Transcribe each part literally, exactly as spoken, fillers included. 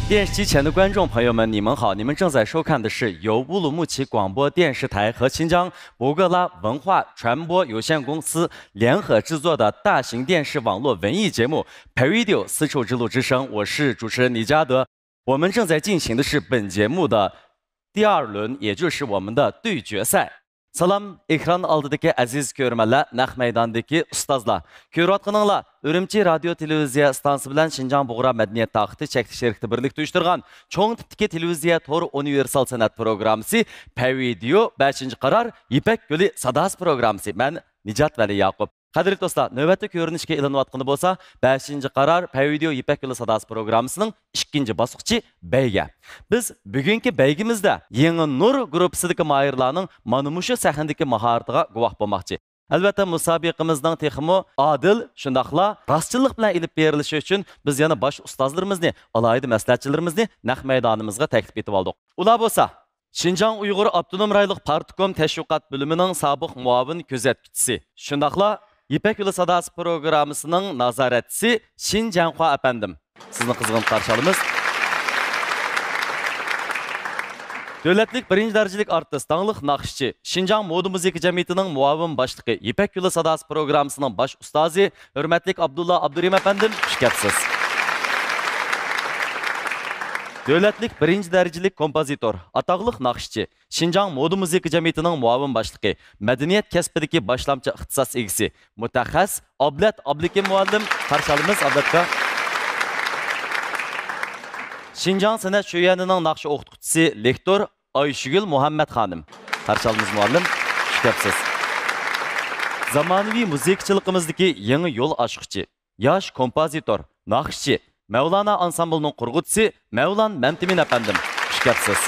电视机前的观众朋友们，你们好！你们正在收看的是由乌鲁木齐广播电视台和新疆博格拉文化传播有限公司联合制作的大型电视网络文艺节目《Pay Video》丝绸之路之声，我是主持人李嘉德。我们正在进行的是本节目的第二轮，也就是我们的对决赛。 سالام، ئېكران ئالدىدىكى ئەزىز كۆرۈرمەنلەر، نەق مەيداندىكى ئۇستازلار. كۆرۈۋاتقىنىڭلار ئۈرۈمچى رادىيو تېلېۋىزىيە ئىستانسىسى بىلەن شىنجاڭ بۇغرا مەدەنىيەت تاقىتى چەكلىك شىركىتى بىرلىكتە ئۇيۇشتۇرغان چوڭ تىپتىكى تېلېۋىزىيە تور ئۇنىۋېرسال سەنئەت پروگراممىسى پەي ۋىدېئو بەشىنچى قارار يىپەك يولى ساداسى پروگراممىسى. مەن نىجات ۋەلى ياقۇپ. قەدىرلىك دوستلار، نۆۋەتتە كۆرۈنۈشكە ئېلىنىۋاتقىنى بولسا بەشىنچى قارار پەي ۋىدېئو يىپەك يولى ساداسى پروگراممىسىنىڭ ئىككىنچى باسقۇچى بەيگە. بىز بۈگۈنكى بەيگىمىزدە يېڭى نۇر گۇرۇپپىسىدىكى ماھىرلارنىڭ مانا مۇشۇ سەھنىدىكى ماھارىتىغا گۇۋاھ بولماقچى. ئەلۋەتتە، مۇسابىقىمىزنىڭ تېخىمۇ ئادىل، شۇنداقلا راستچىللىق بىلەن ئېلىپ بېرىلىشى ئۈچۈن بىز يەنە باش ئۇستازلىرىمىزنى، ئالاھىدە مەسلىھەتچىلىرىمىزنى نەق مەيدانىمىزغا تەكلىپ ئېتىۋالدۇق. ئۇلار بولسا، شىنجاڭ ئۇيغۇر ئاپتونوم رايونلۇق پارتكوم تەشۋىقات بۆلۈمىنىڭ سابىق مۇئاۋىن كۆزەتكۈچىسى، شۇنداقلا يىپەك يولى ساداسى پروگراممىسىنىڭ نازارەتچىسى شىن جياڭخۇا ئەپەندىم. سىزنى قىزغىن قارشى ئالىمىز. دۆلەتلىك بىرىنچى دەرىجىلىك ئارتىس، داڭلىق ناخشىچى، شىنجاڭ مودا مۇزىكا جەمئىيىتىنىڭ مۇئاۋىن باشلىقى، يىپەك يولى ساداسى پروگراممىسىنىڭ باش ئۇستازى، ھۆرمەتلىك ئابدۇللا ئابدۇرېھىم ئەپەندىم، خۇش كەپسىز. دۆلەتلىك بىرىنچى دەرىجىلىك كومپوزىتور، ئاتاقلىق ناخشىچى، شىنجاڭ مودا مۇزىكا جەمئىيىتىنىڭ مۇئاۋىن باشلىقى، مەدەنىيەت كەسپىدىكى باشلامچى ئىختىساس ئىگىسى، مۇتەخەسسىس ئابلەت ئابلىكىم مۇئەللىم، قارشى ئالىمىز ئابلەت ئاكا. شىنجاڭ سەنئەت شۆيۈەنىنىڭ ناخشا ئوقۇتقۇچىسى، لېكتور ئايشىگۈل مۇھەممەت خانىم، قارشى ئالىمىز مۇئەللىم، خۇش كەپسىز. زامانىۋى مۇزىكىچىلىقىمىزدىكى يېڭى يول ئاچقۇچى، ياش كومپوزىتور، ناخشىچى، مەۋلانا ئانسامبىلىنىڭ قۇرغۇچىسى مەۋلان مەمتىمىن ئەپەندىم، خۇش كەپسىز.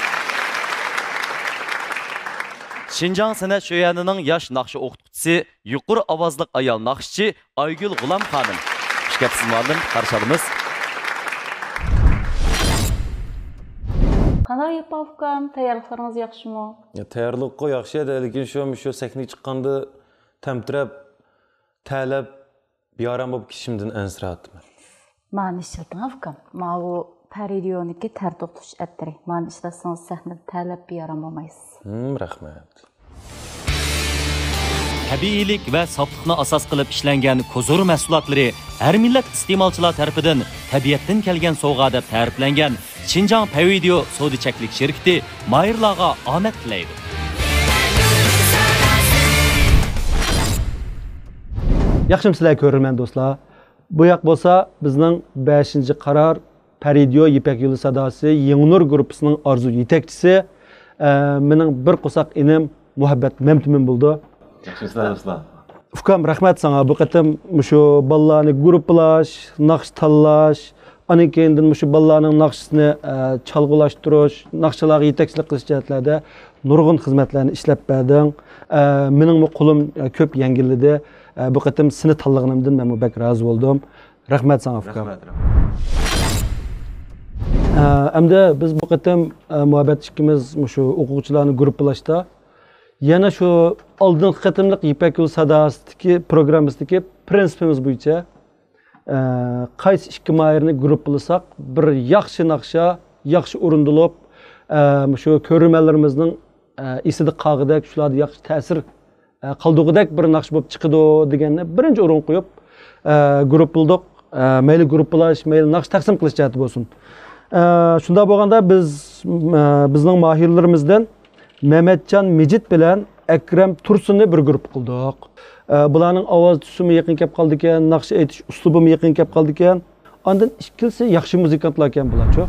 شىنجاڭ سەنئەت شۆيۈەنىنىڭ ياش ناخشا ئوقۇتقۇچىسى، يۇقىرى ئاۋازلىق ئايال ناخشىچى ئايگۈل غۇلام خانىم، خۇش كەپسىز مۇئەللىم، قارشى ئالىمىز. قانداق ياپا ئۇكام، تەييارلىقلىرىڭىز ياخشىمۇ؟ يا، تەييارلىققۇ ياخشى ئىدى، لېكىن شۇ، شۇ سەھنىگە چىققاندا تەمتىرەپ، تەلەپ، بىئارام بولۇپ كېتىشىمدىن ئەنسىرەۋاتىمەن. مانا ئىشلىتىڭ ئۇكام. ماۋۇ پەرىدىيونىكى تەر توختىتىش ئەتىرى. مانا ئىشلەتسىڭىز سەھنىدە تەلەپ بىئارام بولمايسىز. ھىم، رەھمەت. تەبىئىيلىك ۋە ساپلىقنى ئاساس قىلىپ ئىشلەنگەن كوزۇر مەھسۇلاتلىرى ھەر مىللەت ئىستېمالچىلار تەرىپىدىن تەبىئەتتىن كەلگەن سوۋغا دەپ تەرىپلەنگەن شىنجاڭ پەيۋىدېئو سودا چەكلىك شىركىتى ماھىرلارغا ئامەت تىلەيدۇ. ياخشىمۇسىلەر كۆرۈرمەن دوستلار؟ بۇ ياق بولسا بىزنىڭ بەشىنچى قارار پەرىدىيو يىپەك يولى ساداسى يېڭى نۇر گۇرۇپپىسىنىڭ ئارزۇ يېتەكچىسى، ئە، مېنىڭ بىر قورساق ئىنىم مۇھەببەت مەمتىمىن بولىدۇ. ياخشىمۇسىلەر دوستلار؟ ئۇكام، رەھمەت ساڭا. بۇ قېتىم مۇشۇ بالىلارنى گۇرۇپپىلاش، ناخشا تاللاش، ئاندىن كېيىندىن مۇشۇ بالىلارنىڭ ناخشىسىنى، ئە، چالغۇلاشتۇرۇش، ناخشىلارغا يېتەكچىلىك قىلىش جەھەتلەردە نۇرغۇن خىزمەتلەرنى ئىشلەپ بەردىڭ. ئە، مېنىڭمۇ قولۇم، ئە، كۆپ يەڭگىللىدى. ئە، بۇ قېتىم سېنى تاللىغىنىمدىن مەنمۇ بەك رازى بولدۇم. رەھمەت ساڭا، ئۇكام. رەھمەت، رەھمەت. ئە، ئەمدى بىز بۇ قېتىم، ئە، مۇھەببەت ئىككىمىز مۇشۇ ئوقۇغۇچىلارنى گۇرۇپپىلاشتا يەنە شۇ ئالدىنقى قېتىملىق يىپەك يولى ساداسىدىكى پروگراممىسىدىكى پىرىنسىپىمىز بويىچە، ئە، قايسى ئىككى ماھىرنى گۇرۇپپىلىساق بىر ياخشى ناخشا، ياخشى ئورۇندىلىپ، ئە، مۇشۇ كۆرۈرمەنلىرىمىزنىڭ، ئە، ئېسىدە قالغۇدەك، شۇلاردا ياخشى تەسىر ئە، قالدۇرغۇدەك بىر ناخشا بولۇپ چىقىدۇ دېگەننى بىرىنچى ئورۇنغا قويۇپ، ئە، گۇرۇپپىلىدۇق. ئە، مەيلى گۇرۇپپىلاش، مەيلى ناخشا تەقسىم قىلىش جەھەتتە بولسۇن. ئە، شۇنداق بولغاندا بىز، ئە، بىزنىڭ ماھىرلىرىمىزدىن مەمەتجان مىجىت بىلەن ئەكرەم تۇرسۇننى بىر گۇرۇپپا قىلدۇق. ئە، بۇلارنىڭ ئاۋاز تۈسىمۇ يېقىن كەپ قالىدىكەن، ناخشا ئېيتىش ئۇسلۇبىمۇ يېقىن كەپ قالىدىكەن. ئاندىن ئىككىلىسى ياخشى مۇزىكانتلاركەن بۇلارچۇ.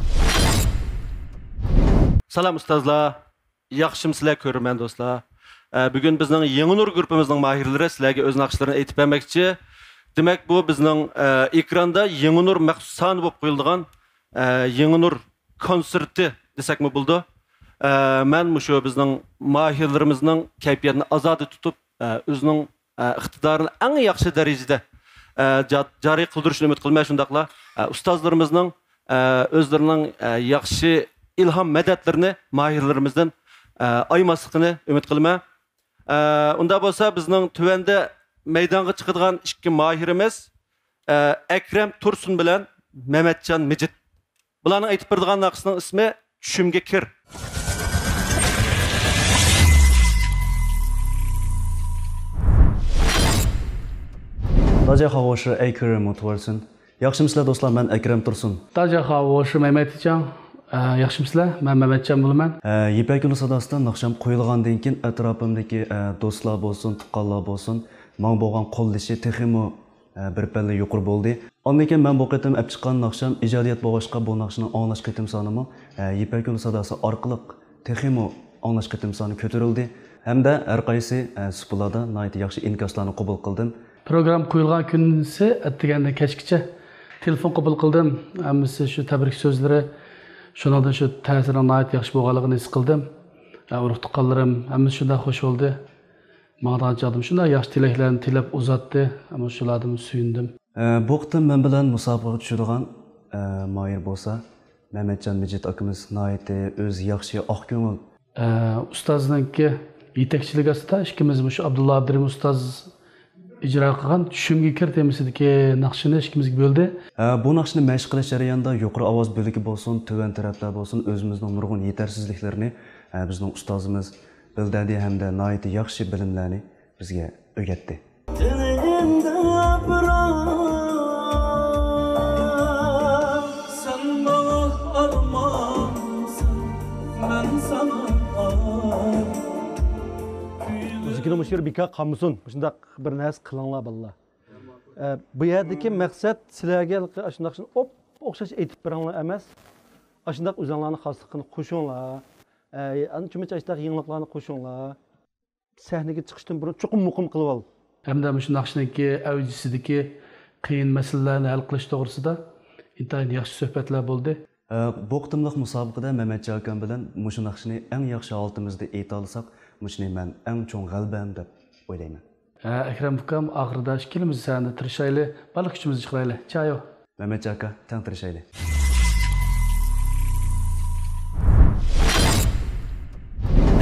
سالام ئۇستازلار. ياخشىمۇسىلەر كۆرۈرمەن دوستلار؟ ئە، بۈگۈن بىزنىڭ يېڭى نۇر گۇرۇپپىمىزنىڭ ماھىرلىرى سىلەرگە ئۆز ناخشىلىرىنى ئېيتىپ بەرمەكچى. دېمەك، بۇ بىزنىڭ، ئە، ئېكراندا يېڭى نۇر مەخسۇس سانى بولۇپ قويۇلىدىغان، ئە، يېڭى نۇر كونسېرتى دېسەكمۇ بولىدۇ. ئە، مەن مۇشۇ بىزنىڭ ماھىرلىرىمىزنىڭ كەيپىياتىنى ئازادە تۇتۇپ، ئە، ئۆزىنىڭ ئە، ئىقتىدارىنى ئەڭ ياخشى دەرىجىدە، ئە، جا-، جارى قىلدۇرۇشىنى ئۈمىد قىلىمەن. شۇنداقلا، ئە، ئۇستازلىرىمىزنىڭ، ئە، ئۆزلىرىنىڭ، ئە، ياخشى ئىلھام مەدەتلىرىنى ماھىرلىرىمىزدىن، ئە، ئايىماسلىقىنى ئۈمىد قىلىمەن. ئە، ئۇنداق بولسا بىزنىڭ تۆۋەندە مەيدانغا چىقىدىغان ئىككى ماھىرىمىز، ئە، ئەكرەم تۇرسۇن بىلەن مەمەتجان مىجىت. بۇلارنىڭ ئېيتىپ بېرىدىغان ناخشىسىنىڭ ئىسمى چۈشۈمگە كىر. 大家好，我是 Aker Motorson. ياخشىمۇسىلەر دوستلار، مەن ئەكرەم تۇرسۇن. 大家好，我是 مەمەتجان. ئە، ياخشىمۇسىلەر؟ مەن مەمەتجان بولىمەن. ئە، يىپەك يولى ساداسىدا ناخشام قويۇلغاندىن كېيىن ئەتراپىمدىكى، ئە، دوستلار بولسۇن، تۇغقانلار بولسۇن، ماڭا بولغان قوللىشى تېخىمۇ، ئە، بىر پەللە يۇقىرى بولدى. ئاندىن كېيىن مەن بۇ قېتىم ئەپ چىققان ناخشام ئىجادىيەت بولغاچقا، بۇ ناخشىنىڭ ئاڭلاش قېتىم سانىمۇ، ئە، يىپەك يولى ساداسى ئارقىلىق تېخىمۇ ئاڭلاش قېتىم سانى كۆتۈرۈلدى ھەمدە ھەر قايسى، ئە، سۇپىلاردا ناھايىتى ياخشى ئىنكاسلارنى قوبۇل قىلدىم. پروگرامما قويۇلغان كۈنسى ئەتىگەندىن كەچكىچە تېلېفون قوبۇل قىلدىم. ھەممىسى شۇ تەبرىك سۆزلىرى، شۇنىڭدىن شۇ تەسىرنىڭ ناھايىتى ياخشى بولغانلىقىنى ھېس قىلدىم. ئە، ئۇرۇق-تۇغقانلىرىم ھەممىسى شۇنداق خۇش بولدى. ماڭىدىغان چاغدىمۇ شۇنداق ياخشى تىلەكلەرنى تىلەپ ئۇزاتتى. ئەمما شۇلاردىن سۆيۈندۈم. ئە، بۇ قېتىم مەن بىلەن مۇسابىقىگە چۈشىدىغان، ئە، ماھىر بولسا مەمەتجان مىجىت ئاكىمىز ناھايىتى ئۆزى ياخشى، ئاق كۆڭۈل. ئە، ئۇستازنىڭكى يېتەكچىلىكى ئاستىدا ئىككىمىز مۇشۇ ئابدۇللا ئابدۇرېھىم ئۇستاز ئىجرا قىلغان چۈشۈمگە كىر تېمىسىدىكى ناخشىنى ئىككىمىزگە بۆلدى. ئە، بۇ ناخشىنى مەشىق قىلىش جەريانىدا يۇقىرى ئاۋاز بۆلىكى بولسۇن، تۆۋەن تەرەپلەر بولسۇن، ئۆزىمىزنىڭ نۇرغۇن يېتەرسىزلىكلىرىنى، ئە، بىزنىڭ ئۇستازىمىز بىلدۈردى ھەمدە ناھايىتى ياخشى بىلىملەرنى بىزگە ئۆگەتتى. دىلىمدا بىراق، سەن ماڭا ئارمانسەن، مەن ساڭا ئارمان. مۇزىكىنىڭ مۇشۇ يېرى بىكار قالمىسۇن، مۇشۇنداق بىر نەرسە قىلىڭلار، بالىلار. ئە، بۇ يەردىكى مەقسەت سىلەرگە ئاشۇنداق ئوپ-، ئوخشاش ئېيتىپ بېرىڭلار ئەمەس، ئاشۇنداق ئۆزۈڭلارنىڭ خاسلىقىنى قوشۇڭلار. ئە، ئانچە-مۇنچە ئاشۇنداق يېڭىلىقلارنى قوشۇڭلار. سەھنىگە چىقىشتىن بۇرۇن چوقۇم مۇقىم قىلىۋال. ھەمدە مۇشۇ ناخشىنىڭكى ئەۋجىسىدىكى قىيىن مەسىلىلەرنى ھەل قىلىش توغرىسىدا ئىنتايىن ياخشى سۆھبەتلەر بولدى. ئە، بۇ قېتىملىق مۇسابىقىدە مەمەتجان ئاكام بىلەن مۇشۇ ناخشىنى ئەڭ ياخشى ھالىتىمىزدە ئېيتالىساق، مۇشۇنى مەن ئەڭ چوڭ غەلىبەم دەپ ئويلايمەن. ھە، ئەكرەم ئۇكام، ئاخىرىدا ئىككىلىمىز سەھنىدە تىرىشايلى، بارلىق كۈچىمىزنى چىقىرايلى. چايو! مەمەتجان ئاكا، تەڭ تىرىشايلى.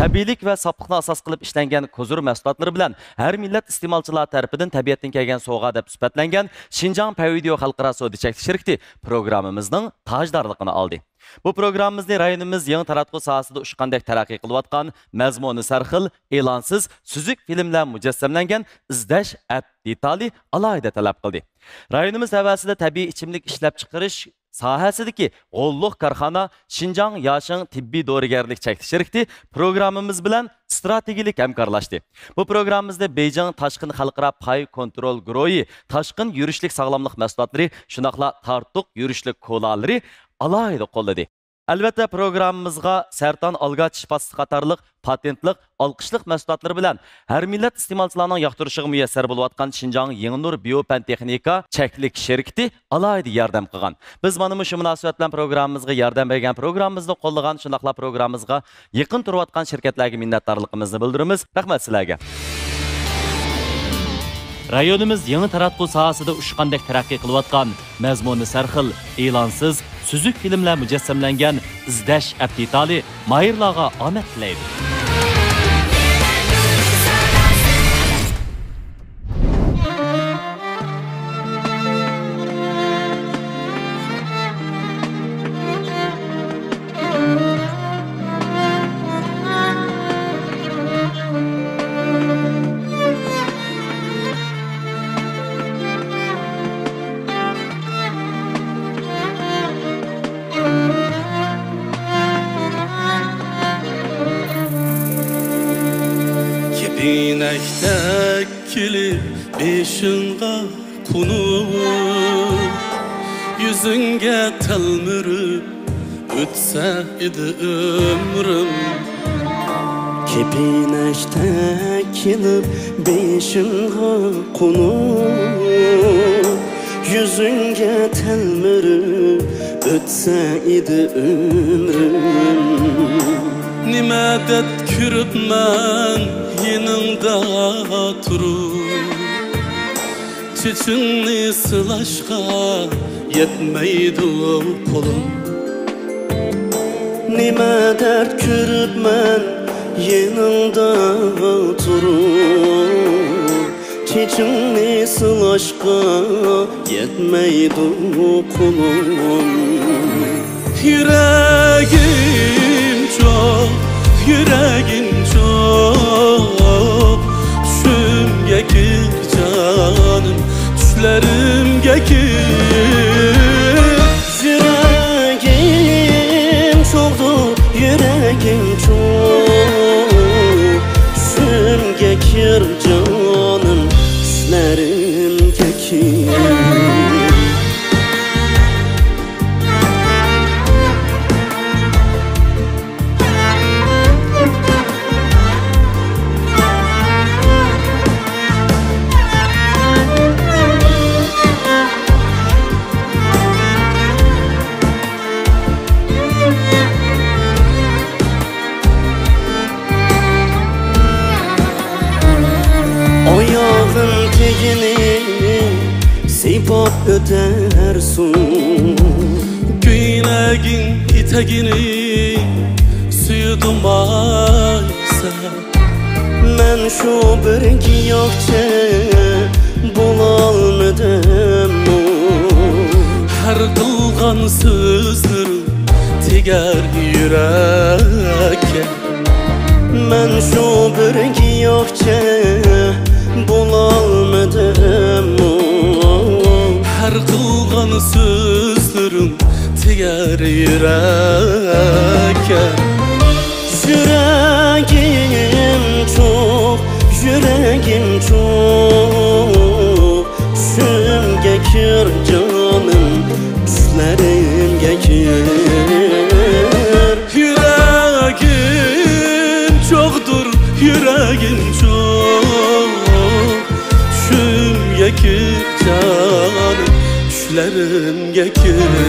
تەبىئىيلىك ۋە ساپلىقنى ئاساس قىلىپ ئىشلەنگەن كوزۇر مەھسۇلاتلىرى بىلەن ھەر مىللەت ئىستېمالچىلار تەرىپىدىن تەبىئەتتىن كەلگەن سوۋغا دەپ سۈپەتلەنگەن شىنجاڭ پەيۋىدېئو خەلقئارا سودا چەكلىك شىركىتى پروگراممىمىزنىڭ تاجدارلىقىنى ئالدى. بۇ پروگراممىمىزنى رايونىمىز يېڭى تاراتقۇ ساھەسىدە ئۇچقاندەك تەرەققىي قىلىۋاتقان، مەزمۇنى سەرخىل، ئېلانسىز، سۈزۈك فىلىملەر مۇجەسسەملەنگەن ئىزدەش ئەپ دېتالى ئالاھىدە تەلەپ قىلدى. رايونىمىز تەۋەسىدە تەبىئىي ئىچىملىك ئىشلەپچىقىرىش ساھەسىدىكى غوللۇق كارخانا شىنجاڭ ياشىڭ تېببىي دورىگەرلىك چەكلىك شىركىتى پروگراممىمىز بىلەن ئىستراتېگىيەلىك ھەمكارلاشتى. بۇ پروگراممىمىزنى بېيجىڭ تاشقىن خەلقئارا پاي كونترول گۇرۇھى تاشقىن يۈرۈشلۈك ساغلاملىق مەھسۇلاتلىرى، شۇنداقلا تارتۇق يۈرۈشلۈك كولالىرى ئالاھىدە قوللىدى. ئەلۋەتتە، پروگراممىمىزغا سەرطان ئالگا چىش پاستىسى قاتارلىق پاتېنتلىق، ئالقىشلىق مەھسۇلاتلىرى بىلەن ھەر مىللەت ئىستېمالچىلارنىڭ ياقتۇرۇشىغا مۇيەسسەر بولۇۋاتقان شىنجاڭ يېڭىنۇر بىيو پەن تېخنىكا چەكلىك شىركىتى ئالاھىدە ياردەم قىلغان. بىز مانا مۇشۇ مۇناسىۋەت بىلەن پروگراممىمىزغا ياردەم بەرگەن، پروگراممىمىزنى قوللىغان، شۇنداقلا پروگراممىمىزغا يېقىن تۇرۇۋاتقان شىركەتلەرگە مىننەتدارلىقىمىزنى بىلدۈرىمىز. رەھمەت سىلەرگە! رايونىمىز يېڭى تاراتقۇ ساھەسىدە ئۇچقاندەك تەرەققىي قىلىۋاتقان، مەزمۇنى سەرخىل، ئېلانسىز، سۈزۈك فىلىملەر مۇجەسسەملەنگەن ئىزدەش ئەپ دېتالى ماھىرلارغا ئامەت تىلەيدۇ. كېپىنەكتەك كېلىپ بېشىڭغا قونۇپ، يۈزۈڭگە تەلمۈرۈپ ئۆتسە ئىدى ئۆمرۈم. كېپىنەكتەك كېلىپ بېشىڭغا قونۇپ، يۈزۈڭگە تەلمۈرۈپ ئۆتسە ئىدى ئۆمرۈم. نېمە دەرد كۆرۈپمەن يېنىڭدا تۇرۇپ، چېچىڭنى سىلاشقا يەتمەيدۇ قولۇم. نېمە دەرد كۆرۈپمەن يېنىڭدا تۇرۇپ، چېچىڭنى سىلاشقا يەتمەيدۇ قولۇم. يۈرەگىم چوق، يۈرەگىم چوق، چۈشۈمگە كىر جانىم، چۈشلىرىمگە كىر. يۈرەگىم چوغدۇر، يۈرەگىم چوغ، چۈشۈمگە كىر جانىم، چۈشلىرىمگە كىر. ئاياغىم تېگىنى سىيپاپ ئۆتەرسۇن. كۆينەكنىڭ ئېتەكنى سۆيدۈم ئاي سەن. مەن شۇ بىر گىياھچە بولالمىدىممۇ؟ ھەر قىلغان سۆزلىرىڭ تېگەر يۈرەككە. مەن شۇ بىر گىياھچە بولالمىدىممۇ؟ ھەر قىلغان سۆزلىرىڭ تېگەر يۈرەككە. يۈرەگىم چوق، يۈرەگىم چوق، چۈشۈمگە كىر جانىم، چۈشلىرىمگە كىر. يۈرەگىم چوغدۇر، يۈرەگىم چوغ، چۈشۈمگە كىر جانىم، چۈشلىرىمگە كىر.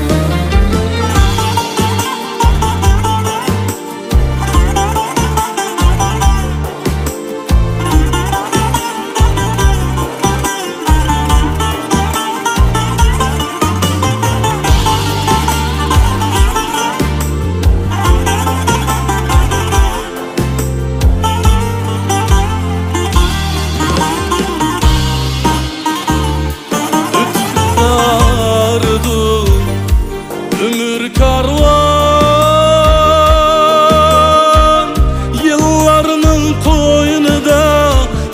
ئۆتۈپ بارىدۇ ئۆمۈر كارۋان، يىللارنىڭ قوينىدا،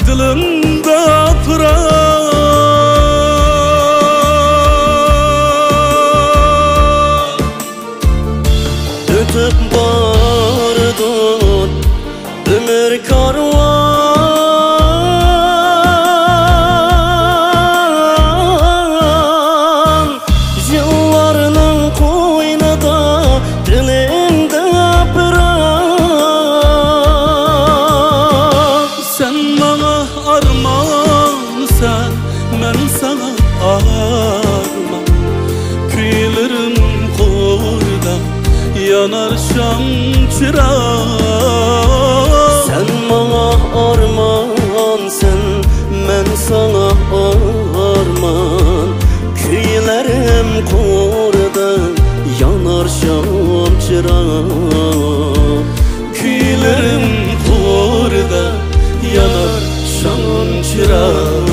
دىلىمدا پىراق. ئۆتۈپ بارىدۇ ئۆمۈر كارۋان، يىللارنىڭ قوينىدا، دىلىمدا پىراق. سەن ماڭا ئارمانسەن، مەن ساڭا ئارمان. كۈيلىرىم قوردا يانار شام چىراغ. سەن ماڭا ئارمانسەن، مەن ساڭا ئارمان. كۈيلىرىم قوردا يانار شام چىراغ. كۈيلىرىم قوردا يانار شام چىراغ.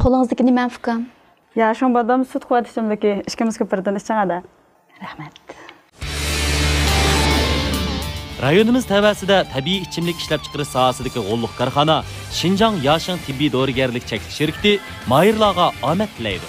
قولىڭىزدىكى نېمە، ئۇكام؟ ياشىڭ بادام سۈت قۇۋۋەت ئىچىملىكى، ئىككىمىزگە بىردىن ئىچىڭ ھەدە. رەھمەت. رايونىمىز تەۋەسىدە تەبىئىي ئىچىملىك ئىشلەپچىقىرىش ساھەسىدىكى غوللۇق كارخانا شىنجاڭ ياشىڭ تېببىي دورىگەرلىك چەكلىك شىركىتى ماھىرلارغا ئامەت تىلەيدۇ.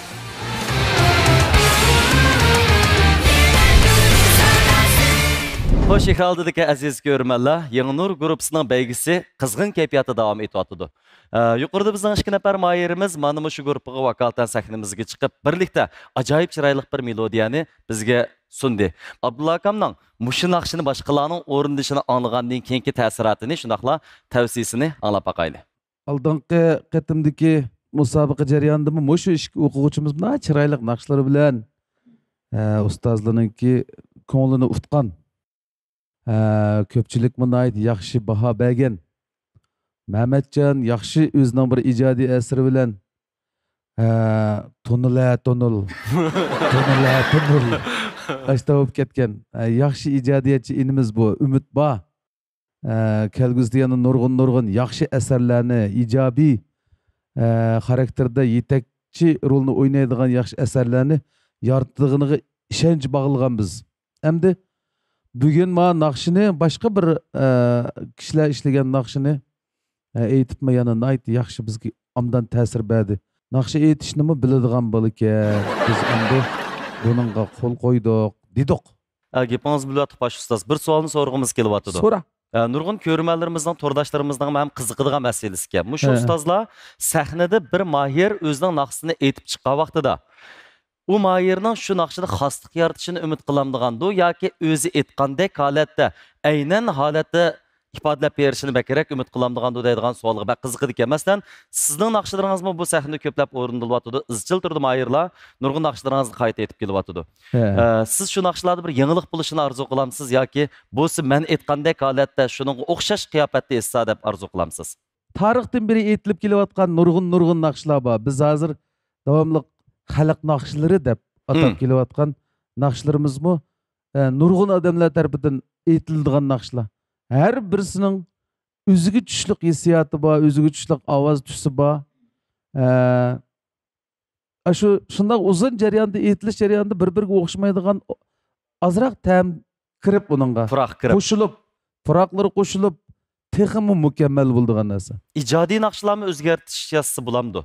خوش، ئېكران ئالدىدىكى ئەزىز كۆرۈرمەنلەر، يېڭى نۇر گۇرۇپپىسىنىڭ بەيگىسى قىزغىن كەيپىياتتا داۋام ئېتىۋاتىدۇ. ئە، يۇقىرىدا بىزنىڭ ئىككى نەپەر ماھىرىمىز مانا مۇشۇ گۇرۇپپىغا ۋاكالىتەن سەھنىمىزگە چىقىپ، بىرلىكتە ئاجايىپ چىرايلىق بىر مېلودىيەنى بىزگە سۇندى. ئابدۇللا ئاكامنىڭ مۇشۇ ناخشىنى باشقىلارنىڭ ئورۇندىشىنى ئاڭلىغاندىن كېيىنكى تەسىراتىنى، شۇنداقلا تەۋسىيىسىنى ئاڭلاپ باقايلى. ئالدىنقى قېتىمدىكى مۇسابىقە جەريانىدىمۇ مۇشۇ ئىككى ئوقۇغۇچىمىز مۇنداق چىرايلىق ناخشىلىرى بىلەن، ئە، ئۇستازلىرىنىڭكى كۆڭلىنى ئۇتقان. ھە، كۆپچىلىكمۇ ناھايىتى ياخشى باھا بەرگەن. مەمەتجان ياخشى ئۆزىنىڭ بىر ئىجادىي ئەسىرى بىلەن، ھە، تونۇل ھە، تونۇل. تونۇل ھە، تونۇل. ئاشتا بولۇپ كەتكەن. ھە، ياخشى ئىجادىيەتچى ئىنىمىز بۇ، ئۈمىد بار. ھە، كەلگۈسىدە يەنە نۇرغۇن، نۇرغۇن ياخشى ئەسەرلەرنى، ئىجابىي، ھە، خاراكتېردا يېتەكچى رولنى ئوينايدىغان ياخشى ئەسەرلەرنى يارىتىدىغىنىغا ئىشەنچ باغلىغان بىز. ئەمدى بۈگۈن ما ناخشىنى باشقا بىر، ئە، كىشىلەر ئىشلىگەن ناخشىنى، ئە، ئېيتىپمۇ يەنە ناھايىتى ياخشى بىزگە ئوبدان تەسىر بەردى. ناخشا ئېيتىشنىمۇ بىلىدىغان بالىكەن. بىز ئەمدى بۇنىڭغا قول قويدۇق، دېدۇق. ئە، گېپىڭىزنى بۆلۈۋاتىپ، باش ئۇستاز، بىر سوئالنى سورىغۇمىز كېلىۋاتىدۇ. سورا. ئە، نۇرغۇن كۆرۈرمەنلىرىمىزنىڭ، تورداشلىرىمىزنىڭ ھەم قىزىقىدىغان مەسىلىسىكەن. مۇشۇ ھە. ئۇستازلار سەھنىدە بىر ماھىر ئۆزىنىڭ ناخشىسىنى ئېيتىپ چىققان ۋاقتىدا، ئۇ ماھىرنىڭ شۇ ناخشىدا خاسلىق يارىتىشىنى ئۈمىد قىلامدىغاندۇ ياكى ئۆزى ئېيتقاندەك ھالەتتە، ئەينەن ھالەتتە ئىپادىلەپ بېرىشىنى بەكرەك ئۈمىد قىلامدىغاندۇ دەيدىغان سوئالغا بەك قىزىقىدىكەن. مەسىلەن، سىزنىڭ ناخشىلىرىڭىزمۇ بۇ سەھنىدە كۆپلەپ ئورۇندىلىۋاتىدۇ. ئىزچىل تۈردە ماھىرلار نۇرغۇن ناخشىلىرىڭىزنى قايتا ئېيتىپ كېلىۋاتىدۇ. ھە. ئە، سىز شۇ ناخشىلاردا بىر يېڭىلىق بولۇشىنى ئارزۇ قىلامسىز ياكى بولسا مەن ئېيتقاندەك ھالەتتە شۇنىڭغا ئوخشاش قىياپەتتە ئېيتسا دەپ ئارزۇ قىلامسىز؟ تارىختىن بېرى ئېيتىلىپ كېلىۋاتقان نۇرغۇن، نۇرغۇن ناخشىلار بار. بىز ھازىر داۋاملىق خەلق ناخشىلىرى دەپ ئاتاپ مم. كېلىۋاتقان ناخشىلىرىمىزمۇ، ئە، نۇرغۇن ئادەملەر تەرىپىدىن ئېيتىلىدىغان ناخشىلار. ھەر بىرسىنىڭ ئۆزىگە چۈشلۈك ھېسسىياتى بار، ئۆزىگە چۈشلۈك ئاۋاز تۈسى بار. ئە، ئاشۇ شۇنداق ئۇزۇن جەرياندا، ئېيتىلىش جەريانىدا بىر-بىرىگە ئوخشىمايدىغان ئازراق تەم كىرىپ ئۇنىڭغا. پۇراق كىرىپ. قوشۇلۇپ، پۇراقلىرى قوشۇلۇپ، تېخىمۇ مۇكەممەل بولىدىغان نەرسە. ئىجادىي ناخشىلارمۇ ئۆزگەرتىش ياسىسا بولامدۇ؟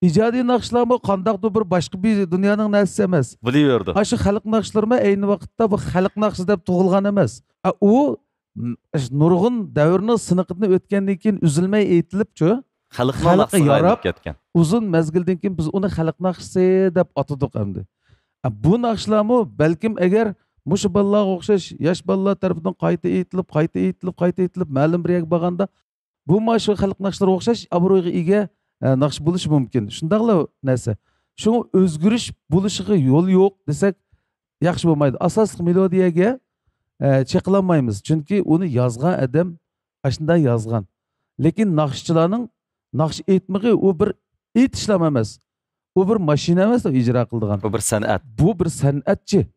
ئىجادىي ناخشىلارمۇ قانداقتۇر بىر باشقا بىر دۇنيانىڭ نەرسىسى ئەمەس. بولۇۋېرىدۇ. ئاشۇ خەلق ناخشىلىرىمۇ ئەينى ۋاقىتتا بۇ خەلق ناخشىسى دەپ تۇغۇلغان ئەمەس. ئە، ئۇ، م، نۇرغۇن دەۋرنىڭ سىنىقىدىن ئۆتكەندىن كېيىن ئۈزۈلمەي ئېيتىلىپچۇ، خەلقنىڭ خەلققە ناخشىسىغا ياراپ، ئايلىنىپ كەتكەن. ئۇزۇن مەزگىلدىن كېيىن بىز ئۇنى خەلق ناخشىسى دەپ ئاتىدۇق ئەمدى. ئە، بۇ ناخشىلارمۇ بەلكىم ئەگەر مۇشۇ بالىلارغا ئوخشاش ياش بالىلار تەرىپىدىن قايتا ئېيتىلىپ، قايتا ئېيتىلىپ، قايتا ئېيتىلىپ، مەلۇم بىر يەرگە بارغاندا، بۇ مانا شۇ خەلق ناخشىلىرىغا ئوخشاش ئابرۇيغا ئىگە، ئە، ناخشا بولۇشى مۇمكىن. شۇنداقلا نەرسە. شۇڭا ئۆزگىرىش بولۇشىغا يول يوق دېسەك ياخشى بولمايدۇ. ئاساسلىق مېلودىيەگە، ئە، چېقىلالمايمىز. چۈنكى ئۇنى يازغان ئادەم ئاشۇنداق يازغان. لېكىن ناخشىچىلارنىڭ ناخشا ئېيتمىقى ئۇ بىر ئېيتىشلام ئەمەس. ئۇ بىر ماشىنا ئەمەس، ئۇ ئىجرا قىلىدىغان. بۇ بىر سەنئەت. بۇ بىر سەنئەتچى.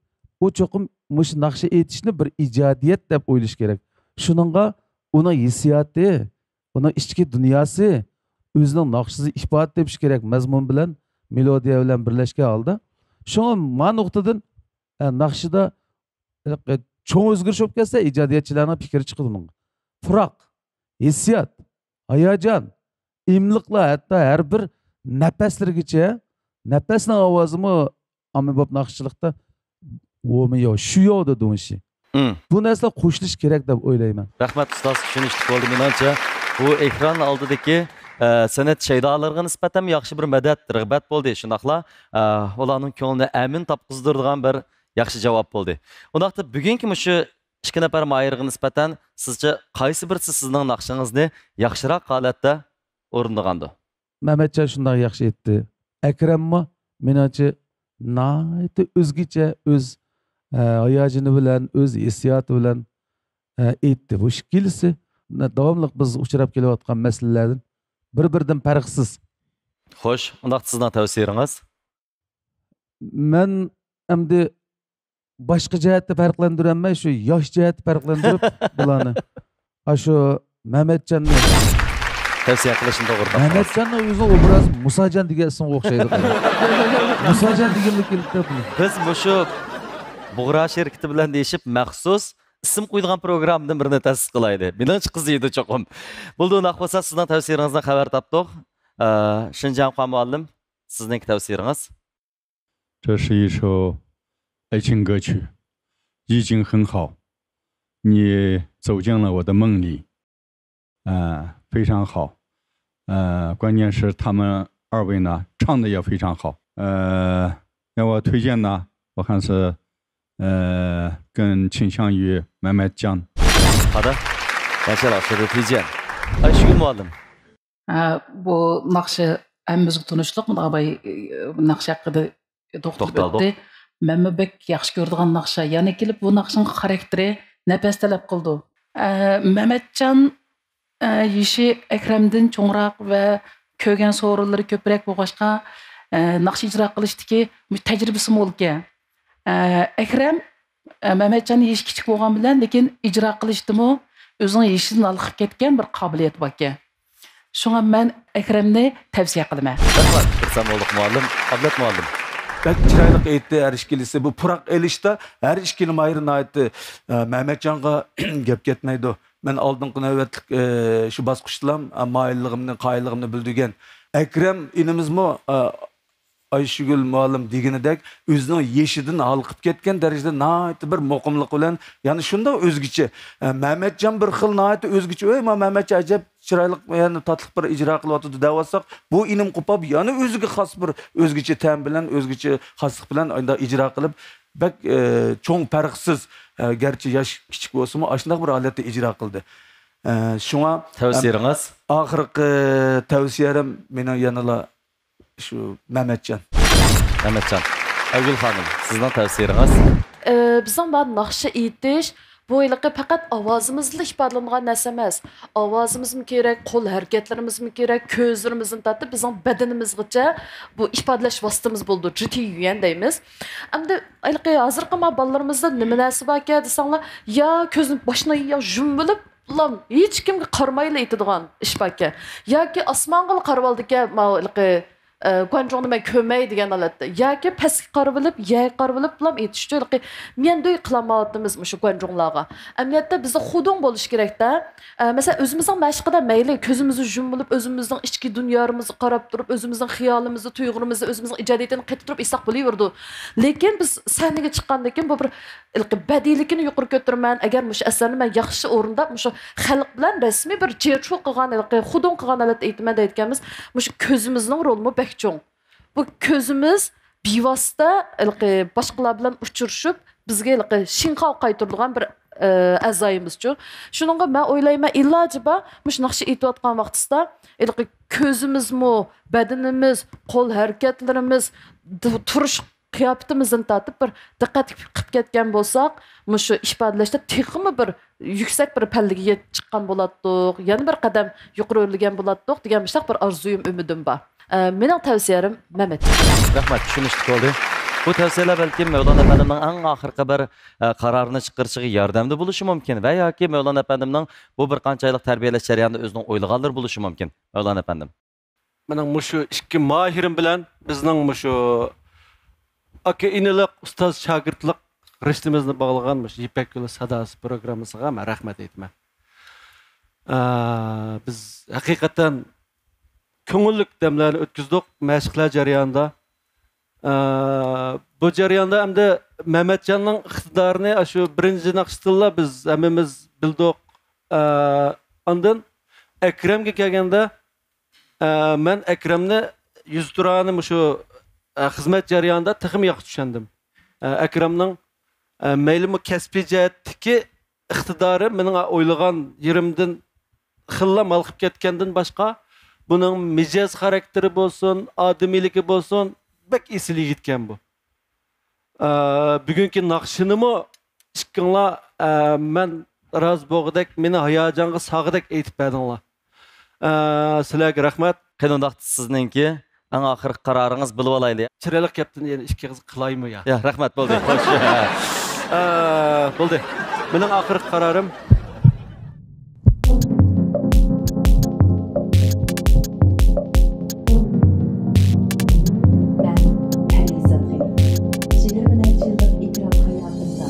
ئۇ چوقۇم مۇشۇ ناخشا ئېيتىشنى بىر ئىجادىيەت دەپ ئويلىشى كېرەك. شۇنىڭغا ئۇنىڭ ھېسسىياتى، ئۇنىڭ ئىچكى دۇنياسى، ئۆزىنىڭ ناخشىسى ئىپادە تېپىشى كېرەك مەزمۇن بىلەن، مېلودىيە بىلەن بىرلەشكەن ھالدا. شۇڭا ما نۇقتىدىن، ئە، ناخشىدا چوڭ ئۆزگىرىش بولۇپ كەتسە، ئىجادىيەتچىلەرنىڭ پىكرى چىقىدۇ ئۇنىڭغا. پۇراق، ھېسسىيات، ھاياجان، ئىملىقلار، ھەتتا ھەر بىر نەپەسلىرىگىچە، نەپەسنىڭ ئاۋازىمۇ ئاممىباب ناخشىچىلىقتا ۋومىيو، شۇيو دېدۇڭشى. مم. بۇ نەرسىلەر قوشۇلۇشى كېرەك دەپ ئويلايمەن. رەھمەت ئۇستاز، چۈشىنىشلىك بولدى مېنىڭچە. بۇ ئېكران ئالدىدىكى، ئە، سەنئەت شەيدالىرىغا نىسبەتەن ياخشى بىر مەدەت، رىغبەت بولدى. شۇنداقلا، ئە، ئۇلارنىڭ كۆڭلىنى ئەمىن تاپقۇزدۇرىدىغان بىر ياخشى جاۋاب بولدى. ئۇنداقتا بۈگۈنكى مۇشۇ ئىككى نەپەر ماھىرغا نىسبەتەن سىزچە قايسى بىرسى سىزنىڭ ناخشىڭىزنى ياخشىراق ھالەتتە ئورۇندىغاندۇ؟ مەمەتجان شۇنداق ياخشى ئېيتتى. ئەكرەممۇ مېنىڭچە ناھايىتى ئۆزگىچە ئۆز، ئە، ھاياجىنى بىلەن، ئۆز ھېسسىياتى بىلەن، ئە، ئېيتتى. بۇ ئىككىلىسى داۋاملىق بىز ئۇچراپ كېلىۋاتقان مەسىلىلەردىن بىر-بىرىدىن پەرقسىز. خوش، ئۇنداقتا سىزنىڭ تەۋسىيىڭىز؟ مەن ئەمدى باشقا جەھەتتە پەرقلەندۈرەلمەي، شۇ ياش جەھەتتە پەرقلەندۈرۈپ بۇلارنى. ئاشۇ مەمەتجاننى. تەۋسىيە قىلىشنى توغرا تاپتىڭىز. مەمەتجاننىڭ ئۆزىنىڭ ئوبرازى مۇساجان دېگەن ئىسىمغا ئوخشايدۇ. مۇساجان دېگەنلا كېلىپتۇ بۇنى. بىز مۇشۇ بۇغرا شىركىتى بىلەن دېيىشىپ مەخسۇس ئىسىم قويىدىغان پروگراممىدىن بىرنى تەسىس قىلايلى. مېنىڭچە قىزىيدۇ چوقۇم. بولدى، ئۇنداق بولسا سىزنىڭ تەۋسىيىڭىزدىن خەۋەر تاپتۇق. ئە، شىنجاڭخۇا مۇئەللىم، سىزنىڭكى تەۋسىيىڭىز؟ 这是一首爱情歌曲，意境很好。你走进了我的梦里。呃，非常好。呃，关键是他们二位呢，唱的也非常好。呃，要我推荐呢，我还是，呃，更倾向于 Mehmetcan。 好的，感谢老师的推荐。 ئايشىگۈل مۇئەللىم. ھە، بۇ ناخشا ھەممىمىزگە تونۇشلۇق، مانا ئاباي، ئى، ناخشا ھەققىدە توختىلىپ توختالدۇق. ئۆتتى. مەنمۇ بەك ياخشى كۆرىدىغان ناخشا. يەنە كېلىپ بۇ ناخشىنىڭ خاراكتېرى، نەپەس تەلەپ قىلىدۇ. ئە، مەمەتجان، ئە، يېشى ئەكرەمدىن چوڭراق ۋە كۆرگەن سورۇنلىرى كۆپرەك بولغاچقا، ئە، ناخشا ئىجرا قىلىشتىكى مۇشۇ تەجرىبىسى مول ئىكەن. ئە، ئەكرەم، ئە، مەمەتجان يېشى كىچىك بولغان بىلەن، لېكىن ئىجرا قىلىشتىمۇ ئۆزىنىڭ يېشىدىن ھالقىپ كەتكەن بىر قابىلىيىتى بار ئىكەن. شۇڭا مەن ئەكرەمنى تەۋسىيە قىلىمەن. رەھمەت، خۇرسەن بولدۇق مۇئەللىم. ئابلەت مۇئەللىم. بەك چىرايلىق ئېيتتى ھەر ئىككىلىسى. بۇ پۇراق ئېلىشتا ھەر ئىككىلى ماھىر ناھايىتى، ئە، مەمەتجانغا گەپ كەتمەيدۇ. مەن ئالدىنقى نۆۋەتلىك، ئە، شۇ باسقۇچتىلام، ئە، ماھىرلىقىمنى، قايىللىقىمنى بىلدۈرگەن. ئەكرەم ئىنىمىزمۇ، ئە، ئايشىگۈل مۇئەللىم دېگىنىدەك ئۆزىنىڭ يېشىدىن ھالقىپ كەتكەن دەرىجىدە ناھايىتى بىر مۇقىملىق بىلەن، يەنى شۇنداق ئۆزگىچە. ئە، مەمەتجان بىر خىل ناھايىتى ئۆزگىچە. ۋەي، ما مەمەتجان ئەجەب چىرايلىق، يەنى تاتلىق بىر ئىجرا قىلىۋاتىدۇ دەۋاتساق، بۇ ئىنىم قوپاپ يەنە ئۆزىگە خاس بىر، ئۆزگىچە تەم بىلەن، ئۆزگىچە خاسلىق بىلەن ئانداق ئىجرا قىلىپ، بەك، ئە، چوڭ پەرقسىز، ئە، گەرچە ياش كىچىك بولسىمۇ، ئاشۇنداق بىر ھالەتتە ئىجرا قىلدى. ئە، شۇڭا، ئەم، تەۋسىيىڭىز؟ ئاخىرقى تەۋسىيەم مېنىڭ يەنىلا شۇ مەمەتجان. مەمەتجان. ئايگۈل خانىم، سىزنىڭ تەۋسىيىڭىز؟ ئى، بىزنىڭ بۇ ناخشا ئېيتىش، بۇ ھېلىقى پەقەت ئاۋازىمىزلا ئىپادىلىنىدىغان نەرسە ئەمەس. ئاۋازىمىزمۇ كېرەك، قول ھەرىكەتلىرىمىزمۇ كېرەك، كۆزلىرىمىزدىن تارتىپ بىزنىڭ بەدىنىمىزغىچە بۇ ئىپادىلەش ۋاسىتىمىز بولىدۇ، جىتى يۈەن دەيمىز. ئەمدى ھېلىقى ھازىرقى ما بالىلىرىمىزدا نېمە نەرسە باركەن دېسەڭلار، يا كۆزىنى باشىنى يا يۇمۇۋېلىپ، لام ھېچكىمگە قارىمايلا ئېيتىدىغان ئىش باركەن. ياكى ئاسمانغىلا قارىۋالىدىكەن، ماۋۇ ھېلىقى، ئە، گۇەنجۇڭنى مەن كۆرمەي دېگەن ھالەتتە. ياكى پەسكە قارىۋېلىپ، يەرگە قارىۋېلىپ لام ئېيتىش ئۈچۈن ھېلىقى ميەندۈي قىلالمايۋاتىمىز مۇشۇ گۇەنجۇڭلارغا. ئەمەلىيەتتە بىزدە خۇدۇڭ بولۇش كېرەكتە. ئە، مەسىلەن، ئۆزىمىزنىڭ مەشىقىدە مەيلى كۆزىمىزنى يۇمۇۋېلىپ، ئۆزىمىزنىڭ ئىچكى دۇنيامىزغا قاراپ تۇرۇپ، ئۆزىمىزنىڭ خىيالىمىزنى، تۇيغۇلىرىمىزنى، ئۆزىمىزنىڭ ئىجادىيىتىنى قېتىپ تۇرۇپ ئېيتساق بولۇۋېرىدۇ. لېكىن بىز سەھنىگە چىققاندىن كېيىن بۇ بىر ھېلىقى بەدىئىيلىكىنى يۇقىرى كۆتۈرىمەن. ئەگەر مۇشۇ ئەسەرنى مەن ياخشى ئورۇنداپ، مۇشۇ خەلق بىلەن رەسمىي بىر جېچۇ قىلغان، ھېلىقى خۇدۇڭ قىلغان ھالەتتە ئېيتىمەن دەيدىكەنمىز، مۇشۇ كۆزىمىزنىڭ رولىمۇ بەك چوڭ. بۇ كۆزىمىز بىۋاسىتە ھېلىقى باشقىلار بىلەن ئۇچرىشىپ، بىزگە ھېلىقى شىڭخاۋ قايتۇرىدىغان بىر، ئە، ئەزايىمىزچۇ. شۇنىڭغا مەن ئويلايمەن، ئىلاجى بار مۇشۇ ناخشا ئېيتىۋاتقان ۋاقتىسىدا ھېلىقى كۆزىمىزمۇ، بەدىنىمىز، قول ھەرىكەتلىرىمىز، تۇ-، تۇرۇش قىياپىتىمىزدىن تارتىپ بىر دىققەت قىلىپ كەتكەن بولساق، مۇشۇ ئىپادىلەشتە تېخىمۇ بىر يۈكسەك بىر پەللىگە يېتىپ چىققان بولاتتۇق، يەنە بىر قەدەم يۇقىرى ئۆرلىگەن بولاتتۇق دېگەن مۇشۇنداق بىر ئارزۇيۇم، ئۈمىدىم بار. ئە، مېنىڭ تەۋسىيەم مەمەت. رەھمەت، چۈشىنىشلىك بولدى. بۇ تەۋسىيەلەر بەلكىم مەۋلانا ئەپەندىمنىڭ ئەڭ ئاخىرقى بىر، ئە، قارارىنى چىقىرىشىغا ياردەمدە بولۇشى مۇمكىن ۋە ياكى مەۋلانا ئەپەندىمنىڭ بۇ بىر قانچە ئايلىق تەربىيەلەش جەريانىدا ئۆزىنىڭ ئويلىغانلىرى بولۇشى مۇمكىن. مەۋلانا ئەپەندىم. مېنىڭ مۇشۇ ئىككى ماھىرىم بىلەن بىزنىڭ مۇشۇ ئاكا ئىنىلىق، ئۇستاز شاگىرتلىق رىشتىمىزنى باغلىغان مۇشۇ يىپەك يولى ساداسى پروگراممىسىغا مەن رەھمەت ئېيتىمەن. ئە، بىز ھەقىقەتەن كۆڭۈللۈك دەملەرنى ئۆتكۈزدۇق مەشىقلەر جەريانىدا. ئە، بۇ جەرياندا ئەمدى مەمەتجاننىڭ ئىقتىدارىنى ئاشۇ بىرىنچى ناخشىدىنلا بىز ھەممىمىز بىلدۇق. ئە، ئاندىن ئەكرەمگە كەلگەندە، ئە، مەن ئەكرەمنى يۈزتۇرانە مۇشۇ، ئە، خىزمەت جەريانىدا تېخىمۇ ياخشى چۈشەندىم. ئە، ئەكرەمنىڭ، ئە، مەيلىمۇ كەسپىي جەھەتتىكى ئىقتىدارى مېنىڭ ئويلىغان يېرىمدىن خېلىلا ھالقىپ كەتكەندىن باشقا، بۇنىڭ مىجەز خاراكتېرى بولسۇن، ئادىمىيلىكى بولسۇن، بەك ئېسىل يىگىتكەن بۇ. ئە، بۈگۈنكى ناخشىنىمۇ ئىككىڭلار، ئە، مەن رازى بولغۇدەك، مېنى ھاياجانغا سالغۇدەك ئېيتىپ بەردىڭلار. ئە، سىلەرگە رەھمەت. قېنى ئۇنداقتا سىزنىڭكى ئەڭ ئاخىرقى قارارىڭىز بىلىۋالايلى. چىرايلىق گەپتىن يەنە ئىككى ئېغىز قىلايمۇ يا؟ يا، رەھمەت، بولدى. خوش. ئە، بولدى. مېنىڭ ئاخىرقى قارارىم. مەن پەرىزات غېنى. يىگىرمە نەچچە يىللىق ئېكران ھاياتىمدا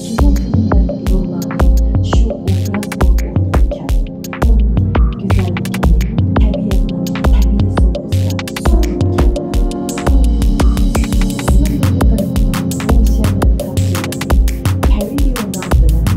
كىنو، فىلىملەردىكى روللارنى شۇ ئوبراز بولۇپ ئورۇنلىدىم. گۈزەللىكنى، تەبىئەتنىڭ تەبىئىي سولىسىدا سۇ كۆرگەن. ئىسمىم بىلىنىپ، روشەنلىك تاپشۇرۇلدى. پەرى يولنامە بىلەن.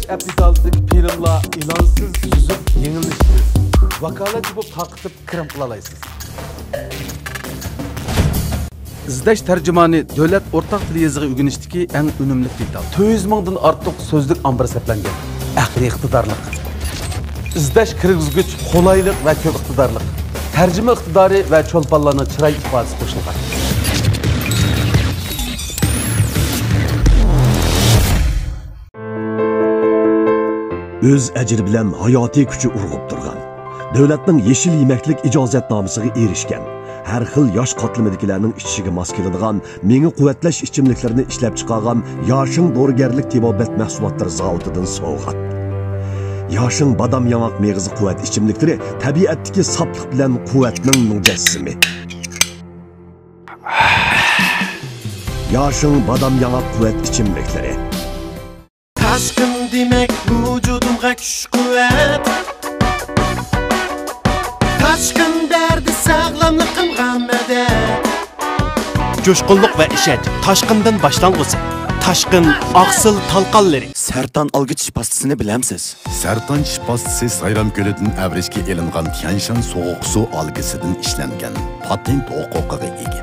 ئەپ دېتالىدىكى فىلىملار ئېلانسىز سۈزۈك يېڭىلىنىشسىز، ۋاكالەتچى بولۇپ تارقىتىپ كىرىم قىلالايسىز. ئىزدەش تەرجىمانى دۆلەت ئورتاق تىل يېزىقى ئۆگىنىشتىكى ئەڭ ئۈنۈملۈك دېتال. تۆت يۈز مىڭدىن ئارتۇق سۆزلۈك ئامبىرى سەپلەنگەن. ئەقلىي ئىقتىدارلىق. ئىزدەش كىرگۈزگۈچ قولايلىق ۋە كۆپ ئىقتىدارلىق. تەرجىمە ئىقتىدارى ۋە چولپانلارنىڭ چىراي ئىپادىسى قوشۇلغان. ئۆز ئەجرى بىلەن ھاياتىي كۈچى ئۇرغۇپ تۇرغان، دۆلەتنىڭ يېشىل يېمەكلىك ئىجازەتنامىسىغا ئېرىشكەن، ھەر خىل ياش قاتلىمىدىكىلەرنىڭ ئىچىشىگە ماس كېلىدىغان مېڭە قۇۋۋەتلەش ئىچىملىكلىرىنى ئىشلەپچىقارغان ياشىڭ دورىگەرلىك تېبابەت مەھسۇلاتلىرى زاۋۇتىدىن سوۋغات. ياشىڭ بادام ياڭاق مېغىزى قۇۋۋەت ئىچىملىكلىرى تەبىئەتتىكى ساپلىق بىلەن قۇۋۋەتنىڭ مۇجەسسىمى. ياشىڭ بادام ياڭاق قۇۋۋەت ئىچىملىكلىرى. تاشقىن دېمەك ۋۇجۇدۇمغا كۈچ-قۇۋۋەت. تاشقىن بەردى ساغلاملىقىمغا مەدەت. جۇشقۇنلۇق ۋە ئىشەنچ تاشقىندىن باشلانغۇسى. تاشقىن ئاقسىل تالقانلىرى. سەرتان ئالگا چىش پاستىسىنى بىلەمسىز؟ سەرتان چىش پاستىسى سايرام كۆلىدىن ئەۋرىشكە ئېلىنغان تيەنشان سوغۇق سۇ ئالگىسىدىن ئىشلەنگەن، پاتېنت ھوقۇقىغا ئىگە.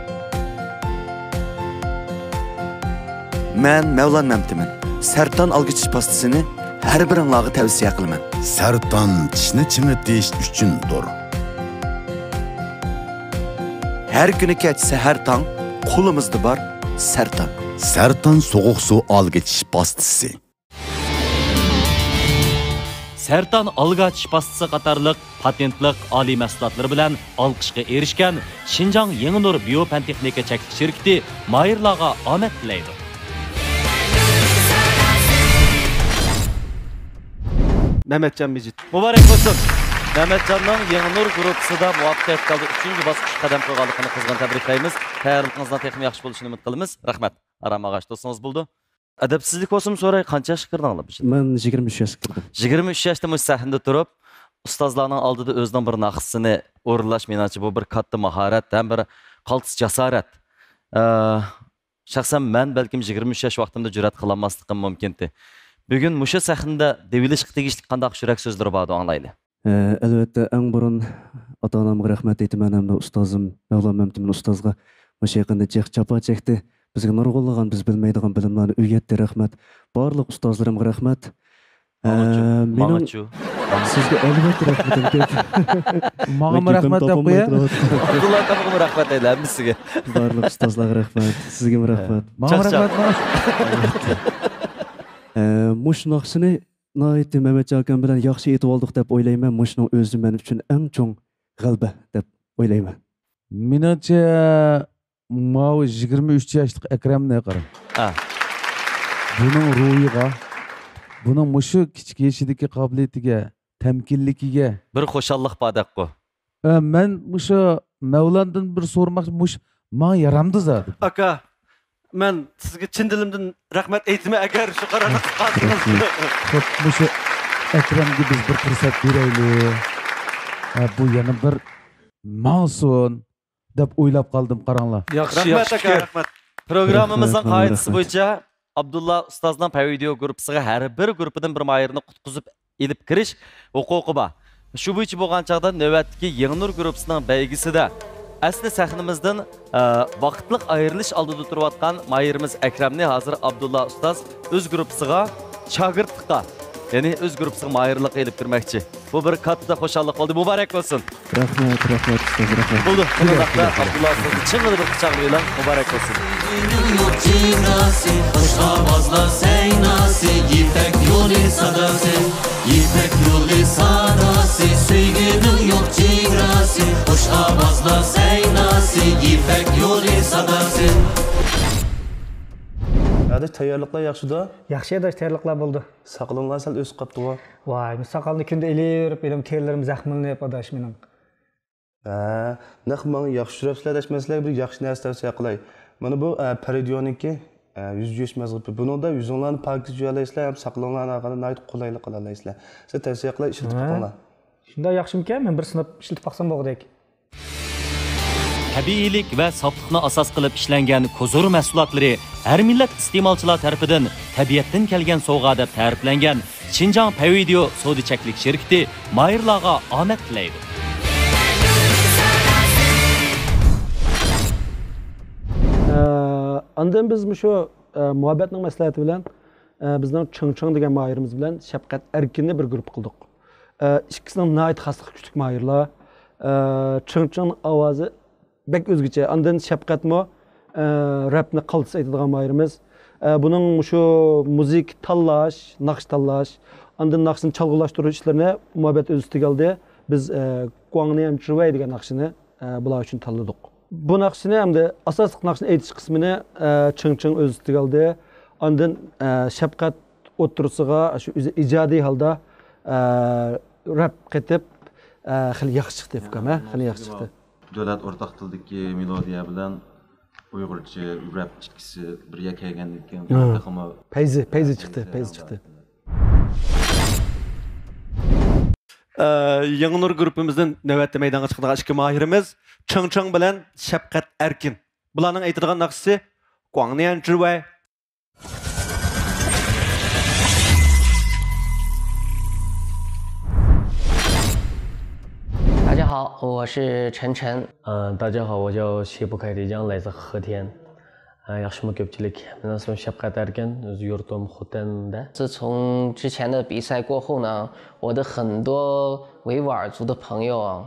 مەن مەۋلان مەمتىمىن. سەرتان ئالگا چىش پاستىسىنى ھەر بىرىڭلارغا تەۋسىيە قىلىمەن. سەرتان چىشنى چىڭىتىش ئۈچۈندۇر. ھەر كۈنى كەچ سەھەر تاڭ قولىمىزدا بار سەرتان. سەرتان سوغۇق سۇ ئالگا چىش پاستىسى. سەرتان ئالگا چىش پاستىسى قاتارلىق پاتېنتلىق ئالىي مەھسۇلاتلىرى بىلەن ئالقىشقا ئېرىشكەن شىنجاڭ يېڭى نۇر بىيو پەن تېخنىكا چەكلىك شىركىتى ماھىرلارغا ئامەت تىلەيدۇ. مەمەتجان مىجىت. مۇبارەك بولسۇن! مەمەتجاننىڭ يېڭى نۇر گۇرۇپپىسىدا مۇۋەپپەقىيەتلىك ھالدا ئۈچىنچى باسقۇچقا قەدەم قويغانلىقىنى قىزغىن تەبرىكلەيمىز. تەييارلىقىڭىزنىڭ تېخىمۇ ياخشى بولۇشىنى ئۈمىد قىلىمىز. رەھمەت. ئارام ئاغاچ توسسىڭىز بولىدۇ. ئەدەپسىزلىك بولسىمۇ سوراي، قانچە ياشقا كىردىڭلار بۇ يىل؟ مەن يىگىرمە ئۈچ ياشقا كىردىم. يىگىرمە ئۈچ ياشتا مۇشۇ سەھنىدە تۇرۇپ، ئۇستازلارنىڭ ئالدىدا ئۆزىنىڭ بىر ناخشىسىنى ئورۇنلاش، مېنىڭچە، بۇ بىر كاتتا ماھارەت ھەم بىر قالتىس جاسارەت. ئە، شەخسەن مەن بەلكىم يىگىرمە ئۈچ ياش ۋاقتىمدا جۈرئەت قىلالماسلىقىم مۇمكىنتى. بۈگۈن مۇشۇ سەھنىدە دېۋىلىشقا تېگىشلىك قانداق يۈرەك سۆزلىرى باردۇ، ئاڭلايلى. ئە، ئەلۋەتتە، ئەڭ بۇرۇن ئاتا-ئانامغا رەھمەت ئېيتىمەن ھەمدە ئۇستازىم مەۋلان مەمتىمىن ئۇستازغا مۇشۇ يېقىندا جىق جاپا چەكتى. بىزگە نۇرغۇنلىغان بىز بىلمەيدىغان بىلىملەرنى ئۆگەتتى. رەھمەت. بارلىق ئۇستازلىرىمغا رەھمەت. ئە، ماڭىچۇ؟ مېنىڭ ماڭىچۇ؟ سىزگە ئەلۋەتتە رەھمىتىم كۆپ. ماڭىمۇ رەھمەت دەپ قويە. ئابدۇللا ئاكامغىمۇ رەھمەت ئەيلە، ھەممىسىگە. بارلىق ئۇستازلارغا رەھمەت. سىزگىمۇ رەھمەت. ماڭىمۇ چاقچاق. رەھمەت، ماڭا. ئە، مۇشۇ ناخشىنى ناھايىتى مەمەتجان ئاكام بىلەن ياخشى ئېيتىۋالدۇق دەپ ئويلايمەن. مۇشۇنىڭ ئۆزى مەن ئۈچۈن ئەڭ چوڭ غەلىبە دەپ ئويلايمەن. مېنىڭچە، ماۋۇ يىگىرمە ئۈچ ياشلىق ئەكرەمنى قاراڭ. ھە. بۇنىڭ روھىغا، بۇنىڭ مۇشۇ كىچىك يېشىدىكى قابىلىيىتىگە، تەمكىنلىكىگە بىر خۇشاللىق باردەكقۇ. ئە، مەن مۇشۇ مەۋلاندىن بىر سورىماقچى، مۇشۇ ماڭا يارامدۇ زادى. ئاكا، مەن سىزگە چىن دىلىمدىن رەھمەت ئېيتىمەن، ئەگەر شۇ قارارنى قىلسىڭىز. خۇد مۇشۇ ئەكرەمگە بىز بىر پۇرسەت بېرەيلى. ھە، بۇ يەنە بىر ماڭسۇن دەپ ئويلاپ قالدىم، قاراڭلار. ياخشى، رەھمەت ياخشى ئاكا، پىكىر. رەھمەت. پروگراممىمىزنىڭ رەھمەت، قائىدىسى رەھمەت. بويىچە ئابدۇللا ئۇستازنىڭ پەن ۋىدېئو گۇرۇپپىسىغا ھەر بىر گۇرۇپپىدىن بىر ماھىرنى قۇتقۇزۇپ ئېلىپ كىرىش ھوقۇقى بار. شۇ بويىچە بولغان چاغدا نۆۋەتتىكى يېڭى نۇر گۇرۇپپىسىنىڭ بەيگىسىدە ئەسلى سەھنىمىزدىن، ئە، ۋاقىتلىق ئايرىلىش ئالدىدا تۇرۇۋاتقان ماھىرىمىز ئەكرەمنى ھازىر ئابدۇللا ئۇستاز ئۆز گۇرۇپپىسىغا شاگىرتلىققا، يەنى ئۆز گۇرۇپپىسىغا ماھىرلىققا ئېلىپ كىرمەكچى. بۇ بىر كاتتا خۇشاللىق بولدى. مۇبارەك بولسۇن! رەھمەت، رەھمەت، ئۇستاز، رەھمەت. بولدى، شۇنداقتا ئابدۇللا ئۇستازنى چىڭ بىر قۇچاقلىۋېلىڭ. مۇبارەك بولسۇن. سۆيگۈنىڭ يوق چېگراسى، خۇش ئاۋازلار سەيناسى، يىپەك يولى ساداسى، يىپەك يولى ساداسى، سۆيگۈنىڭ يوق چېگراسى، خۇش ئاۋازلار سەيناسى، يىپەك يولى ساداسى. ئاداش، تەييارلىقلار ياخشىدۇ؟ ياخشى ئاداش، تەييارلىقلار بولدى. ساقىلىڭلار سەل ئۆسۈپ قاپتىغۇ؟ ۋاي، ساقالنى كۈندە ئېلىۋېرىپ، ئېلىم تېرىلىرىم زەخىملىنىپ ئاداش مېنىڭ. ھە، نەق ماڭا ياخشى يۈرەپسىلەر دەش، مەن سىلەرگە بىر ياخشى نەرسە تەۋسىيە قىلاي. مانا بۇ، ئە، پەرىدىيونىڭكى، ئە، يۈز يۇيۇش مەزگىپى. بۇنىڭدا يۈزۈڭلارنى پاكىز يۇيالايسىلەر ھەم ساقىلىڭلارنى ئالغاندا ناھايىتى قولايلىق قىلالايسىلەر. سىلەر تەۋسىيە قىلاي، ئىشلىتىپ ھە. بېقىڭلار. شۇنداق ياخشىمىكەن؟ مەن بىر سىناپ ئىشلىتىپ باقسام بولغۇدەك. تەبىئىيلىك ۋە ساپلىقنى ئاساس قىلىپ ئىشلەنگەن كوزۇر مەھسۇلاتلىرى ھەر مىللەت ئىستېمالچىلار تەرىپىدىن تەبىئەتتىن كەلگەن سوۋغا دەپ تەرىپلەنگەن شىنجاڭ پەيۋىدېئو سودا چەكلىك شىركىتى ماھىرلارغا ئامەت تىلەيدۇ. ئە، ئاندىن بىز مۇشۇ، ئە، مۇھەببەتنىڭ مەسلىھەتى بىلەن، ئە، بىزنىڭ چىڭ چىڭ دېگەن ماھىرىمىز بىلەن شەپقەت ئەركىننى بىر گۇرۇپپا قىلدۇق. ئە، ئىككىسىنىڭ ناھايىتى خاسلىقى كۈچلۈك ماھىرلار. ئە، چىڭ چىڭنىڭ ئاۋازى بەك ئۆزگىچە. ئاندىن شەپقەتمۇ، ئە، رەپنى قالتىس ئېيتىدىغان ماھىرىمىز. ئە، بۇنىڭ مۇشۇ مۇزىكا تاللاش، ناخشا تاللاش، ئاندىن ناخشىنى چالغۇلاشتۇرۇش ئىشلىرىنى مۇھەببەت ئۆز ئۈستىگە ئالدى. بىز، ئە، گۇاڭنيەن جىۋەي دېگەن ناخشىنى، ئە، بۇلار ئۈچۈن تاللىدۇق. بۇ ناخشىنى ھەمدە ئاساسلىق ناخشىنى ئېيتىش قىسمىنى، ئە، چىڭ چىڭ ئۆز ئۈستىگە ئالدى. ئاندىن، ئە، شەپقەت ئوتتۇرىسىغا شۇ ئۆزى ئىجادىي ھالدا، ئە، رەپ قېتىپ، ئە، خېلى ياخشى چىقتى، ئۇكام، ھە؟ خېلى ياخشى چىقتى. دۆلەت ئورتاق تىلدىكى مېلودىيە بىلەن ئۇيغۇرچە رەپ ئىككىسى بىر يەرگە كەلگەندىن كېيىن ھە. تېخىمۇ پەيزى، پەيزى چىقتى، پەيزى چىقتى. ئە، يېڭى نۇر گۇرۇپپىمىزدىن نۆۋەتتە مەيدانغا چىقىدىغان ئىككى ماھىرىمىز چىڭ چىڭ بىلەن شەپقەت ئەركىن. بۇلارنىڭ ئېيتىدىغان ناخشىسى گۇاڭنيەن جىۋەي. 大家好，我是陈晨。嗯，大家好，我叫谢不开迪江，来自和田。啊，ياخشىمۇ كۆپچىلىك؟ مېنىڭ ئىسمىم شەپقەت ئەركىن، ئۆز يۇرتۇم خوتەندە. 自从之前的比赛过后呢，我的很多维吾尔族的朋友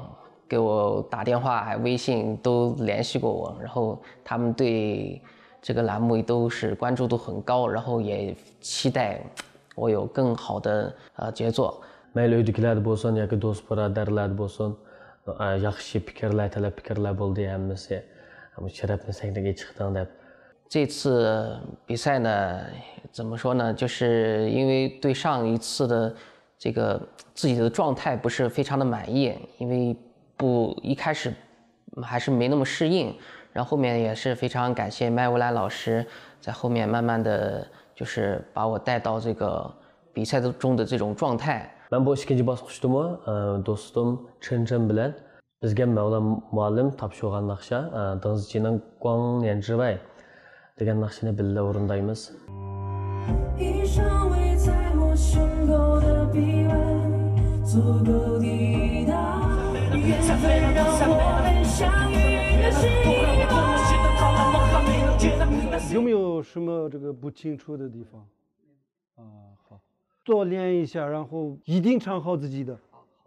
给我打电话，还微信都联系过我，然后他们对这个栏目都是关注度很高，然后也期待我有更好的呃杰作。 مەيلى ئۆيدىكىلەردە بولسۇن ياكى دوست بۇرادەرلەردە بولسۇن، ئە، ياخشى پىكىرلەر، تەلەپ پىكىرلەر بولدى ھەممىسى. شەرەپنى سەھنىگە چىقتىڭ دەپ. 这次比赛呢，怎么说呢？就是因为对上一次的这个自己的状态不是非常的满意，因为不一开始还是没那么适应，然后后面也是非常感谢麦乌兰老师在后面慢慢的就是把我带到这个比赛中的这种状态。 مەن بۇ ئىككىنچى باسقۇچتىمۇ، ئە، دوستۇم چېن چېن بىلەن بىزگە مەۋلان مۇئەللىم تاپشۇرغان ناخشا، ئە، دېڭزچىنىڭ گۇاڭ نيەن جىۋەي دېگەن ناخشىنى بىللە ئورۇندايمىز. Yomuyo shima 这个不清楚的地方？啊，好，多练一下，然后一定唱好自己的。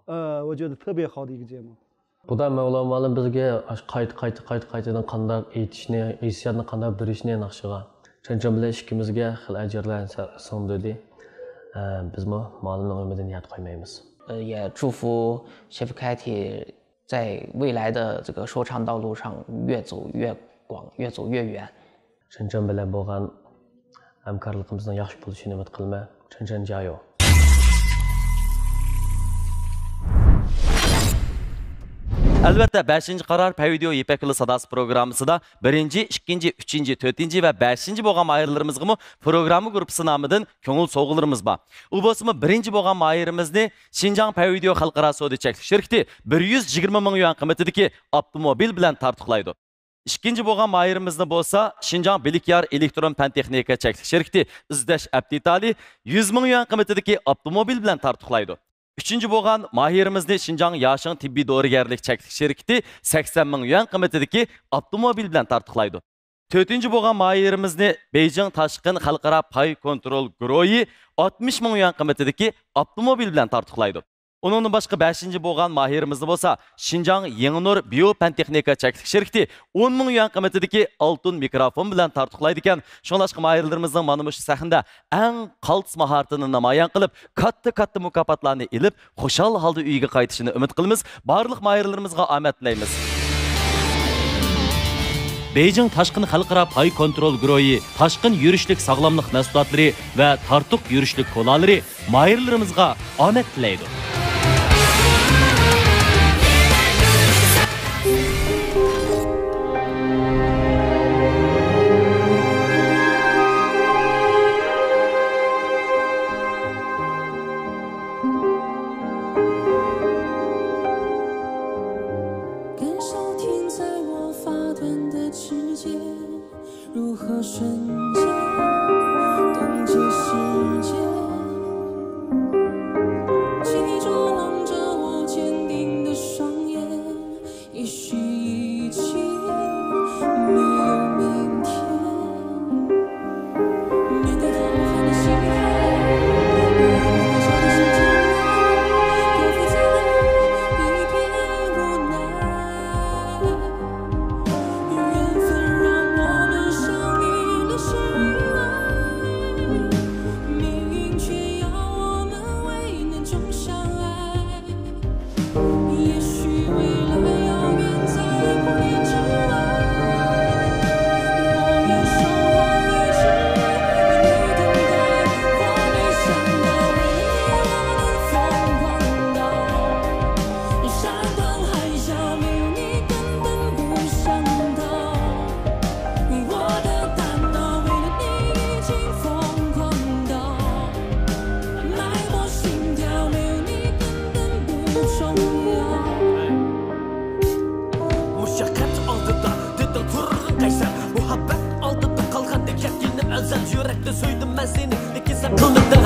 呃，我觉得特别好的一个节目。 بۇدا مەۋلان مۇئەللىم بىزگە ئاشۇ قايتا، قايتا، قايتا، قايتىدىن قانداق ئېيتىشنى، ھېسسىياتنى قانداق بېرىشنى ناخشىغا. چېن چېن بىلەن ئىككىمىزگە خېلى ئەجىرلەرنى سە-، سىڭدۈردى. ئە، بىزمۇ مۇئەللىمنىڭ ئۈمىدىنى يەردە قويمايمىز. 呃，也祝福 Chef Katy 在未来的这个说唱道路上越走越广，越走越远。 چېن چېن بىلەن بولغان ھەمكارلىقىمىزنىڭ ياخشى بولۇشىنى ئۈمىد قىلىمەن. چېن چېن جايو. ئەلۋەتتە، بەشىنچى قارار پەيۋىدېئو يىپەك يولى ساداسى پروگراممىسىدا بىرىنچى، ئىككىنچى، ئۈچىنچى، تۆتىنچى ۋە بەشىنچى بولغان ماھىرلىرىمىزغىمۇ پروگرامما گۇرۇپپىسى نامىدىن كۆڭۈل سوۋغىلىرىمىز بار. ئۇ بولسىمۇ بىرىنچى بولغان ماھىرىمىزنى شىنجاڭ پەيۋىدېئو خەلقئارا سودا چەكلىك شىركىتى بىر يۈز يىگىرمە مىڭ يۈەن قىممىتىدىكى ئاپتوموبىل بىلەن تارتۇقلايدۇ. ئىككىنچى بولغان ماھىرىمىزنى بولسا شىنجاڭ بىلىكيار ئېلېكترون پەن تېخنىكا چەكلىك شىركىتى ئىزدەش ئەپ دېتالى يۈز مىڭ يۈەن قىممىتىدىكى ئاپتوموبىل بىلەن تارتۇقلايدۇ. ئۈچىنچى بولغان ماھىرىمىزنى شىنجاڭ ياشىڭ تېببىي دورىگەرلىك چەكلىك شىركىتى سەكسەن مىڭ يۈەن قىممىتىدىكى ئاپتوموبىل بىلەن تارتۇقلايدۇ. تۆتىنچى بولغان ماھىرىمىزنى بېيجىڭ تاشقىن خەلقئارا پاي كونترول گۇرۇھى ئاتمىش مىڭ يۈەن قىممىتىدىكى ئاپتوموبىل بىلەن تارتۇقلايدۇ. ئۇنىڭدىن باشقا بەشىنچى بولغان ماھىرىمىزنى بولسا شىنجاڭ يېڭىنۇر بىيو پەن تېخنىكا چەكلىك شىركىتى ئون مىڭ يۈەن قىممىتىدىكى ئالتۇن مىكروفون بىلەن تارتۇقلايدىكەن. شۇڭلاشقا ماھىرلىرىمىزنىڭ مانا مۇشۇ سەھنىدە ئەڭ قالتىس ماھارىتىنى نامايان قىلىپ، كاتتا-كاتتا مۇكاپاتلارنى ئېلىپ، خۇشال الدا ئۆيىگە قايتىشىنى ئۈمىد قىلىمىز. بارلىق ماھىرلىرىمىزغا ئامەت تىلەيمىز. بېيجىڭ تاشقىن خەلقئارا پاي كونترول گۇرۇھى تاشقىن يۈرۈشلۈك ساغلاملىق مەھسۇلاتلىرى ۋە تارتۇق يۈرۈشلۈك كولالىرى ماھىرلىرىمىزغا ئامەت تىلەيدۇ. 感受停在我发端的指尖，如何瞬间冻结时间？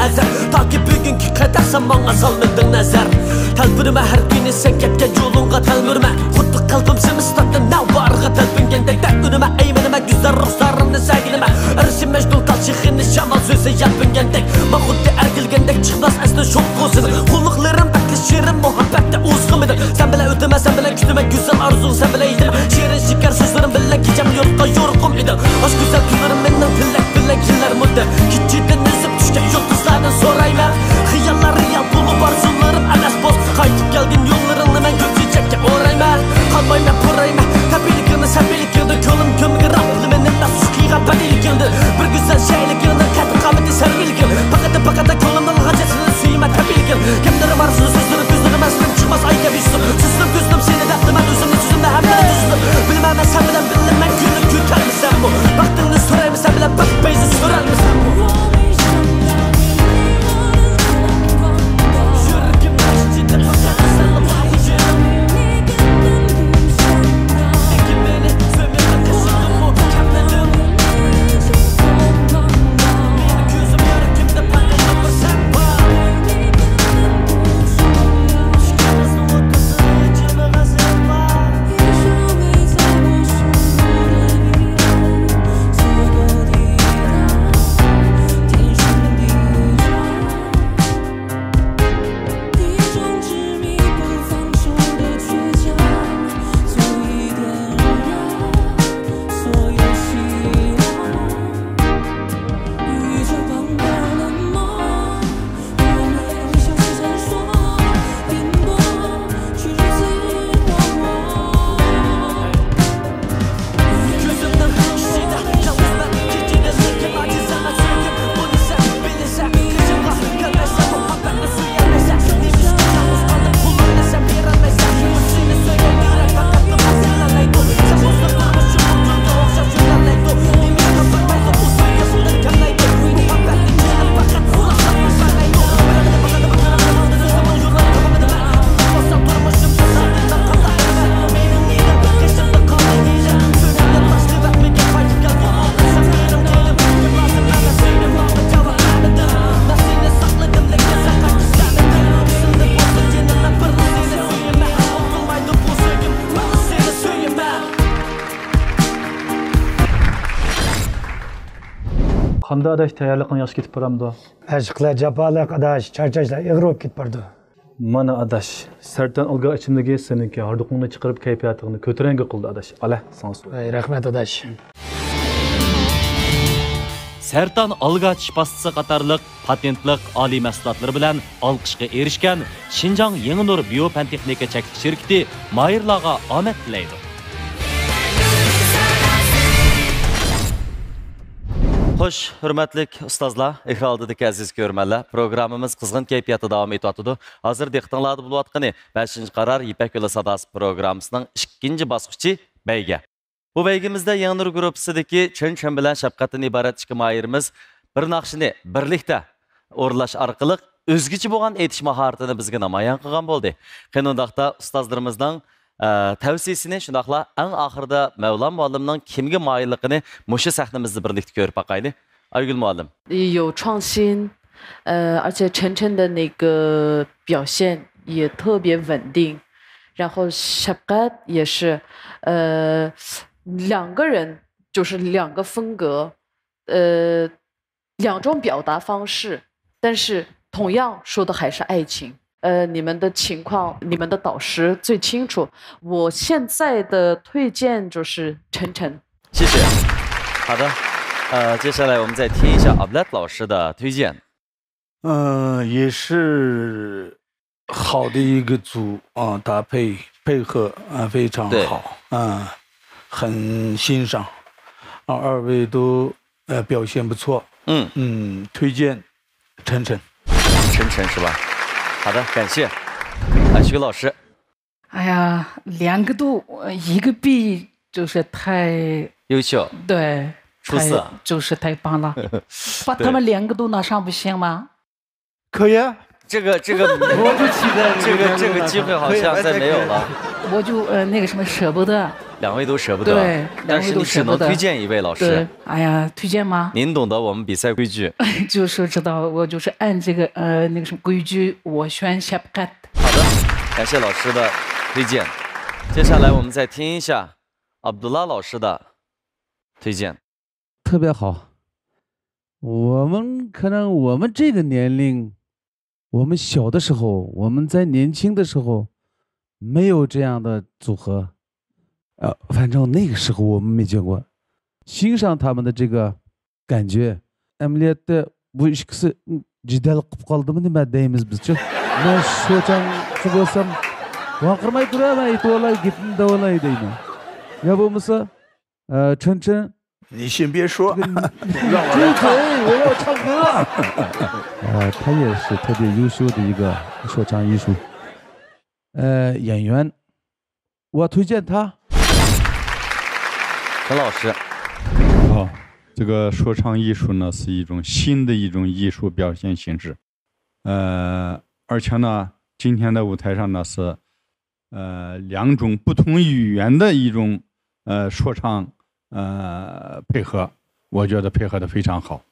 ھەزەر، تاكى بۈگۈنگە قەدەر سەن ماڭا سالمىدىڭ نەزەر. تەلپۈنىمەن ھەر كۈنى سەن كەتكەن يولۇڭغا تەلمۈرمەن. خۇددى قەلبىم زىمىستاندا نەۋباھارغا تەلپۈنگەندەك، تەلپۈنىمەن، ئەيمىنىمەن، گۈزەل رۇخسارىڭنى سەگىنىمەن. ئەرشىم مەجنۇن تال شېخىنى شامال سۆزى يەلپۈنگەندەك، ماڭا خۇددى ئەركىلىگەندەك چىقماس ئەستىن شوق قوزىنىپ. قۇللۇقلىرىم بەكلا شېرىن مۇھەببەتتە ئۇزغۇم ئىدىڭ. سەن بىلەن ئۆتىمەن، سەن بىلەن كۈتىمەن، گۈزەل ئارزۇڭ سەن بىلەن يېتىمەن. شېرىن شېكەر سۆزلىرىم بىلەن كېچەم يورۇتقان يورۇقۇم ئىدىڭ. ئاشۇ گۈزەل كۈنلىرىم مېنىڭ تىلەك بىلەن يىللار مۇددەت. كېچىدىن ئېزىپ چۈشكەن يۇلتۇزلاردىن سورايمەن. خىياللار رېئال بولۇپ، ئارزۇلىرىم ئەمەس بولسا، قايتىپ كەلگىن يوللىرىڭنى مەن گۈل چېچەككە ئورايمەن. قالمايمەن، پۇرايمەن، تەبىئىيلىكىڭنى، سەبىيلىكىڭدە كۆڭلۈم كۆمگە راپلىمەن، نەپسىز قىلغان بەدىيلىكىڭدىن. بىر گۈزەل شەيلىكىڭدىن قەدىر قامىتى سەرۋىلىكىڭ. پەقەت، پەقەت كۆڭلۈمدە ئالغان جەسىتىڭنى سۆيىمەن، تەبىئىيلىكىڭ. گەپلىرىم ئارىسىدا سۆزلىرىم، كۆزلىرىم ئەستىن چىقماس، ئايكەبى يۈزۈم. سۈزدۈم، كۈزدۈم سېنى دەپلا مەن ئۆزۈمنى، سۈزۈمنى ھەممىنى تۈزدۈم. بىلمەن مەن سەن بىلەن بىللە مەن كۈنلۈك كۆتەرمىسەممۇ. بەختىڭنى سورايمەن سەن بىلەن، بەخت پەيزى سۈرەلمىسەممۇ. قانداق ئاداش، تەييارلىقىڭ ياخشى كېتىپ بارامدۇ؟ ئەشقىلەر جاپالىق ئاداش، چارچاشلار ئېغىر بولۇپ كېتىپ بارىدۇ. مانا ئاداش، سەرتان ئالگا ئىچىملىكى سېنىڭكى ھاردۇقۇڭنى چىقىرىپ كەيپىياتىڭنى كۆتۈرەڭگۈ قىلدى ئاداش. ئالە، ساڭا سۇ. ۋەي، رەھمەت ئاداش. سەرتان ئالگا چىش پاستىسى قاتارلىق پاتېنتلىق ئالىي مەھسۇلاتلىرى بىلەن ئالقىشقا ئېرىشكەن شىنجاڭ يېڭى نۇر بىيو پەن تېخنىكا چەكلىك شىركىتى ماھىرلارغا ئامەت تىلەيدۇ. خوش، ھۆرمەتلىك ئۇستازلار، ئېكران ئالدىدىكى ئەزىز كۆرۈرمەنلەر، پروگراممىمىز قىزغىن كەيپىياتتا داۋام ئېتىۋاتىدۇ. ھازىر دىققىتىڭلاردا بولۇۋاتقىنى بەشىنچى قارار يىپەك يولى ساداسى پروگراممىسىنىڭ ئىككىنچى باسقۇچى بەيگە. بۇ بەيگىمىزدە يېڭى نۇر گۇرۇپپىسىدىكى چېن چېن بىلەن شەپقەتتىن ئىبارەت ئىككى ماھىرىمىز بىر ناخشىنى بىرلىكتە ئورۇنلاش ئارقىلىق ئۆزگىچە بولغان ئېيتىش ماھارىتىنى بىزگە نامايان قىلغان بولدى. قېنى ئۇنداقتا ئۇستازلىرىمىزنىڭ، ئە، تەۋسىيىسىنى، شۇنداقلا ئەڭ ئاخىرىدا مەۋلان مۇئەللىمنىڭ كىمگە مايىللىقىنى مۇشۇ سەھنىمىزدە بىرلىكتە كۆرۈپ باقايلى. ئايگۈل مۇئەللىم. 有创新，呃，而且晨晨的那个表现也特别稳定，然后 Shefqat 也是，呃，两个人就是两个风格，呃，两种表达方式，但是同样说的还是爱情。呃，你们的情况，你们的导师最清楚。我现在的推荐就是晨晨。谢谢。好的，呃，接下来我们再听一下 Ablet 老师的推荐。 嗯，也是好的一个组啊，搭配配合啊非常好啊，很欣赏啊，二位都呃表现不错。嗯嗯，推荐晨晨。晨晨是吧？好的，感谢。哎，徐老师。 哎呀，两个都，呃，一个比就是太优秀，对，出色，太，就是太棒了。把他们两个都拿上不行吗？可以啊。这个，这个，我就期待这个，这个机会好像再没有了。我就，呃，那个什么，舍不得。两位都舍不得，对，但是你只能推荐一位老师。两位都舍不得。对，哎呀，推荐吗？您懂得我们比赛规矩。就是知道，我就是按这个，呃，那个什么规矩，我选Shefqat。好的，感谢老师的推荐。接下来我们再听一下Abdullah老师的推荐。特别好。我们可能我们这个年龄，我们小的时候，我们在年轻的时候，没有这样的组合。呃，反正那个时候我们没见过。欣赏他们的这个感觉。ئەمەلىيەتتە بۇ ئىككىسى جېدەل قىلىپ قالدىمۇ نېمە دەيمىز بىزچۇ؟ مەن شوچاڭچى بولسام، ۋارقىرىماي تۇرۇۋەر، مەن ئېيتىۋالاي، گېپىمنى دەۋالاي دەيمەن. يا بولمىسا، ئە، چېن چېن. 你先别说，让我来唱。住嘴，我要唱歌。啊，他也是特别优秀的一个说唱艺术。呃，演员，我推荐他。陈老师。哦，这个说唱艺术呢，是一种新的一种艺术表现形式。呃，而且呢，今天的舞台上呢是，呃，两种不同语言的一种，呃，说唱，呃，配合，我觉得配合得非常好。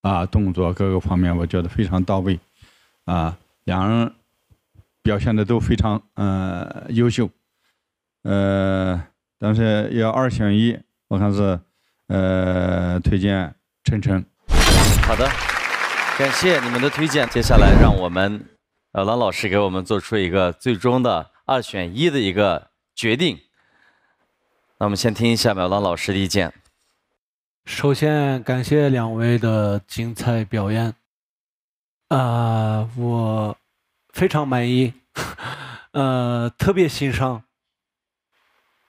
啊，动作各个方面我觉得非常到位。啊，两人表现得都非常，呃，优秀。呃，但是要二选一，我看是，呃，推荐琛琛。好的，感谢你们的推荐。接下来让我们，呃，郎老师给我们做出一个最终的二选一的一个决定。那我们先听一下苗郎老师的意见。首先感谢两位的精彩表演，啊，我非常满意，呃，特别欣赏，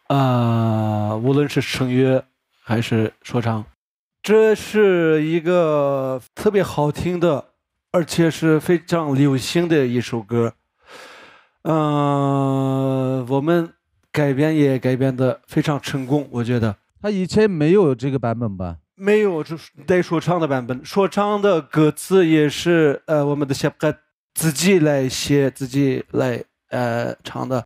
啊，无论是声乐还是说唱，这是一个特别好听的，而且是非常流行的一首歌。呃，我们改编也改编得非常成功，我觉得。他以前没有这个版本吧？没有，就是带说唱的版本。说唱的歌词也是，呃，我们的Shefqat自己来写，自己来，呃，唱的。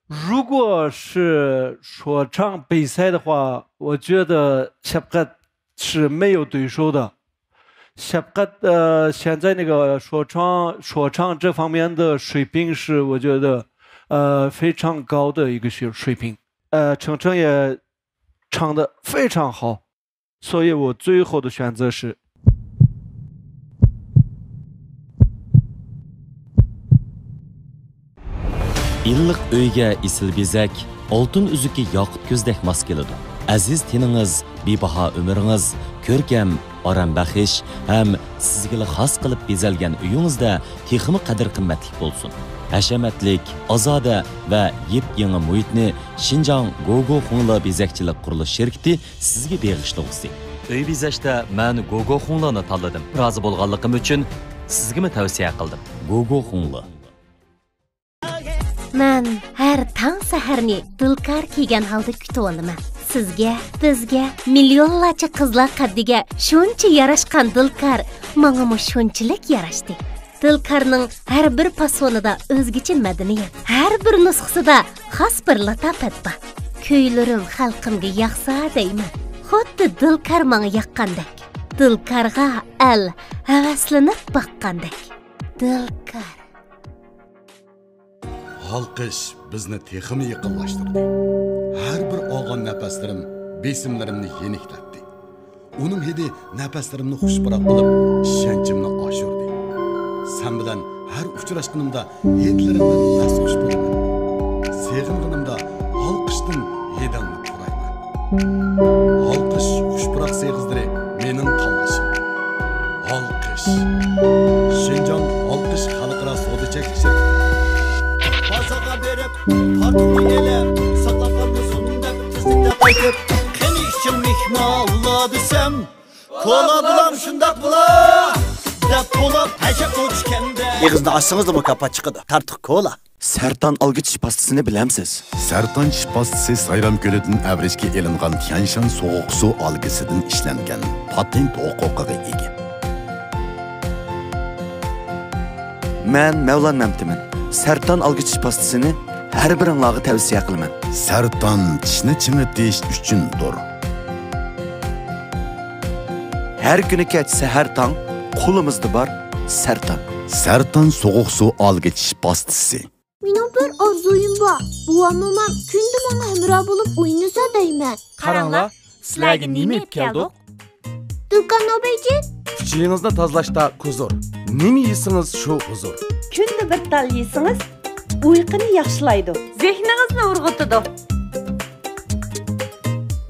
如果是说唱比赛的话，我觉得Shefqat是没有对手的。Shefqat，呃，现在那个说唱，说唱这方面的水平是，我觉得，呃，非常高的一个水，水平。呃，琛琛也唱得非常好。 所以我最后的选择是 ئىللىق ئۆيگە ئېسىل بېزەك، ئالتۇن ئۈزۈكى ياقۇت كۆزدەك ماس كېلىدۇ. ئەزىز تېنىڭىز، بىباھا ئۆمرىڭىز، كۆركەم، ئارام بەخش ھەم سىزگىلا خاس قىلىپ بېزەلگەن ئۆيىڭىزدە تېخىمۇ قەدىر-قىممەتلىك بولسۇن. ھەشەمەتلىك، ئازادە ۋە يېپيېڭى مۇھىتنى شىنجاڭ گوگو خۇڭلې بېزەكچىلىك قۇرۇلۇش شىركىتى سىزگە بېغىشلىغۇسى. ئۆي بېزەشتە مەن گوگو خۇڭلېنى تاللىدىم. رازى بولغانلىقىم ئۈچۈن سىزگىمۇ تەۋسىيە قىلدىم. گوگو خۇڭلې. مەن ھەر تاڭ سەھەرنى دىلكار كىيگەن ھالدا كۈتۈۋالىمەن. سىزگە، بىزگە، مىليونلارچە قىزلار قەددىگە شۇنچە ياراشقان دىلكار ماڭىمۇ شۇنچىلىك ياراشتى. دىلكارنىڭ ھەر بىر پاسونىدا ئۆزگىچە مەدەنىيەت، ھەر بىر نۇسخىسىدا خاس بىر لاتاپەت بار. كۈيلىرىم خەلقىمگە ياقسا دەيمەن، خۇددى دىلكار ماڭا ياققاندەك. دىلكارغا ئەل ھەۋەسلىنىپ باققاندەك. دىلكار. ھالقىش بىزنى تېخىمۇ يېقىنلاشتۇردى. ھەر بىر ئالغان نەپەسلىرىم بېسىملىرىمنى يېنىكلەتتى. ئۇنىڭ ھىدى نەپەسلىرىمنى خۇش پۇراق قىلىپ، ئىشەنچىمنى ئاشۇردى. سەن بىلەن ھەر ئۇچراشقىنىمدا ھىدلىرىڭدىن مەستخۇش بولىمەن. سېغىنغىنىمدا ھالقىشتىن ھىدىڭنى پۇرايمەن. ھالقىش خۇش پۇراق سېغىزلىرى مېنىڭ تاللىشىم. ھالقىش. شىنجاڭ ھالقىش خەلقئارا سودا چەكلىك شىركىتى. بازارغا بېرىپ، تارتۇقنى ئېلىپ، ساقلاپ قالمىسۇن دەپ، تېزلىكتە قايتىپ، قېنى ئىچىڭ مېھمانلار دېسەم، كولا بولام شۇنداق بولا، دەپ بولۇپ، ھەشەپ ئوچكەندە. ئېغىزنى ئاچسىڭىزلا مۇكاپات چىقىدۇ. تارتۇق كولا. سەرتان ئالگۈ چىش پاستىسىنى بىلەمسىز؟ سەرتان چىش پاستىسى سايرام كۆلىدىن ئەۋرىشكە ئېلىنغان تيەنشان سوغۇق سۇ ئالگىسىدىن ئىشلەنگەن، پاتېنت ھوقۇقىغا ئىگە. مەن مەۋلان مەمتىمىن. سەرتان ئالگۈ چىش پاستىسىنى ھەر بىرىڭلارغا تەۋسىيە قىلىمەن. سەرتان چىشنى چىڭىتىش ئۈچۈندۇر. ھەر كۈنى كەچ سەھەر تاڭ قولىمىزدا بار سەرتان. سەرتان سوغۇق سۇ ئالغىچ پاستىسى. مېنىڭ بىر ئارزۇيۇم بار. بوۋام، مومام كۈندە ماڭا ھەمراھ بولۇپ ئوينىسا دەيمەن. قاراڭلار، سىلەرگە نېمە ئېلىپ كەلدۇق؟ دۇكان نوبەيجى. ئۈچىيىڭىزنى تازىلاشتا كۇزۇر. نېمە يېسىڭىز شۇ ھۇزۇر. كۈندە بىر تال يېسىڭىز ئۇيقۇنى ياخشىلايدۇ. زېھنىڭىزنى ئۇرغۇتىدۇ.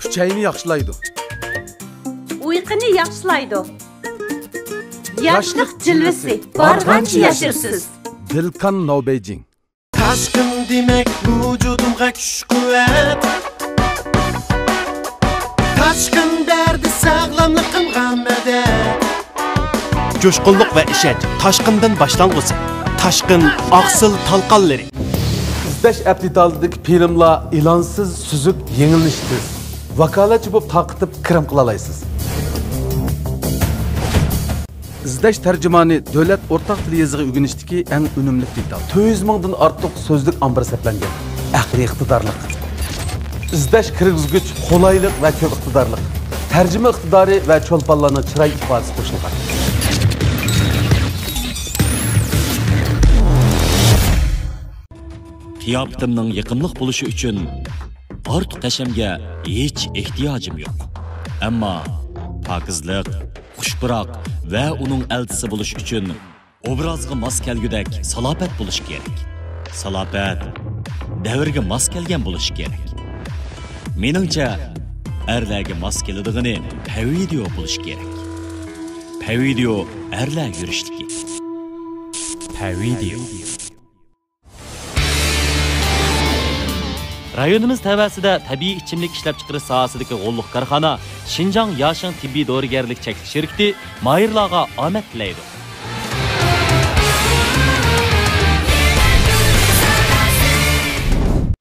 ئۈچەينى ياخشىلايدۇ. ئۇيقۇنى ياخشىلايدۇ. ياشلىق جىلۋىسى بارغانچە ياشىرسىز. دىلكان نوبەيجىڭ. تاشقىن دېمەك ۋۇجۇدۇمغا كۈچ-قۇۋۋەت. تاشقىن بەردى ساغلاملىقىمغا مەدەت. جۇشقۇنلۇق ۋە ئىشەنچ تاشقىندىن باشلانغۇسى. تاشقىن ئاقسىل تالقانلىرى. ئىزدەش ئەپ دېتالىدىكى فىلىملار ئېلانسىز، سۈزۈك، يېڭىلىنىشى تېز. ۋاكالەتچى بولۇپ تارقىتىپ كىرىم قىلالايسىز. ئىزدەش تەرجىمانى دۆلەت ئورتاق تىل يېزىقى ئۆگىنىشتىكى ئەڭ ئۈنۈملۈك دېتال. تۆت يۈز مىڭدىن ئارتۇق سۆزلۈك ئامبىرى سەپلەنگەن. ئەقلىي ئىقتىدارلىق. ئىزدەش كىرگۈزگۈچ قولايلىق ۋە كۆپ ئىقتىدارلىق. تەرجىمە ئىقتىدارى ۋە چولپانلارنىڭ چىراي ئىپادىسى قوشۇلغان. قىياپىتىمنىڭ يېقىملىق بولۇشى ئۈچۈن ئارتۇق ھەشەمگە ھېچ ئېھتىياجىم يوق. ئەمما پاكىزلىق، خۇش پۇراق ۋە ئۇنىڭ ئەلچىسى بولۇش ئۈچۈن ئوبرازغا ماس كەلگۈدەك سالاپەت بولۇشى كېرەك. سالاپەت دەۋرگە ماس كەلگەن بولۇشى كېرەك. مېنىڭچە، ئەرلەرگە ماس كېلىدىغىنى پەۋىدىيو بولۇشى كېرەك. پەۋىدىيو ئەرلەر يۈرۈشلۈكى. پەۋىدىيو. رايونىمىز تەۋەسىدە تەبىئىي ئىچىملىك ئىشلەپچىقىرىش ساھەسىدىكى غوللۇق كارخانا شىنجاڭ ياشىڭ تېببىي دورىگەرلىك چەكلىك شىركىتى ماھىرلارغا ئامەت تىلەيدۇ.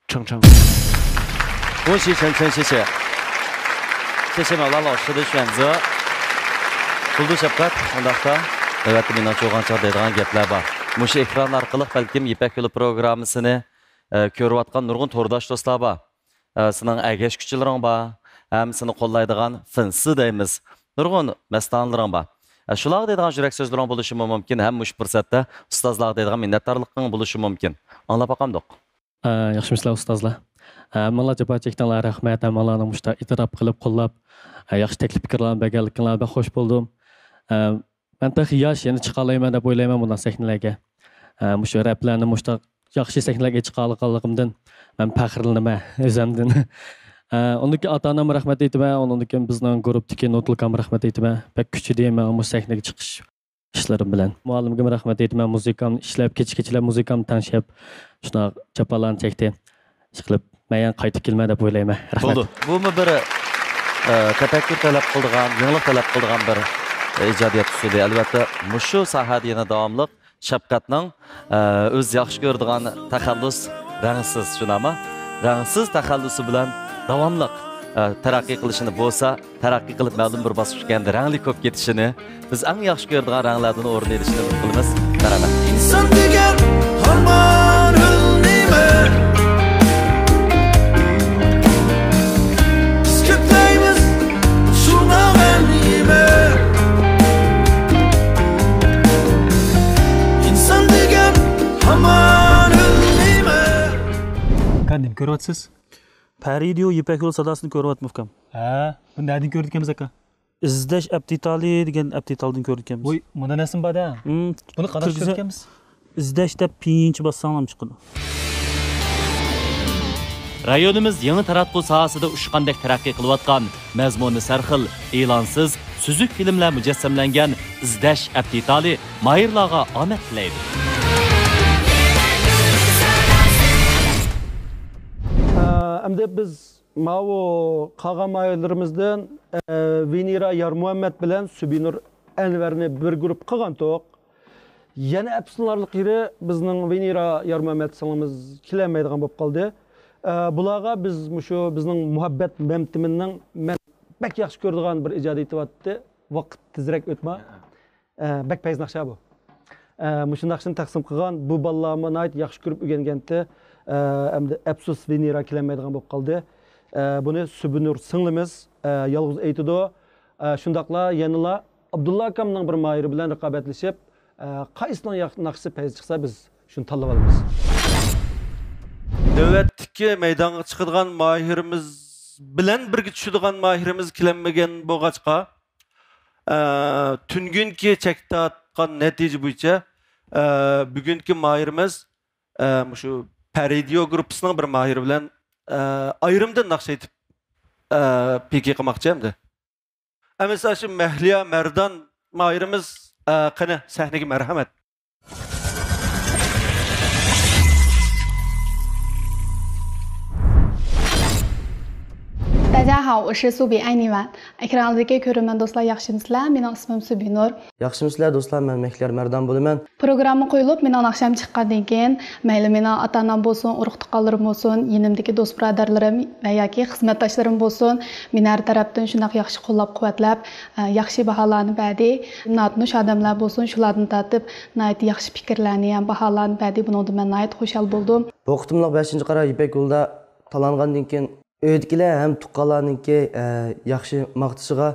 چىڭ چىڭ. 恭喜陈春，谢谢。谢谢马兰老师的选择。 بولدى شەپقەت، ئۇنداقتا نۆۋەتتە مېنىڭچە ئويغانچاق دەيدىغان گەپلەر بار. مۇشۇ ئېكران ئارقىلىق بەلكىم يىپەك يولى پروگراممىسىنى، ئە، كۆرۈۋاتقان نۇرغۇن تورداش دوستلار بار. ئە، سېنىڭ ئەگەشكۈچىلىرىڭ بار، ھەم سېنى قوللايدىغان فېنسى دەيمىز. نۇرغۇن مەستانىلىرىڭ بار. ئە، شۇلارغا دەيدىغان يۈرەك سۆزلىرىڭ بولۇشىمۇ مۇمكىن، ھەم مۇشۇ پۇرسەتتە ئۇستازلارغا دەيدىغان مىننەتدارلىقىڭ بولۇشى مۇمكىن. ئاڭلاپ باقامدۇق؟ ئە، ياخشىمۇسىلەر ئۇستازلار؟ ئە، ھەممىڭلار جاپا چەكتىڭلار، رەھمەت. ھەممىڭلارنىڭ مۇشۇنداق ئېتىراپ قىلىپ، قوللاپ، ئە، ياخشى تەكلىپ پىكىرلەرنى بەرگەنلىكىڭلارغا بەك خوش بولدۇم. ئە، مەن تېخى ياش، يەنە چىقالايمەن دەپ ئويلايمەن بۇنداق سەھنىلەرگە. ئە، مۇشۇ رەپلەرنى مۇشۇنداق ياخشى سەھنىلەرگە چىقالىغانلىقىمدىن مەن پەخىرلىنىمەن ئۆزۈمدىن. ئە، ئۇندىن كېيىن ئاتا-ئانامغا رەھمەت ئېيتىمەن، ئۇنىڭدىن كېيىن بىزنىڭ گۇرۇپتىكى نۇتۇلكامغا رەھمەت ئېيتىمەن. بەك كۈچىدى ماڭا مۇشۇ سەھنىگە چىقىش ئىشلىرىم بىلەن. مۇئەللىمگىمۇ رەھمەت ئېيتىمەن، مۇزىكامنى ئىشلەپ، كېچە-كېچىلەر مۇزىكامنى تەڭشەپ، شۇنداق جاپالارنى چەكتى. ئىشقىلىپ، مەن يەنە قايتىپ كېلىمەن دەپ ئويلايمەن. رەھمەت. بولدى. بۇمۇ بىر، ئە، تەپەككۇر تەلەپ قىلىدىغان، يېڭىلىق تەلەپ قىلىدىغان بىر، ئە، ئىجادىيەت ئۇسۇلى. ئەلۋەتتە، مۇشۇ ساھەدە يەنە داۋاملىق شەپقەتنىڭ، ئە، ئۆزى ياخشى كۆرىدىغان تەخەللۇس رەڭسىز، شۇنداقمۇ؟ رەڭسىز تەخەللۇسى بىلەن داۋاملىق، ئە، تەرەققىي قىلىشىنى بولسا، تەرەققىي قىلىپ مەلۇم بىر باسقۇچ كەلگەندە رەڭلىك بولۇپ كېتىشىنى، بىز ئەڭ ياخشى كۆرىدىغان رەڭلەردىن ئورۇن ئېلىشىنى ئۈمىد قىلىمىز. بىز كۆكلەيمىز شۇڭا مەن يېمە. ئىنسان دېگەن ھامان ئۆلمەيمە. ئاكا، نېمە كۆرۈۋاتىسىز؟ پەرىدىيو يىپەك يولى ساداسىنى كۆرۈۋاتىمەن، ئۇكام. ھە، بۇنى نەدىن كۆرىدىكەنمىز، ئاكا؟ ئىزدەش ئەپ دېتالى دېگەن ئەپ دېتالدىن كۆرىدىكەنمىز. ۋوي، مۇنداق نەرسىمۇ بار-دە. ھىم، بۇنى قانداق كىرگۈزە-، كۆرىدىكەنمىز؟ ئىزدەش دەپ پىنچە باسساڭلارمۇ چىقىدۇ. رايونىمىز يېڭى تاراتقۇ ساھەسىدە ئۇچقاندەك تەرەققىي قىلىۋاتقان، مەزمۇنى سەرخىل، ئېلانسىز، سۈزۈك فىلىملەر مۇجەسسەملەنگەن ئىزدەش ئەپ دېتالى ماھىرلارغا ئامەت تىلەيدۇ. ئە، ئەمدى بىز ماۋۇ قالغان ماھىرلىرىمىزدىن، ئە، ۋېنېرا يارمۇھەممەت بىلەن سۈبىنۇر ئەنۋەرنى بىر گۇرۇپپا قىلغانتۇق. يەنە ئەپسۇسلىنارلىق يېرى، بىزنىڭ ۋېنېرا يارمۇھەممەت سىڭلىمىز كېلەلمەيدىغان بولۇپ قالدى. ئە، بۇلارغا بىز مۇشۇ بىزنىڭ مۇھەببەت مەمتىمىنىڭ مەن بەك ياخشى كۆرىدىغان بىر ئىجادىيىتى بارتتى. ۋاقىت تېزرەك ئۆتمە. ئە، بەك پەيز ناخشا بۇ. ئە، مۇشۇ ناخشىنى تەقسىم قىلغان بۇ بالىلارمۇ ناھايىتى ياخشى كۆرۈپ ئۆگەنگەنتى. ئە، ئەمدى ئەپسۇس ۋېنېرا كېلەلمەيدىغان بولۇپ قالدى. ئە، بۇنى سۈبۈنۇر سىڭلىمىز، ئە، يالغۇز ئېيتىدۇ. ئە، شۇنداقلا يەنىلا ئابدۇللا ئاكامنىڭ بىر ماھىرى بىلەن رىقابەتلىشىپ، ئە، قايسىنىڭ ياق-، ناخشىسى پەيز چىقسا، بىز شۇنى تاللىۋالىمىز. نۆۋەتتىكى مەيدانغا چىقىدىغان ماھىرىمىز بىلەن بىرگە چۈشىدىغان ماھىرىمىز كېلەلمىگەن بولغاچقا، ئە، تۈنۈگۈنكى چەك تارتقان نەتىجە بويىچە، ئە، بۈگۈنكى ماھىرىمىز، ئە، مۇشۇ پەرىدىيو گۇرۇپپىسىنىڭ بىر ماھىرى بىلەن، ئە، ئايرىمدىن ناخشا ئېيتىپ، ئە، پىكى قىلماقچى ئەمدى. ئەمىسە شۇ مەھلىيا مەردان ماھىرىمىز، ئە، قېنى، سەھنىگە مەرھەمەت. 大家好，我是苏比爱你晚。 ئېكران ئالدىدىكى كۆرۈرمەن دوستلار، ياخشىمۇسىلەر؟ مېنىڭ ئىسمىم سۈبىنۇر. ياخشىمۇسىلەر دوستلار؟ مەن مەھلىيار مەردان بولىمەن. پروگرامما قويۇلۇپ، مېنىڭ ناخشام چىققاندىن كېيىن، مەيلى مېنىڭ ئاتا-ئانام بولسۇن، ئۇرۇق-تۇغقانلىرىم بولسۇن، يېنىمدىكى دوست-بۇرادەرلىرىم ۋە ياكى خىزمەتداشلىرىم بولسۇن، مېنى ھەر تەرەپتىن شۇنداق ياخشى قوللاپ-قۇۋۋەتلەپ، ئە، ياخشى باھالارنى بەردى. ناتونۇش ئادەملەر بولسۇن، شۇلاردىن تارتىپ ناھايىتى ياخشى پىكىرلەرنى ھەم باھالارنى بەردى. بۇنىڭدىن مەن ناھايىتى خۇشال بولدۇم. بۇ قېتىملىق بەشىنچى قارا يىپەك يولىدا تاللانغاندىن كېيىن، ئۆيدىكىلەر ھەم تۇغقانلارنىڭكى، ئە، ياخشى ماختىشىغا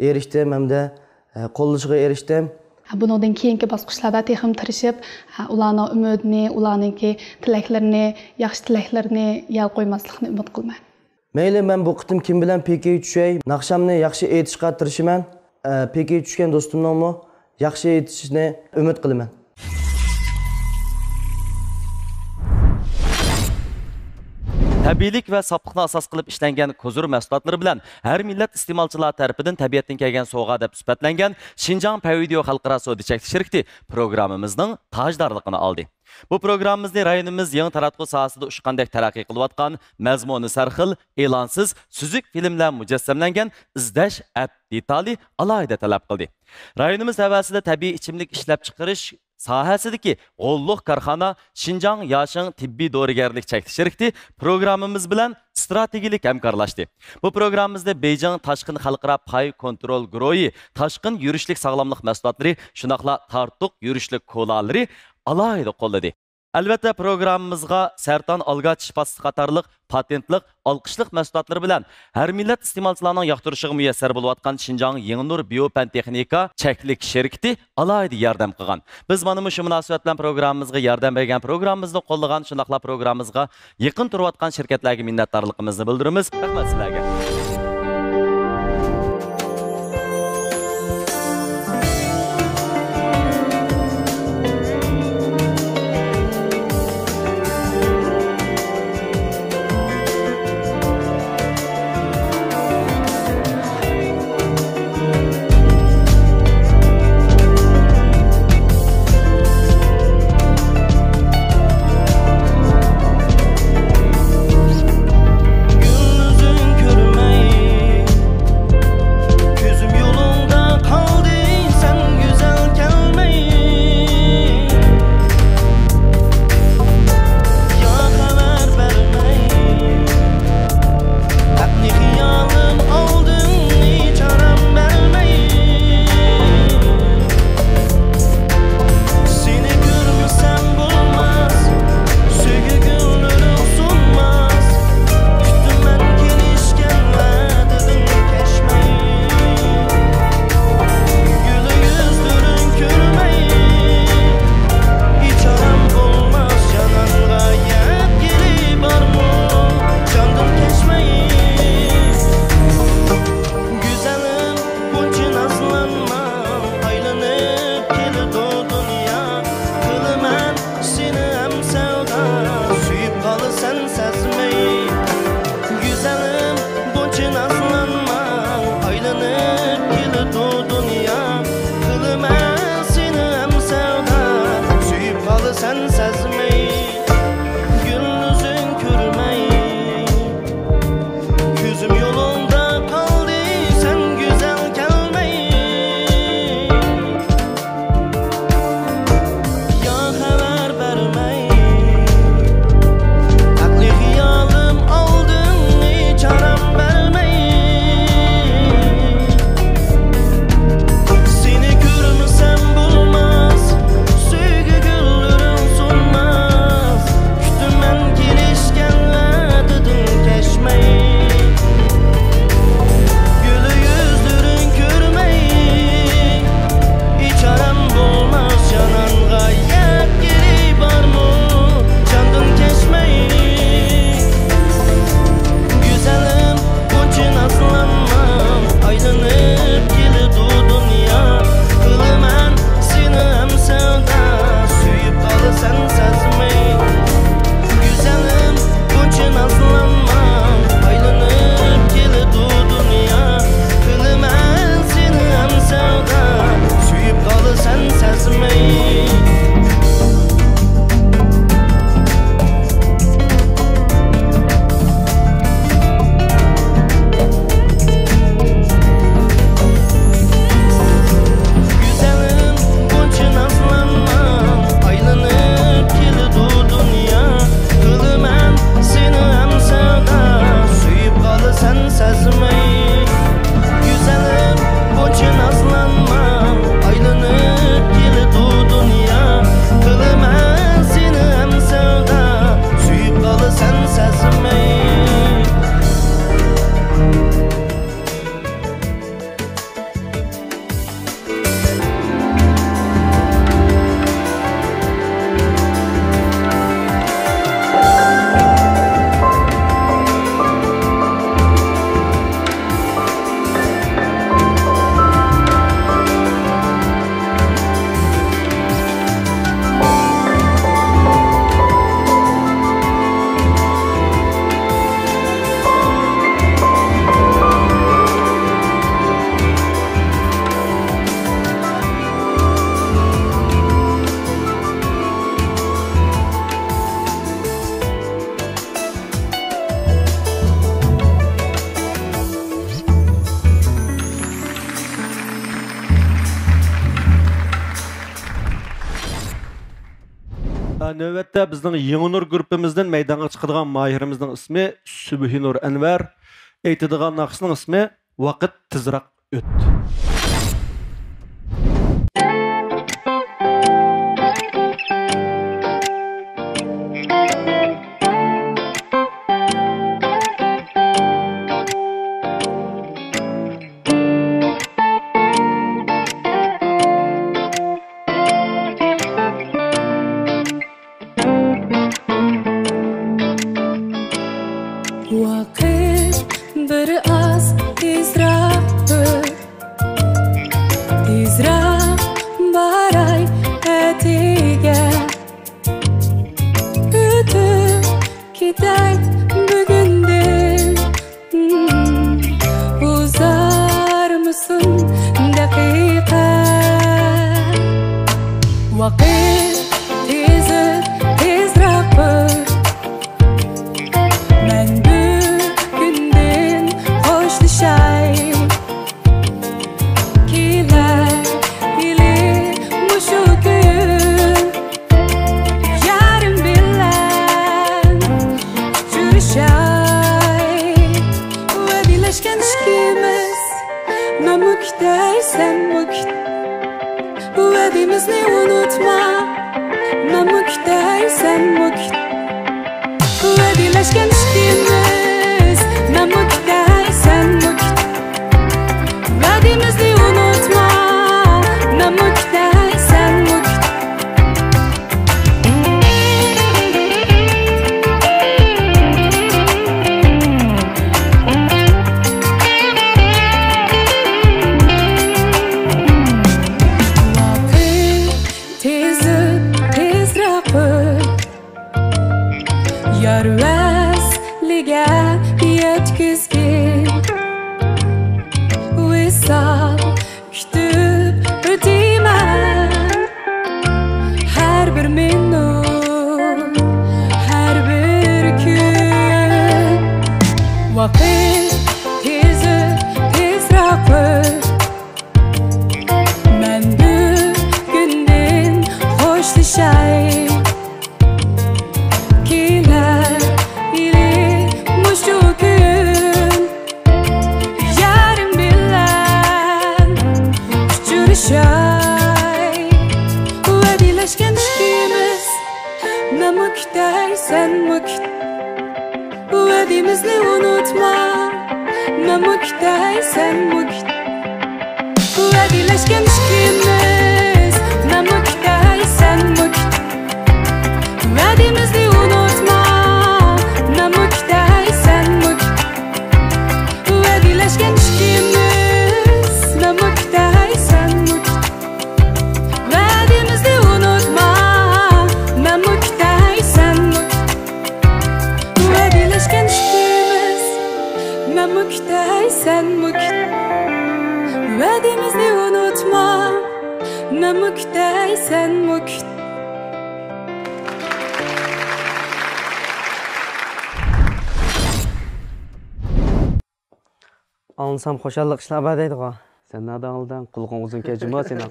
ئېرىشتىم ھەمدە، ئە، قوللىشىغا ئېرىشتىم. بۇنىڭدىن كېيىنكى باسقۇچلاردا تېخىمۇ تىرىشىپ، ئۇلارنىڭ ئۈمىدىنى، ئۇلارنىڭكى تىلەكلىرىنى، ياخشى تىلەكلىرىنى يەل قويماسلىقنى ئۈمىد قىلىمەن. مەيلى، مەن بۇ قېتىم كىم بىلەن پىكىگە چۈشەي، ناخشامنى ياخشى ئېيتىشقا تىرىشىمەن. ئە، پىكىگە چۈشكەن دوستۇمنىڭمۇ ياخشى ئېيتىشىنى ئۈمىد قىلىمەن. تەبىئىيلىك ۋە ساپلىقنى ئاساس قىلىپ ئىشلەنگەن كوزۇر مەھسۇلاتلىرى بىلەن ھەر مىللەت ئىستېمالچىلار تەرىپىدىن تەبىئەتتىن كەلگەن سوۋغا دەپ سۈپەتلەنگەن شىنجاڭ پەيۋىديو خەلقئارا سودا چەكلىك شىركىتى پروگراممىمىزنىڭ تاجدارلىقىنى ئالدى. بۇ پروگراممىمىزنى رايونىمىز يېڭى تاراتقۇ ساھەسىدە ئۇچقاندەك تەرەققىي قىلىۋاتقان، مەزمۇنى سەرخىل، ئېلانسىز، سۈزۈك فىلىملەر مۇجەسسەملەنگەن ئىزدەش ئەپ دېتالى ئالاھىدە تەلەپ قىلدى. رايونىمىز ھەۋەسىدە تەبىئىي ئىچىملىك ئىشلەپچىقىرىش ساھەسىدىكى غوللۇق كارخانا شىنجاڭ ياشىڭ تېببىي دورىگەرلىك چەكلىك شىركىتى پروگراممىمىز بىلەن ئىستراتېگىيەلىك ھەمكارلاشتى. بۇ پروگراممىمىزنى بېيجىڭ تاشقىن خەلقئارا پاي كونترول گۇرۇھى تاشقىن يۈرۈشلۈك ساغلاملىق مەھسۇلاتلىرى، شۇنداقلا تارتۇق يۈرۈشلۈك كولالىرى ئالاھىدە قوللىدى. ئەلۋەتتە، پروگراممىمىزغا سەرطان ئالگاچ شىپاسى قاتارلىق پاتېنتلىق، ئالقىشلىق مەھسۇلاتلىرى بىلەن ھەر مىللەت ئىستېمالچىلارنىڭ ياقتۇرۇشىغا مۇيەسسەر بولۇۋاتقان شىنجاڭ يېڭىنۇر بىيو پەن تېخنىكا چەكلىك شىركىتى ئالاھىدە ياردەم قىلغان. بىز مانا مۇشۇ مۇناسىۋەت بىلەن پروگراممىمىزغا ياردەم بەرگەن، پروگراممىمىزنى قوللىغان، شۇنداقلا پروگراممىمىزغا يېقىن تۇرۇۋاتقان شىركەتلەرگە مىننەتدارلىقىمىزنى بىلدۈرىمىز. رەھمەت سىلەرگە. ئە، نۆۋەتتە بىزنىڭ يېڭى نۇر گۇرۇپپىمىزدىن مەيدانغا چىقىدىغان ماھىرىمىزنىڭ ئىسمى سۈبھىنۇر ئەنۋەر. ئېيتىدىغان ناخشىسىنىڭ ئىسمى ۋاقىت تېزراق ئۆت. ۋاقىت بىر ئاز تېزراق ئۆت، تېزراق باراي ئەتىگە. ئۆتۈپ كېتەي بۈگۈندىن، ئۇزارمىسۇن دەقىقە. ۋاقىت تېزىپ تېزراق ئۆت، مەن بۈگۈندىن خوشلىشاي. كېلەر ھېلى مۇشۇ كۈن، يارىم بىلەن ئۇچرىشاي. ۋەدىلەشكەن ئىككىمىز، مەنمۇ كۈتەي، سەنمۇ كۈت. ۋەدىمىزنى ئۇنتۇما، مەنمۇ كۈتەي، سەنمۇ كۈت. ۋەدىلەشكەن ئىككىمىز، مەنمۇ كۈتەي، سەنمۇ كۈت. ۋەدىمىزنى ئۇنتۇما، مەنمۇ كۈتەي، سەنمۇ كۈت. ۋاقىت تېزىپ تېزراق ئۆت، يار ۋەسلىگە يەتكۈزگىن. ۋىسال كۈتۈپ ئۆتىمەن ھەر بىر مىنۇت، ھەر بىر كۈن. ۋاقىت تېزىپ تېزراق ئۆت، مەن بۈگۈندىن خوشلىشاي. كېلەر ھېلى مۇشۇ كۈن، يارىم بىلەن ئۇچرىشاي. ۋەدىلەشكەن ئىككىمىز، مەنمۇ كۈتەي، سەنمۇ كۈت. ۋەدىمىزنى ئۇنتۇما، مەنمۇ كۈتەي، سەنمۇ كۈت. ۋەدىلەشكەن ئىككىمىز، مەنمۇ كۈتەي، سەنمۇ كۈت. ۋەدىمىزنى ئۇنتۇما، مەنمۇ كۈتەي، سەنمۇ كۈت. ۋەدىلەشكەن ئىككىمىز، مەنمۇ كۈتەي، سەنمۇ كۈت. ۋەدىمىزنى ئۇنتۇما، مەنمۇ كۈتەي، سەنمۇ كۈت. ۋەدىلەشكەن ئىككىمىز، مەنمۇ كۈتەي، سەنمۇ كۈت. ۋەدىمىزنى ئۇنتۇما، مەنمۇ كۈتەي، سەنمۇ كۈت. ئاڭلىسام خۇشاللىق ئىشلار بار دەيدىغۇ. سەن نادان ئالداڭ، قۇلىقىڭ ئۇزۇنكەن جۇمۇ سېنىڭ.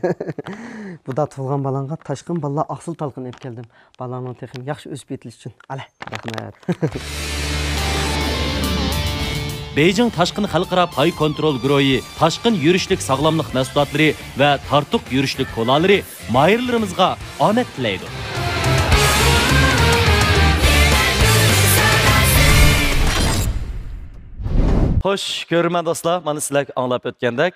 بۇدا تۇغۇلغان بالاڭغا تاشقىن بالىلار ئاقسىل تالقىنى ئېلىپ كەلدىم. بالاڭنىڭ تېخىمۇ ياخشى ئۆسۈپ يېتىلىشى ئۈچۈن. ئەلە. رەھمەت. بېيجىڭ تاشقىن خەلقئارا پاي كونترول گۇرۇھى تاشقىن يۈرۈشلۈك ساغلاملىق مەھسۇلاتلىرى ۋە تارتۇق يۈرۈشلۈك كولالىرى ماھىرلىرىمىزغا ئامەت تىلەيدۇ. خوش، كۆرۈرمەن دوستلار، مانا سىلەرگە ئاڭلاپ ئۆتكەندەك،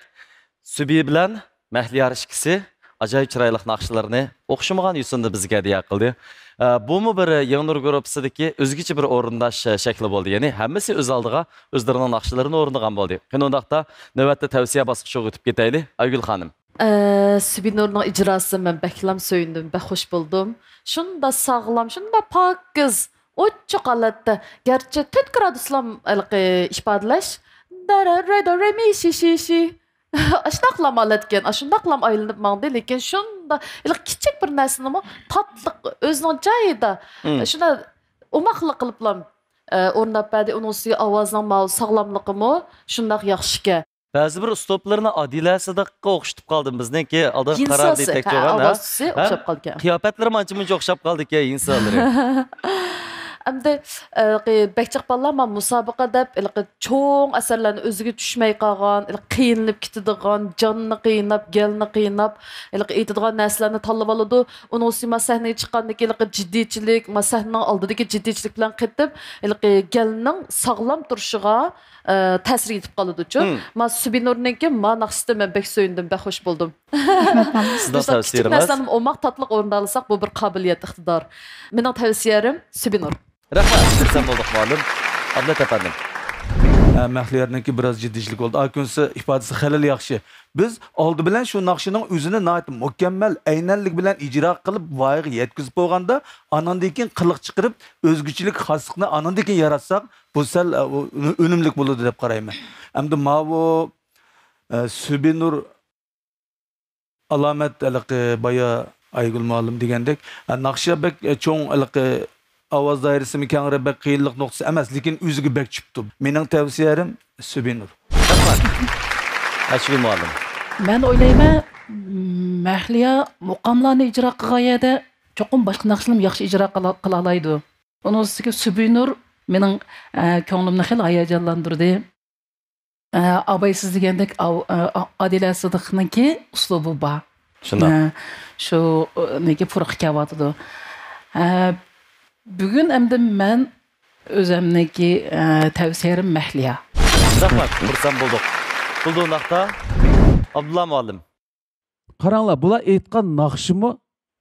سۈبھى بىلەن مەھلىيار ئىككىسى ئاجايىپ چىرايلىق ناخشىلىرىنى ئوخشىمىغان يوسۇندا بىزگە ھەدىيە قىلدى. ئە، بۇمۇ بىر يېڭى نۇر گۇرۇپپىسىدىكى ئۆزگىچە بىر ئورۇنداش شەكلى بولدى. يەنى ھەممىسى ئۆز ئالدىغا ئۆزلىرىنىڭ ناخشىلىرىنى ئورۇندىغان بولدى. قېنى ئۇنداقتا نۆۋەتتە تەۋسىيە باسقۇچىغا ئۆتۈپ كېتەيلى، ئايگۈل خانىم. ئە، سۈبھىنۇرنىڭ ئىجراسى مەن بەكلەم سۆيۈندۈم، بەك خوش بولدۇم. شۇنداق ساغلام، شۇنداق پاكىز، ئوچۇق ھالەتتە. گەرچە تۆت گرادۇسلام ھېلىقى ئىپادىلەش، دە، رە، رە، دو، رې، مى، شى، شى، شى. ئاشۇنداقلام ھالەتكەن، ئاشۇنداقلام ئايلىنىپ ماڭدى، لېكىن شۇنداق ھېلىقى كىچىك بىر نەرسىنىمۇ تاتلىق، ئۆزىنىڭ جايىدا، مم، شۇنداق ئوماقلىق قىلىپلام، ئە، ئورۇنداپ بەردى. ئۇنىڭ ئۈستىگە ئاۋازنىڭ ماۋۇ ساغلاملىقىمۇ شۇنداق ياخشىكەن. بەزى بىر ئۇسلۇبلىرىنى ئادىلە سىدىققا ئوخشىتىپ قالدىم. بىزنىڭكى ئالدىنقى قارار يىنساسى، دېتەكچى ھە، بولغان، ھە؟ ئاۋازى ھە؟ ئوخشاپ قالدىكەن. قىياپەتلىرىمۇ ئانچە-مۇنچە ئوخشاپ قالدىكەن، يىنسالىرى. ئەمدى، ھېلىقى بەك جىق بالىلار مانا مۇسابىقە دەپ، ھېلىقى چوڭ ئەسەرلەرنى ئۆزىگە چۈشمەي قالغان، ھېلىقى قىينىلىپ كېتىدىغان، جاننى قىيناپ، گەلنى قىيناپ، ھېلىقى ئېيتىدىغان نەرسىلەرنى تاللىۋالىدۇ. ئۇنىڭ ئۈستىگە مانا سەھنىگە چىققاندىن كېيىن ھېلىقى جىددىيچىلىك، مانا سەھنىنىڭ ئالدىدىكى جىددىيچىلىك بىلەن قېتىپ، ھېلىقى گەلنىڭ ساغلام تۇرۇشىغا، ئە، تەسىر يېتىپ قالىدۇچۇ. مم. مانا سۈبىنۇرنىڭكى مانا ناخشىسىدىن مەن بەك سۆيۈندۈم، بەك خوش بولدۇم. رەھمەت، ماڭا. سىزنىڭ دوستلار، كىچىك تەۋسىيىڭىز؟ نەرسىلەرنى ئوماق، تاتلىق ئورۇندالساق، بۇ بىر قابىلىيەت، ئىقتىدار. مېنىڭ تەۋسىيەم سۈبىنۇر. رەھمەت، خۇرسەن بولدۇق، مۇئەللىم. ئابلەت ئەپەندىم. ھە، مەھلىيارنىڭكى بىراز جىددىيچىلىك بولدى. ئاكۇنسى ئىپادىسى خېلىلا ياخشى. بىز ئالدى بىلەن شۇ ناخشىنىڭ ئۆزىنى ناھايىتى مۇكەممەل، ئەينەنلىك بىلەن ئىجرا قىلىپ، ۋايىغا يەتكۈزۈپ بولغاندا، ئاناندىن كېيىن قىلىق چىقىرىپ، ئۆزگىچىلىك، خاسلىقنى ئاناندىن كېيىن ياراتساق، بۇ سەل، ئە، ئۇ، ئۈنۈملۈك بولىدۇ دەپ قارايمەن. ئەمدى ماۋۇ، ئە، سۈبىنۇر ئالامەت ھېلىقى بايا ئايگۈل مۇئەللىم دېگەندەك، ئە، ناخشا بەك، ئە، چوڭ ھېلىقى ئاۋاز دائىرىسىمۇ كەڭرى، بەك قىيىنلىق نۇقتىسى ئەمەس، لېكىن ئۆزىگە بەك چۈپتۇ. مېنىڭ تەۋسىيەم سۈبىنۇر. رەھمەت. ئەشكۈل مۇئەللىم. مەن ئويلايمەن، مەھلىيا مۇقاملارنى ئىجرا قىلغان يەردە چوقۇم باشقا ناخشىلارنى ياخشى ئىجرا قىلا-، قىلالايدۇ. ئۇنىڭ ئۈستىگە سۈبىنۇر مېنىڭ، ئە، كۆڭلۈمنى خېلى ھاياجانلاندۇردى. ئە، ئابايسىز دېگەندەك، ئا-، ئە، ئادىلە سىدىقنىڭكى ئۇسلۇبى بار. شۇنداق. ئە، شۇ، ئە، نېكى پۇرىقى كەۋاتىدۇ. ئە، بۈگۈن ئەمدى مەن ئۆزەمنىڭكى، ئە، تەۋسىيەم مەھلىيا. رەھمەت، خۇرسەن بولدۇق. بولدى ئۇنداقتا، ئابدۇللا مۇئەللىم. قاراڭلار، بۇلار ئېيتقان ناخشىمۇ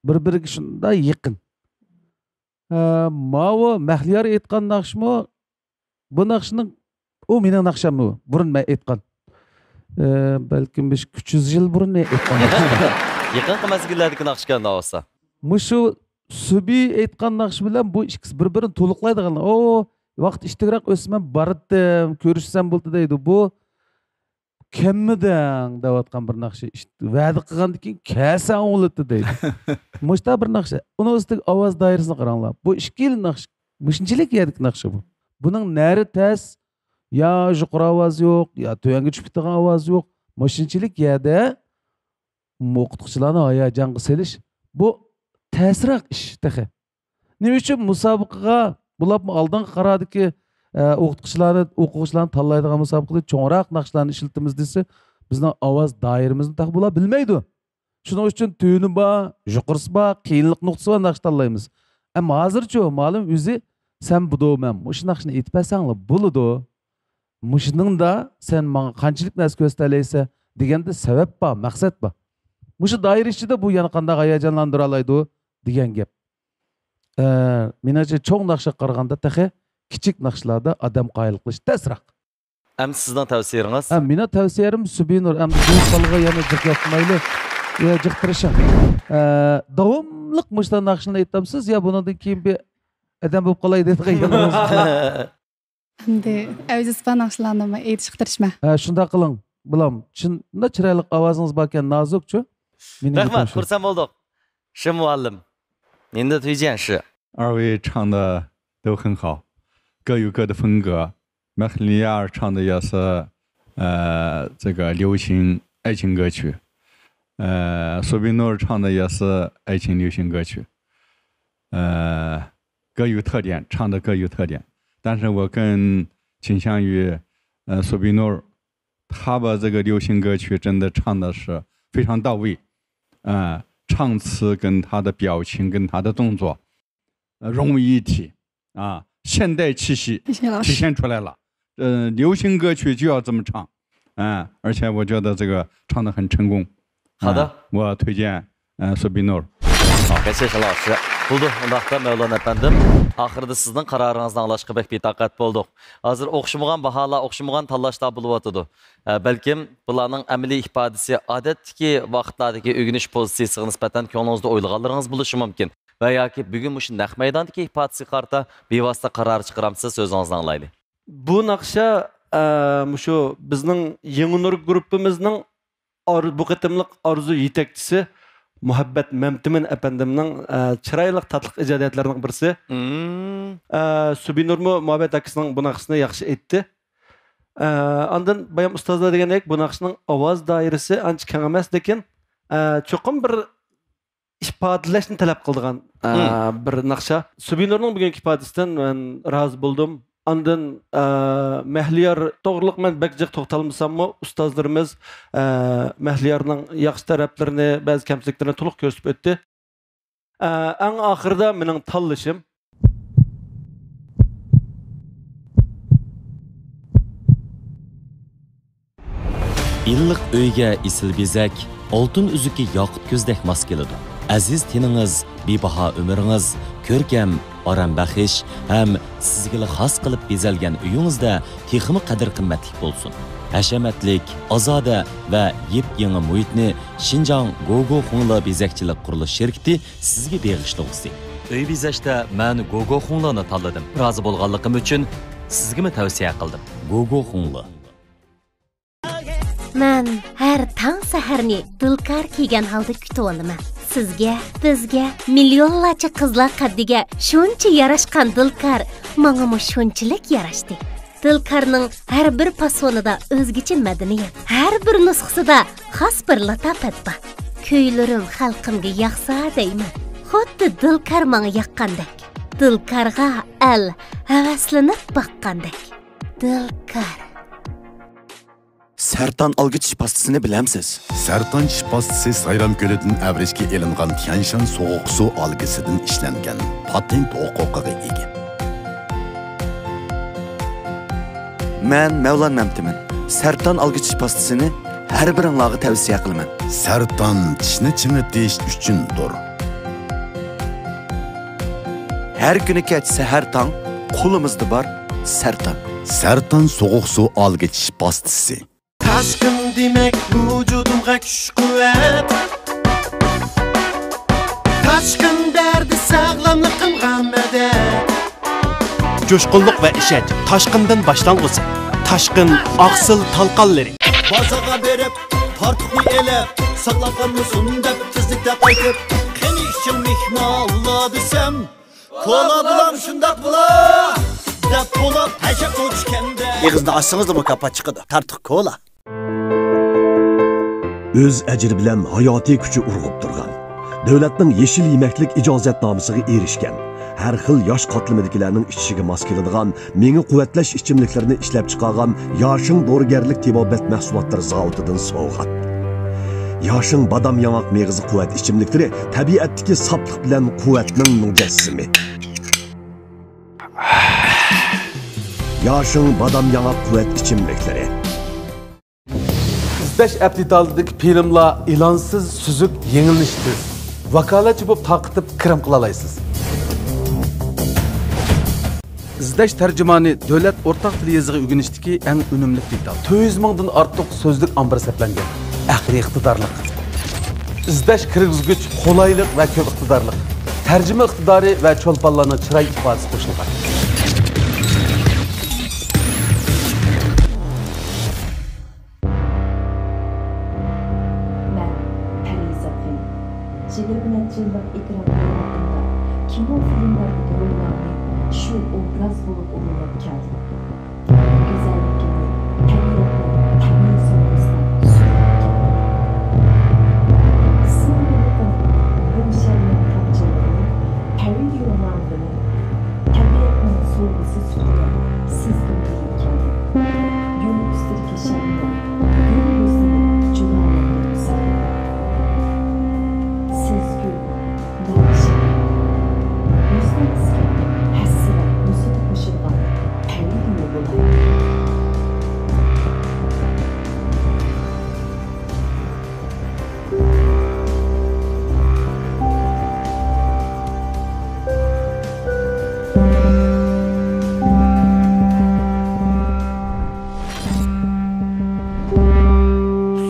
بىر-بىرىگە شۇنداق يېقىن. ئە، ماۋۇ مەھلىيار ئېيتقان ناخشىمۇ، بۇ ناخشىنىڭ، ئۇ مېنىڭ ناخشاممۇ، بۇرۇن مەن ئېيتقان. ئە، بەلكىم بىر ئۈچ يۈز يىل بۇرۇن مەن ئېيتقان ناخشا. يېقىنقى مەزگىللەردىكى ناخشىكەن دەۋاتسا. مۇشۇ سۈبى ئېيتقان ناخشا بىلەن بۇ ئىككىسى بىر-بىرىنى تولۇقلايدىغان. ئو، ۋاقىت ئىتتىكرەك ئۆتسە مەن باراتتىم، كۆرۈشسەم بولدى دەيدۇ. بۇ كەممىدىڭ دەۋاتقان بىر ناخشا. ئىشت-، ۋەدە قىلغاندىن كېيىن كەلسەڭ ئوڭلىتى دەيدۇ. مۇشتا بىر ناخشا. ئۇنىڭ ئۈستىگە ئاۋاز دائىرىسىنى قاراڭلار. بۇ ئىككىلا ناخشا. مۇشۇنچىلىك يەرلىك ناخشا بۇ. بۇنىڭ نەرى تەس، يا يۇقىرى ئاۋاز يوق، يا تۆۋەنگە چۈشۈپ كېتىدىغان ئاۋاز يوق. مۇشۇنچىلىك يەردە ئوقۇتقۇچىلارنى ھاياجانغا سېلىش، بۇ تەسرەك ئىش تېخى. نېمە ئۈچۈن مۇسابىقىگە بولۇپمۇ ئالدىنقى قارادىكى، ئە، ئوقۇتقۇچىلارنى، ئوقۇغۇچىلارنى تاللايدىغان مۇسابىقىدە چوڭراق ناخشىلارنى ئىشلىتىمىز دېسە، بىزنىڭ ئاۋاز دائىرىمىزنى تېخى بۇلار بىلمەيدۇ. شۇنىڭ ئۈچۈن تۆۋىنى بار، يۇقىرىسى بار، قىيىنلىق نۇقتىسى بار ناخشا تاللايمىز. ئەمما ھازىرچۇ، مۇئەللىم ئۆزى، سەن بۇدۇ، مەن مۇشۇ ناخشىنى ئېيتىپ بەرسەڭلار بولىدۇ. مۇشۇنىڭدا سەن ماڭا قانچىلىك نەرسە كۆرسىتەلەيسەن دېگەندە سەۋەب بار، مەقسەت بار. مۇشۇ دائىرە ئىچىدە بۇ يەنە قانداق ھاياجانلاندۇرالايدۇ دېگەن گەپ. ئە، مېنىڭچە چوڭ ناخشىغا قارىغاندا تېخى كىچىك ناخشىلاردا ئادەم قايىل قىلىش تەسرەك. ئەمدى سىزنىڭ تەۋسىيىڭىز؟ ھە، مېنىڭ تەۋسىيەم سۈبىنۇر. ئەمدى بۇ بالىغا يەنە جىق ياقمايلى. يا، جىق تىرىشىڭ. ئە، داۋاملىق مۇشۇنداق ناخشىلارنى ئېيتامسىز يا بۇنىڭدىن كېيىن بىر ئادەم بولۇپ قالاي دەيدىغان يولىڭىز بار؟ ئەمدى ئەۋزىسى بار ناخشىلارنىمۇ ئېيتىشقا تىرىشىمەن. ھە، شۇنداق قىلىڭ، بالام. شۇنداق چىرايلىق ئاۋازىڭىز باركەن، نازۇكچۇ. مېنىڭ گېپىم رەھمەت، شۇ. خۇرسەن بولدۇق. شې مۇئەللىم، نىڭدە تۈيجيەن شې. 二位唱的都很好，各有各的风格。 Mahliar 唱的也是，呃，这个流行爱情歌曲，呃，Subinur 唱的也是爱情流行歌曲，呃，各有特点，唱的各有特点。但是我更倾向于，呃，Subinur，他把这个流行歌曲真的唱的是非常到位，啊，唱词跟他的表情跟他的动作，呃，融为一体，啊，现代气息体现出来了。呃，流行歌曲就要这么唱，啊，而且我觉得这个唱得很成功。好的。啊，我推荐，呃，Subinur。好。 كەچۈرۈڭ شېڭ ئاكا. بولدى، ئۇنداقتا مەۋلان ئەپەندىم، ئاخىرىدا سىزنىڭ قارارىڭىزنى ئاڭلاشقا بەك بىتاقەت بولدۇق. ھازىر ئوخشىمىغان باھالار، ئوخشىمىغان تاللاشلار بولۇۋاتىدۇ. ئە، بەلكىم بۇلارنىڭ ئەمەلىي ئىپادىسى ئادەتتىكى ۋاقىتلاردىكى ئۆگىنىش پوزىتسىيىسىغا نىسبەتەن كۆڭلىڭىزدە ئويلىغانلىرىڭىز بولۇشى مۇمكىن. ۋە ياكى بۈگۈن مۇشۇ نەق مەيداندىكى ئىپادىسىگە قارىتا بىۋاسىتە قارار چىقىرامسىز؟ سۆزىڭىزنى ئاڭلايلى. بۇ ناخشا، ئە، مۇشۇ بىزنىڭ يېڭى نۇر گۇرۇپپىمىزنىڭ ئار-، بۇ قېتىملىق ئارزۇ يېتەكچىسى مۇھەببەت مەمتىمىن ئەپەندىمنىڭ، ئە، چىرايلىق تاتلىق ئىجادىيەتلىرىنىڭ بىرسى. مم. ئە، سۇبىنۇرمۇ مۇھەببەت ئاكىسىنىڭ بۇ ناخشىسىنى ياخشى ئېيتتى. ئە، ئاندىن بايام ئۇستازلار دېگەندەك، بۇ ناخشىنىڭ ئاۋاز دائىرىسى ئانچە كەڭ ئەمەس، لېكىن، ئە، چوقۇم بىر ئىپادىلەشنى تەلەپ قىلىدىغان، ئە، مم. بىر ناخشا. سۇبھىنۇرنىڭ بۈگۈنكى ئىپادىسىدىن مەن رازى بولدۇم. ئاندىن، ئە، مەھلىيار توغرىلىق مەن بەك جىق توختالمىساممۇ، ئۇستازلىرىمىز، ئە، مەھلىيارنىڭ ياخشى تەرەپلىرىنى، بەزى كەمچىلىكلىرىنى تولۇق كۆرسىتىپ ئۆتتى. ئە، ئەڭ ئاخىرىدا مېنىڭ تاللىشىم. ئىللىق ئۆيگە ئېسىل بېزەك، ئالتۇن ئۈزۈكى ياقۇت كۆزدەك ماس كېلىدۇ. ئەزىز تېنىڭىز، بىباھا ئۆمرىڭىز، كۆركەم، ئارام بەخش ھەم سىزگىلا خاس قىلىپ بېزەلگەن ئۆيىڭىزدە تېخىمۇ قەدىر-قىممەتلىك بولسۇن. ھەشەمەتلىك، ئازادە ۋە يېپيېڭى مۇھىتنى شىنجاڭ گوگو خۇڭلې بېزەكچىلىك قۇرۇلۇش شىركىتى سىزگە بېغىشلىغۇسى. ئۆي بېزەشتە مەن گوگو خۇڭلېنى تاللىدىم. رازى بولغانلىقىم ئۈچۈن سىزگىمۇ تەۋسىيە قىلدىم. گوگو خۇڭلې. مەن ھەر تاڭ سەھەرنى دىلكار كىيگەن ھالدا كۈتۈۋالىمەن. سىزگە، بىزگە، مىليونلارچە قىزلار قەددىگە شۇنچە ياراشقان دىلكار ماڭىمۇ شۇنچىلىك ياراشتى. دىلكارنىڭ ھەر بىر پاسونىدا ئۆزگىچە مەدەنىيەت، ھەر بىر نۇسخىسىدا خاس بىر لاتاپەت بار. كۈيلىرىم خەلقىمگە ياقسا دەيمەن، خۇددى دىلكار ماڭا ياققاندەك. دىلكارغا ئەل ھەۋەسلىنىپ باققاندەك. دىلكار. سەرتان ئالگۈ چىش پاستىسىنى بىلەمسىز؟ سەرتان چىش پاستىسى سايرام كۆلىدىن ئەۋرىشكە ئېلىنغان تيەنشان سوغۇق سۇ ئالگىسىدىن ئىشلەنگەن پاتېنت ھوقۇقىغا ئىگە. مەن مەۋلان مەمتىمىن. سەرتان ئالگۈ چىش پاستىسىنى ھەر بىرىڭلارغا تەۋسىيە قىلىمەن. سەرتان چىشنى چىڭىتىش ئۈچۈندۇر. ھەر كۈنى كەچ سەھەر تاڭ قولىمىزدا بار سەرتان. سەرتان سوغۇق سۇ ئالگىچ پاستىسى. تاشقىن دېمەك ۋۇجۇدۇمغا كۈچ-قۇۋۋەت. تاشقىن بەردى ساغلاملىقىمغا مەدەت. جۇشقۇنلۇق ۋە ئىشەنچ تاشقىندىن باشلانغۇسى. تاشقىن ئاقسىل تالقانلىرى. بازارغا بېرىپ، تارتۇقنى ئېلىپ، ساقلاپ قالمىسۇن دەپ تېزلىكتە قايتىپ، قېنى ئىچىڭ مېھمانلار دېسەم، كولا بولام شۇنداق بولا دەپ بولۇپ ھەشەپ ئۇچكەندە. ئېغىزنى ئاچسىڭىزلا مۇكاپات چىقىدۇ. تارتۇق كولا. ئۆز ئەجرى بىلەن ھاياتىي كۈچى ئۇرغۇپ تۇرغان، دۆلەتنىڭ يېشىل يېمەكلىك ئىجازەتنامىسىغا ئېرىشكەن، ھەر خىل ياش قاتلىمىدىكىلەرنىڭ ئىچىشىگە ماس كېلىدىغان مېڭە قۇۋۋەتلەش ئىچىملىكلىرىنى ئىشلەپچىقارغان ياشىڭ دورىگەرلىك تېبابەت مەھسۇلاتلىرى زاۋۇتىدىن سوۋغات. ياشىڭ بادام ياڭاق مېغىزى قۇۋۋەت ئىچىملىكلىرى تەبىئەتتىكى ساپلىق بىلەن قۇۋۋەتنىڭ مۇجەسسىمى. ياشىڭ بادام ياڭاق قۇۋۋەت ئىچىملىكلىرى. ئىزدەش ئەپ دېتالىدىكى فىلىملار ئېلانسىز، سۈزۈك، يېڭىلىنىشى تېز. ۋاكالەتچى بولۇپ تارقىتىپ كىرىم قىلالايسىز. ئىزدەش تەرجىمانى دۆلەت ئورتاق تىل يېزىقى ئۆگىنىشتىكى ئەڭ ئۈنۈملۈك دېتال. تۆت يۈز مىڭدىن ئارتۇق سۆزلۈك ئامبىرى سەپلەنگەن. ئەقلىي ئىقتىدارلىق. ئىزدەش كىرگۈزگۈچ قولايلىق ۋە كۆپ ئىقتىدارلىق. تەرجىمە ئىقتىدارى ۋە چولپانلارنىڭ چىراي ئىپادىسى قوشۇلغان. مەن پەرىزات خېنىم. يىگىرمە نەچچە يىللىق ئېكران ھاياتىمدا كىنو، فىلىملەردىكى روللارنى شۇ ئوبراز بولۇپ ئورۇنلاپ كەلدىم. گۈزەللىكىنى تەبىئەتنىڭ تەبىئىي سوۋغىسىدا سۈرۈپ كەلدىم. سىڭمىلىقىم بۇ شەرنىڭ تامچىلىرىنى، پەرىدى رومانلىرىنى تەبىئەتنىڭ سوۋغىسى سۈپىتىدە سىزدىن ئېلىپ كەلدىم. گۈل ئۈستىدىكى شەبنەم، گۈل ھۆسنىدىن جۇلالىق سەھرا. سىز گۈل، مەن شەبنەم. ھۆسنىڭىزگە ھەسرەت، ھۆسن قوشۇلغان پەرىدىمۇ بولاي.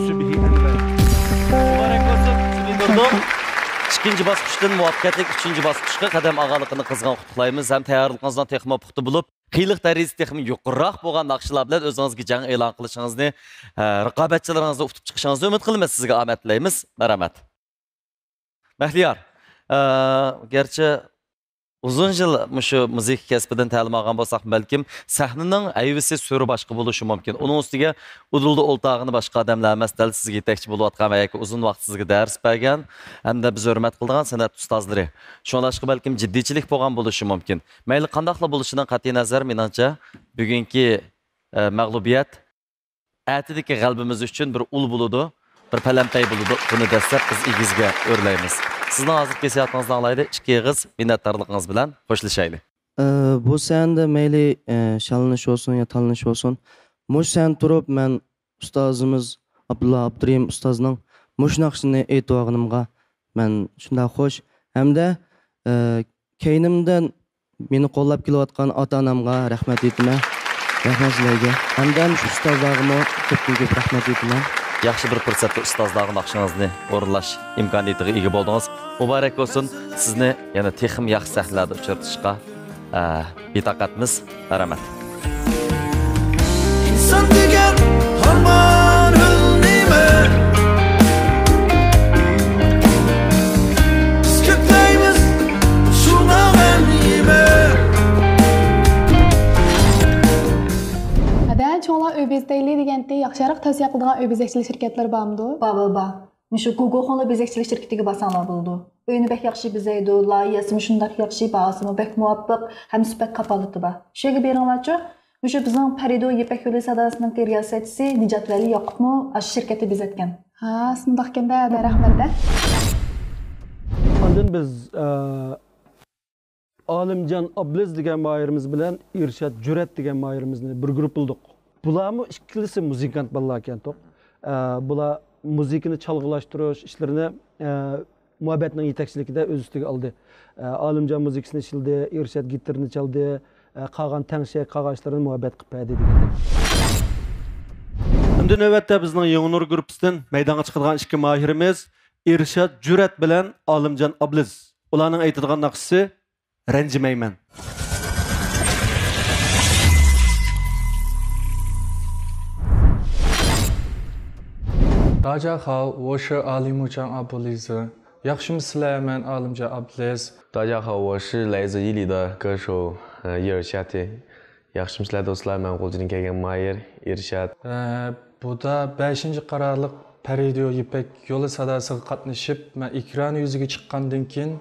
سۈبھى ئەنۋەر. مۇبارەك بولسۇن، سۈبھى نۇردۇن. ئىككىنچى باسقۇچتىن مۇۋەپپەقىيەتلىك ئۈچىنچى باسقۇچقا قەدەم ئالغانلىقىنى قىزغىن قۇتلۇقلايمىز ھەم تەييارلىقىڭىزنىڭ تېخىمۇ پۇختا بولۇپ، قىيىنلىق دەرىجىسى تېخىمۇ يۇقىرىراق بولغان ناخشىلار بىلەن ئۆزىڭىزگە جەڭ ئېلان قىلىشىڭىزنى، ئە، رىقابەتچىلىرىڭىزنى ئۇتۇپ چىقىشىڭىزنى ئۈمىد قىلىمىز. سىزگە ئامەت تىلەيمىز. مەرھەمەت. مەھلىيار، ئە، گەرچە ئۇزۇن يىل مۇشۇ مۇزىكا كەسپىدىن تەلىم ئالغان بولساق، بەلكىم سەھنىنىڭ ھەيۋىسى، سۈرى باشقا بولۇشى مۇمكىن. ئۇنىڭ ئۈستىگە ئۇدۇلدا ئولتۇرغىنى باشقا ئادەملەر ئەمەس، دەل سىزگە يېتەكچى بولۇۋاتقان ۋە ياكى ئۇزۇن ۋاقىت سىزگە دەرس بەرگەن ھەمدە بىز ھۆرمەت قىلىدىغان سەنئەت ئۇستازلىرى. شۇڭلاشقا بەلكىم جىددىيچىلىك بولغان بولۇشى مۇمكىن. مەيلى قانداقلا بولۇشىدىن قەتئىينەزەر، مېنىڭچە بۈگۈنكى، ئە، مەغلۇبىيەت ئەتىدىكى غەلىبىمىز ئۈچۈن بىر ئۇل بولىدۇ، بىر پەلەمپەي بولىدۇ. بۇنى دەسسەپ بىز ئېگىزگە ئۆرلەيمىز. سىزنىڭ ھازىرقى ھېسسىياتىڭىزنى ئاڭلايلى، ئىككى ئېغىز مىننەتدارلىقىڭىز بىلەن خوشلىشايلى. ئى، بۇ سەھنىدە مەيلى، ئى، شاللىنىش بولسۇن يا تاللىنىش بولسۇن، مۇشۇ سەھنىدە تۇرۇپ مەن ئۇستازىمىز ئابدۇللا ئابدۇرېھىم ئۇستازنىڭ مۇشۇ ناخشىنى ئېيتىۋالغىنىمغا مەن شۇنداق خوش ھەمدە، ئى، كەينىمدىن مېنى قوللاپ كېلىۋاتقان ئاتا-ئانامغا رەھمەت ئېيتىمەن. رەھمەت سىلەرگە. ھەمدە مۇشۇ ئۇستازلارغىمۇ كۆپتىن كۆپ رەھمەت ئېيتىمەن. ياخشى بىر پۇرسەتتە ئۇستازلارغا ناخشىڭىزنى ئورۇنلاش ئىمكانىيىتىغا ئىگە بولدىڭىز. مۇبارەك بولسۇن. سىزنى يەنە تېخىمۇ ياخشى سەھنىلەردە ئۇچرىتىشقا، ئە، بىتاقەتمىز. مەرھەمەت. ئىنسان دېگەن ھامان ھۆل نېمە؟ بىز كۆپلەيمىز شۇڭا غەم يېمە. ھەدە، چوڭلار ئۆي بېزىتەيلى دېگەنتى، ياخشىراق تەۋسىيە قىلىدىغان ئۆي بېزەكچىلىك شىركەتلىرى بارمىدۇ؟ بار، بار، بار. مۇشۇ گۇگوخۇنلار بېزەكچىلىك شىركىتىگە بارساڭلار بولىدۇ. ئۆينى بەك ياخشى بېزەيدۇ، لايىھەسىمۇ شۇنداق ياخشى، باھاسىمۇ بەك مۇۋاپىق ھەم سۈپەت كاپالىتى بار. شۇ يەرگە بېرىڭلارچۇ. مۇشۇ بىزنىڭ پەرىدۇ يىپەك يولى ساداسىنىڭكى رىياسەتچىسى نىجات ۋەلى ياقۇپمۇ ئاشۇ شىركەتتە بېزەتكەن. ھا، شۇنداقكەن-دە، ھەدە، رەھمەت-دە. ئاندىن بىز، ئە، ئالىمجان ئابلىز دېگەن ماھىرىمىز بىلەن ئىرشات جۈرئەت دېگەن ماھىرىمىزنى بىر گۇرۇپپا قىلدۇق. بۇلارمۇ ئىككىلىسى مۇزىكانت بالىلاركەن توق. ئە، بۇلار مۇزىكىنى چالغىلاشتۇرۇش ئىشلىرىنى، ئە، مۇھەببەتنىڭ يېتەكچىلىكىدە ئۆز ئۈستىگە ئالدى. ئە، ئالىمجان مۇزىكىسىنى ئىشلىدى، ئىرشات گىتارنى چالدى، ئە، قالغان تەڭشەك، قالغان ئىشلىرىنى مۇھەببەت قىلىپ بەردى دېگەندەك. ئەمدى نۆۋەتتە بىزنىڭ يېڭى نۇر گۇرۇپپىسىدىن مەيدانغا چىقىدىغان ئىككى ماھىرىمىز ئىرشات جۈرئەت بىلەن ئالىمجان ئابلىز. ئۇلارنىڭ ئېيتىدىغان ناخشىسى رەنجىمەيمەن. 大家好，我是阿里木江阿布丽斯。 ياخشىمۇسىلەر؟ مەن ئالىمجان ئابلىز. 大家好，我是来自伊犁的歌手，呃，伊尔夏提。 ياخشىمۇسىلەر دوستلار؟ مەن غۇلجىدىن كەلگەن ماھىر ئىرشات. ئە، بۇدا بەشىنچى قارارلىق پەرىدۇ يىپەك يولى ساداسىغا قاتنىشىپ، مەن ئېكران يۈزىگە چىققاندىن كېيىن،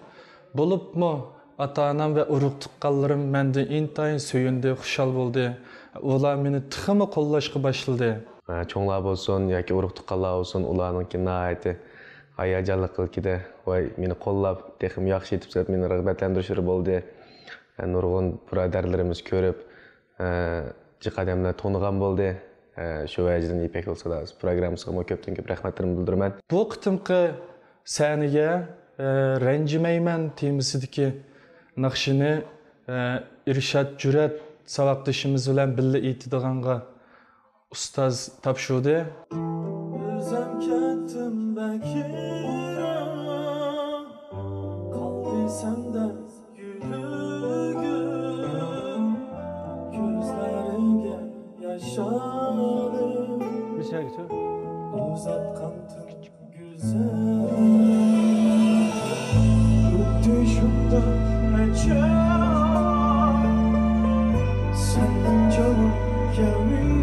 بولۇپمۇ ئاتا-ئانام ۋە ئۇرۇق-تۇغقانلىرىم مەندىن ئىنتايىن سۆيۈندى، خۇشال بولدى. ئۇلار مېنى تېخىمۇ قوللاشقا باشلىدى. ئە، چوڭلار بولسۇن ياكى ئۇرۇق-تۇغقانلار بولسۇن، ئۇلارنىڭكى ناھايىتى ھاياجانلىق قىلىكىدە، ۋاي، مېنى قوللاپ، تېخىمۇ ياخشى ئېيتىپ سۆزلەپ، مېنى رىغبەتلەندۈرۈشلىرى بولدى. ئە، نۇرغۇن بۇرادەرلىرىمىز كۆرۈپ، ئە، جىق ئادەملەر تونۇغان بولدى. ئە، شۇ ۋەجىدىن يىپەك يولى ساداسى پروگراممىسىغىمۇ كۆپتىن كۆپ رەھمەتلىرىمنى بىلدۈرىمەن. بۇ قېتىمقى سەھنىگە، ئە، رەنجىمەيمەن تېمىسىدىكى ناخشىنى، ئە، ئىرشات جۈرئەت ساۋاقدىشىمىز بىلەن بىللە ئېيتىدىغانغا ئۇستاز تاپشۇردى. ئۆزۈم كەتتىم بەك يىراق، قالدى سەندە يۈرىكىم، كۆزلىرىڭگە ياش ئالىپ، بىر شەرگىچە ئۇزاتقانتىم گۈزەل. خۇددى شۇنداق ئەجەب، سەندىن جاۋاب كەلمىدى.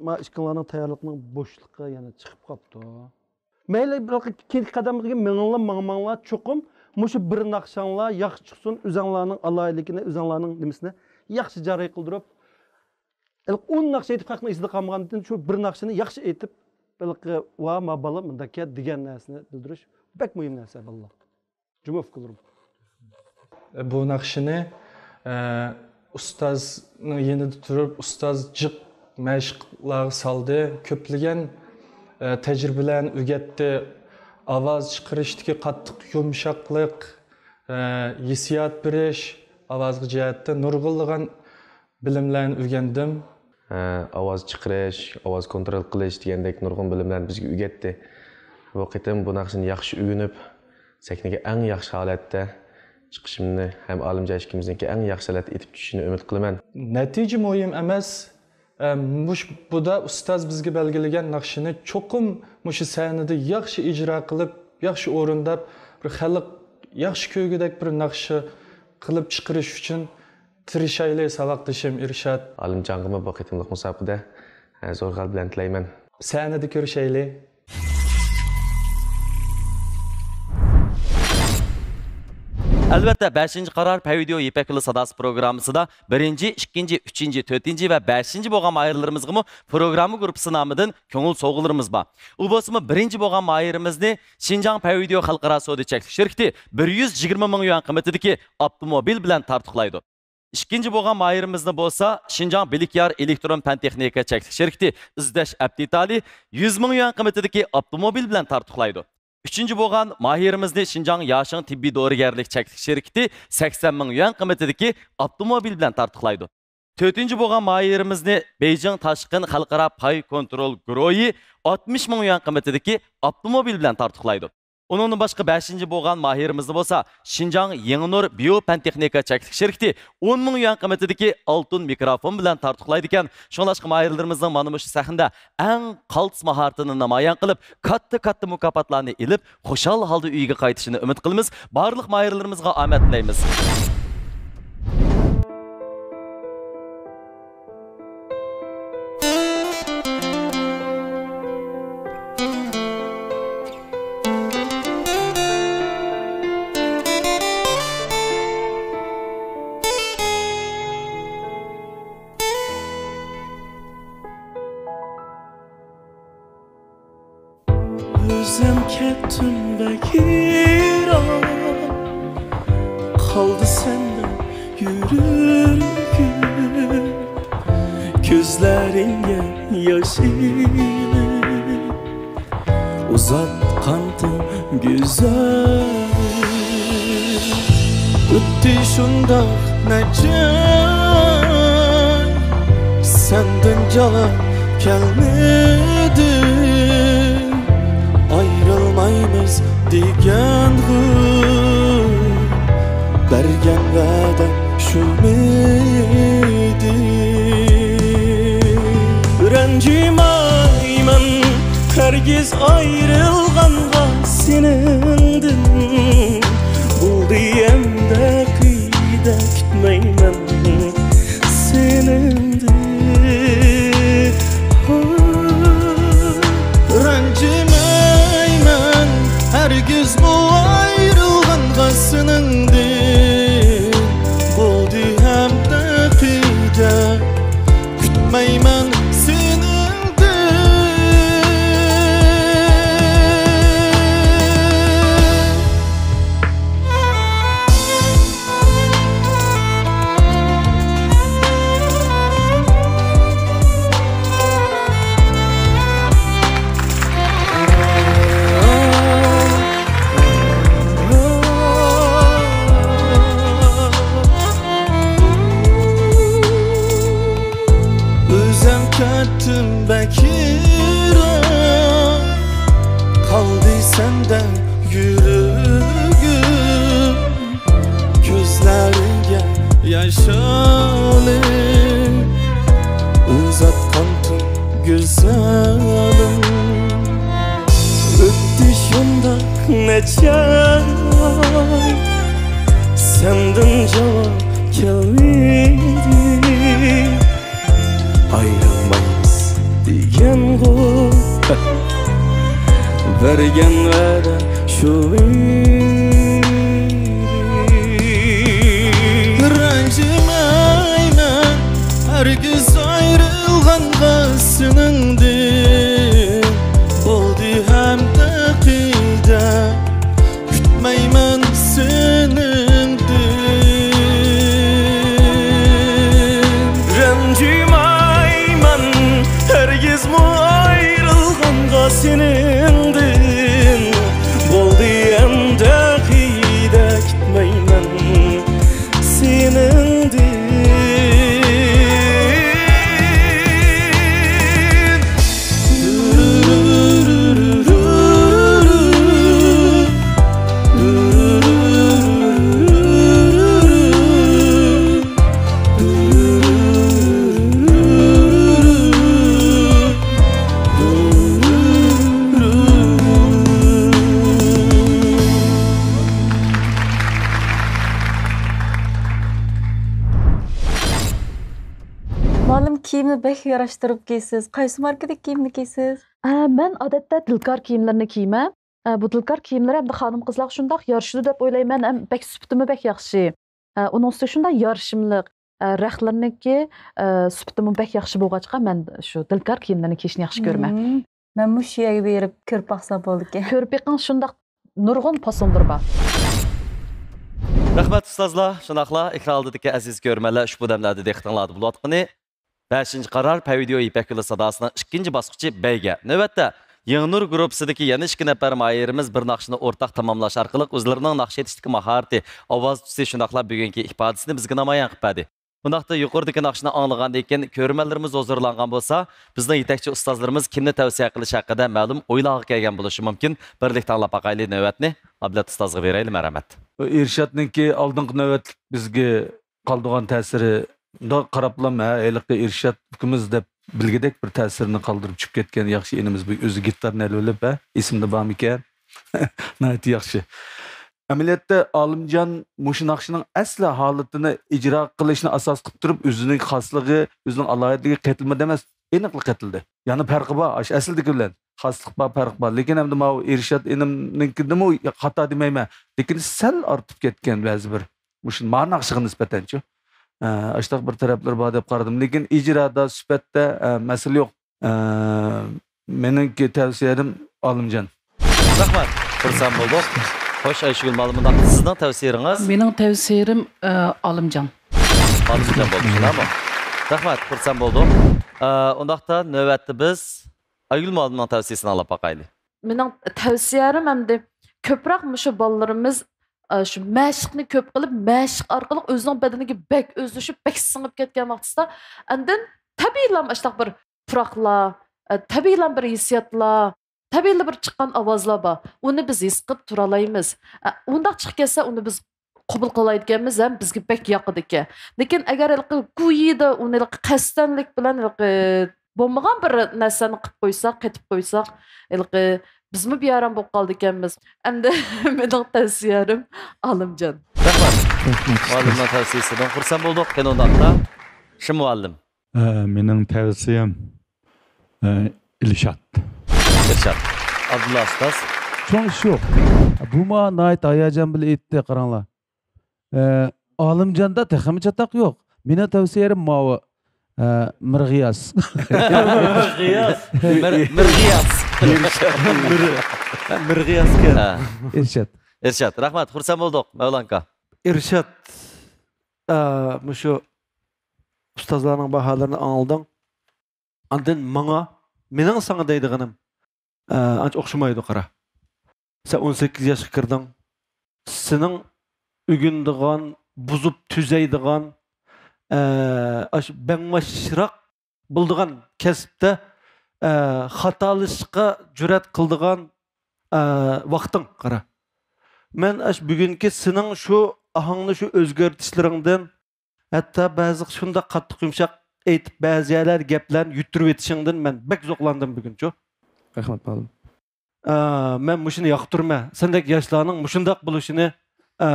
ما ئىككىڭلارنىڭ تەييارلىقىنىڭ بوشلۇقى يەنە چىقىپ قاپتۇ. مەيلى، بىر كېيىنكى قەدەملەرگە مېڭىڭلار، ماڭماڭلار، چوقۇم مۇشۇ بىر ناخشاڭلار ياخشى چىقسۇن، ئۆزەڭلارنىڭ ئالاھىدىلىكىنى، ئۆزەڭلارنىڭ نېمىسىنى ياخشى جارى قىلدۇرۇپ، ھېلىقى ئون ناخشا ئېيتىپ، خەقنىڭ ئېسىدە قالمىغاندىن، شۇ بىر ناخشىنى ياخشى ئېيتىپ، ھېلىقى، ۋا، ما بالا مۇنداق دېگەن نەرسىنى بىلدۈرۈش بەك مۇھىم نەرسە، بالىلار. جۇمۇ ئۇكىلىرىم. بۇ ناخشىنى، ئە، ئۇستازنىڭ يېنىدا تۇرۇپ، ئۇستاز جىق مەشىقلارغا سالدى. كۆپلىگەن، ئە، تەجرىبىلەرنى ئۆگەتتى. ئاۋاز چىقىرىشتىكى قاتتىق يۇمشاقلىق، ئە، ھېسسىيات بېرىش، ئاۋازغا جەھەتتە نۇرغۇنلىغان بىلىملەرنى ئۆگەندىم. ئە، ئاۋاز چىقىرىش، ئاۋاز كونترول قىلىش دېگەندەك نۇرغۇن بىلىملەرنى بىزگە ئۆگەتتى. بۇ قېتىم بۇ ناخشىنى ياخشى ئۆگىنىپ، سەھنىگە ئەڭ ياخشى ھالەتتە چىقىشىمنى ھەم ئالىمجان ئىككىمىزنىڭكى ئەڭ ياخشى ھالەتتە ئېيتىپ چۈشۈشىنى ئۈمىد قىلىمەن. نەتىجە مۇھىم ئەمەس. ئە، مۇش-، بۇدا ئۇستاز بىزگە بەلگىلىگەن ناخشىنى چوقۇم مۇشۇ سەھنىدە ياخشى ئىجرا قىلىپ، ياخشى ئورۇنداپ، بىر خەلق ياخشى كۆرگۈدەك بىر ناخشا قىلىپ چىقىرىش ئۈچۈن تىرىشايلى، ساۋاقدىشىم ئىرشات. ئالىمجانغىمۇ بۇ قېتىملىق مۇسابىقىدە، ئە، زور غەلىبىلەرنى تىلەيمەن. سەھنىدە كۆرۈشەيلى. ئەلۋەتتە، بەشىنچى قارار پەيۋىدېئو يىپەك يولى ساداسى پروگراممىسىدا بىرىنچى، ئىككىنچى، ئۈچىنچى، تۆتىنچى ۋە بەشىنچى بولغان ماھىرلىرىمىزغىمۇ پروگرامما گۇرۇپپىسى نامىدىن كۆڭۈل سوۋغىلىرىمىز بار. ئۇ بولسىمۇ بىرىنچى بولغان ماھىرىمىزنى شىنجاڭ پەيۋىدېئو خەلقئارا سودا چەكلىك شىركىتى بىر يۈز يىگىرمە مىڭ يۈەن قىممىتىدىكى ئاپتوموبىل بىلەن تارتۇقلايدۇ. ئىككىنچى بولغان ماھىرىمىزنى بولسا شىنجاڭ بىلىكيار ئېلېكترون پەن تېخنىكا چەكلىك شىركىتى ئىزدەش ئەپتىتالى يۈز مىڭ يۈەن قىممىتىدىكى ئاپتوموبىل بىلەن تارتۇقلايدۇ. ئۈچىنچى بولغان ماھىرىمىزنى شىنجاڭ ياشىڭ تېببىي دورىگەرلىك چەكلىك شىركىتى سەكسەن مىڭ يۈەن قىممىتىدىكى ئاپتوموبىل بىلەن تارتۇقلايدۇ. تۆتىنچى بولغان ماھىرىمىزنى بېيجىڭ تاشقىن خەلقئارا پاي كونترول گۇرۇھى ئاتمىش مىڭ يۈەن قىممىتىدىكى ئاپتوموبىل بىلەن تارتۇقلايدۇ. ئۇنىڭدىن باشقا بەشىنچى بولغان ماھىرىمىزنى بولسا شىنجاڭ يېڭىنۇر بىيو پەن تېخنىكا چەكلىك شىركىتى ئون مىڭ يۈەن قىممىتىدىكى ئالتۇن مىكروفون بىلەن تارتۇقلايدىكەن. شۇڭلاشقا ماھىرلىرىمىزنىڭ مانا مۇشۇ سەھنىدە ئەڭ قالتىس ماھارىتىنى نامايان قىلىپ، كاتتا-كاتتا مۇكاپاتلارنى ئېلىپ، خۇشال ھالدا ئۆيىگە قايتىشىنى ئۈمىد قىلىمىز. بارلىق ماھىرلىرىمىزغا ئامەت تىلەيمىز. ئۆزۈم كەتتىم بەك يىراق، قالدى سەندە يۈرىكىم. كۆزلىرىڭگە ياش ئېلىپ ئۇزاتقانتىم گۈزەل. ئۆتتى شۇنداق نەچچە ئاي، سەندىن جاۋاب كەلمىدى. ئايرىلمايمىز دېگەنغۇ، بەرگەن ۋەدەم شۇمىدى. رەنجىمەيمەن ھەرگىز ئايرىلغانغا سېنىڭدىن، بولدى ئەمدى قەيتىپ كۈتمەيمەن سېنىڭدىن. رەنجىمەيمەن ھەرگىزمۇ ئايرىلغانغا سېنىڭدىن، بولدى ئەمدى قەيتىپ كۈتمەيمەن سېنىڭدىن. ئۆزۈم كەتتىم بەك يىراق، قالدى سەندە يۈرىكىم. كۆزلىرىڭگە ياش ئېلىپ ئۇزاتقانتىم گۈزەلىم. ئۆتتى شۇنداق نەچچە ئاي، سەندىن جاۋاب كەلمىدى. ئايرىلمايمىز دېگەنغۇ، بەرگەن ۋەدە شۇ ئىدى. رەنجىمەيمەن ھەرگىز ئايرىلغانغا سېنىڭدىن، بولدى ئەمدى قەيتىپ كۈتمەيمەن سېنىڭدىن. رەنجىمەيمەن ھەرگىزمۇ ئايرىلغانغا سېنىڭدىن، بولدى ئەمدى كىيىمنى بەك ياراشتۇرۇپ كىيىسىز. قايسى ماركىدىكى كىيىمنى كىيىسىز؟ ئە، مەن ئادەتتە دىلكار كىيىملىرىنى كىيىمەن. ئە، بۇ دىلكار كىيىملىرى ئەمدى خانىم-قىزلارغا شۇنداق يارىشىدۇ دەپ ئويلايمەن، ھەم بەك سۈپىتىمۇ بەك ياخشى. ئە، ئۇنىڭ ئۈستىگە شۇنداق يارىشىملىق، ئە، رەختلىرىنىڭكى، ئە، سۈپىتىمۇ بەك ياخشى بولغاچقا، مەن شۇ دىلكار كىيىملىرىنى كىيىشنى ياخشى كۆرىمەن. مم. مەنمۇ شۇ يەرگە بېرىپ كۆرۈپ باقسام بولىدىكەن. كۆرۈپ بېقىڭ، شۇنداق نۇرغۇن پاسونلىرى بار. رەھمەت، ئۇستازلار. شۇنداقلا ئېكران ئالدىدىكى ئەزىز كۆرۈرمەنلەر، ئۇشبۇ دەملەردە دىققىتىڭلاردا بولۇۋاتقىنى بەشىنچى قارار پەۋىدىيو يىپەك يولى ساداسىنىڭ ئىككىنچى باسقۇچى بەيگە. نۆۋەتتە يېڭىنۇر گۇرۇپپىسىدىكى يەنە ئىككى نەپەر ماھىرىمىز بىر ناخشىنى ئورتاق تاماملاش ئارقىلىق ئۆزلىرىنىڭ ناخشا ئېيتىشتىكى ماھارىتى، ئاۋاز تۈسى، شۇنداقلا بۈگۈنكى ئىپادىسىنى بىزگە نامايان قىلىپ بەردى. بۇنداقتا يۇقىرىدىكى ناخشىنى ئاڭلىغاندىن كېيىن، كۆرۈرمەنلىرىمىز ھۇزۇرلانغان بولسا، بىزنىڭ يېتەكچى ئۇستازلىرىمىز كىمنى تەۋسىيە قىلىش ھەققىدە مەلۇم ئويلارغا كەلگەن بولۇشى مۇمكىن. بىرلىكتە ئاڭلاپ باقايلى، نۆۋەتنى ئابلەت ئۇستازغا بېرەيلى، مەرھەمەت. ئىرشادنىڭكى ئالدىنقى نۆۋەتلىك بىزگە قالدۇرغان تەسىرى، مۇنداق قاراپلام، ھە، ھېلىقى ئىرشاد ئۇكىمىز دەپ بىلگۈدەك بىر تەسىرنى قالدۇرۇپ چۈشۈپ كەتكەن ياخشى ئىنىمىز، بۇ ئۆزى گىتارنى ئېلىۋېلىپ، ھە، ئېسىمدە بارمىكەن؟ ناھايىتى ياخشى. ئەمەلىيەتتە، ئالىمجان مۇشۇ ناخشىنىڭ ئەسلى ھالىتىنى ئىجرا قىلىشنى ئاساس قىلىپ تۇرۇپ، ئۆزىنىڭ خاسلىقى، ئۆزىنىڭ ئالاھىدىلىكى قېتىلمىدى ئەمەس، ئېنىقلا قېتىلدى. يەنى پەرقى بار، ئاشۇ ئەسلىدىكى بىلەن خاسلىق بار، پەرق بار. لېكىن ئەمدى ماۋۇ ئىرشاد ئىنىمنىڭكىدىمۇ خاتا دېمەيمەن، لېكىن سەل ئارتىپ كەتكەن بەزى بىر، مۇشۇ ما ناخشىغا نىسبەتەنچۇ. ئە، ئاشۇنداق بىر تەرەپلىرى بار دەپ قارىدىم. لېكىن ئىجرادا، سۈپەتتە، ئە، مەسىلە يوق. ئە، مېنىڭكى تەۋسىيەم ئالىمجان. رەھمەت، خۇرسەن بولدۇق. خوش، ئايشىگۈل مالىم، مۇنداق، سىزنىڭ تەۋسىيىڭىز؟ مېنىڭ تەۋسىيەم، ئە، ئالىمجان. ئالىمجان بولدى، شۇنداقمۇ؟ رەھمەت، خۇرسەن بولدۇق. ئە، ئۇنداقتا نۆۋەتتە بىز ئايگۈل مۇئەللىمنىڭ تەۋسىيىسىنى ئاڭلاپ باقايلى. مېنىڭ تەۋسىيەم ئەمدى كۆپرەك مۇشۇ بالىلىرىمىز، ئە، شۇ مەشىقنى كۆپ قىلىپ، مەشىق ئارقىلىق ئۆزىنىڭ بەدىنىگە بەك ئۆزلىشىپ، بەك سىڭىپ كەتكەن ۋاقتىسىدا، ئاندىن تەبىئىيلا ئاشۇنداق بىر پۇراقلار، ئە، تەبىئىيلا بىر ھېسسىياتلار، تەبىئىيلا بىر چىققان ئاۋازلار بار. ئۇنى بىز ھېس قىلىپ تۇرالايمىز. ئە، ئۇنداق چىقىپ كەتسە، ئۇنى بىز قوبۇل قىلالايدىكەنمىز ھەم بىزگە بەك ياقىدىكەن. لېكىن ئەگەر ھېلىقى گويىدا ئۇنى ھېلىقى قەستەنلىك بىلەن ھېلىقى بولمىغان بىر نەرسىنى قىلىپ قويساق، قېتىپ قويساق، ھېلىقى بىزمۇ بىئارام بولۇپ قالىدىكەنمىز. ئەمدى مېنىڭ تەۋسىيەم ئالىمجان. رەھمەت. رەھمەت. مۇئەللىمنىڭ تەۋسىيىسىدىن خۇرسەن بولدۇق. قېنى ئۇنداقتا، شىم مۇئەللىم. ئە، مېنىڭ تەۋسىيەم، ئە، ئىلشات. ئىلشات. ئابدۇللا ئۇستاز. چوڭ ئىش يوق. بۇ ماڭا ناھايىتى ھاياجان بىلەن ئېيتتى، قاراڭلار. ئە، ئالىمجاندا تېخىمۇ چاتاق يوق. مېنىڭ تەۋسىيەم ماۋۇ، ئە، مىرغىياس. مىرغىياس. مىر-، مىرغىياس. مىر-، مىرغىياسكەن. ھە. ئىرشات. ئىرشات. رەھمەت، خۇرسەن بولدۇق، مەۋلانكا. ئىرشات، ئە، مۇشۇ ئۇستازلارنىڭ باھالىرىنى ئاڭلىدىڭ. ئاندىن ماڭا، مېنىڭ ساڭا دەيدىغىنىم، ئە، ئانچە ئوخشىمايدۇ، قارا. سەن ئون سەككىز ياشقا كىردىڭ. سېنىڭ ئۆگىنىدىغان، بۇزۇپ تۈزەيدىغان، ئە، ئاشۇ بەڭباشراق بولىدىغان كەسىپتە، ئە، خاتالىشىشقا جۈرئەت قىلىدىغان، ئە، ۋاقتىڭ، قارا. مەن ئاشۇ بۈگۈنكى سېنىڭ شۇ ئاھاڭنى، شۇ ئۆزگەرتىشلىرىڭدىن، ھەتتا بەزى شۇنداق قاتتىق يۇمشاق ئېيتىپ، بەزى يەرلەردە گەپلەرنى يۈتتۈرۈۋېتىشىڭدىن مەن بەك زوقلاندىم بۈگۈنچۇ. رەھمەت، مۇئەللىم. ئا، مەن مۇشۇنى ياقتۇرىمەن. سەندەك ياشلارنىڭ مۇشۇنداق بولۇشىنى، ئا،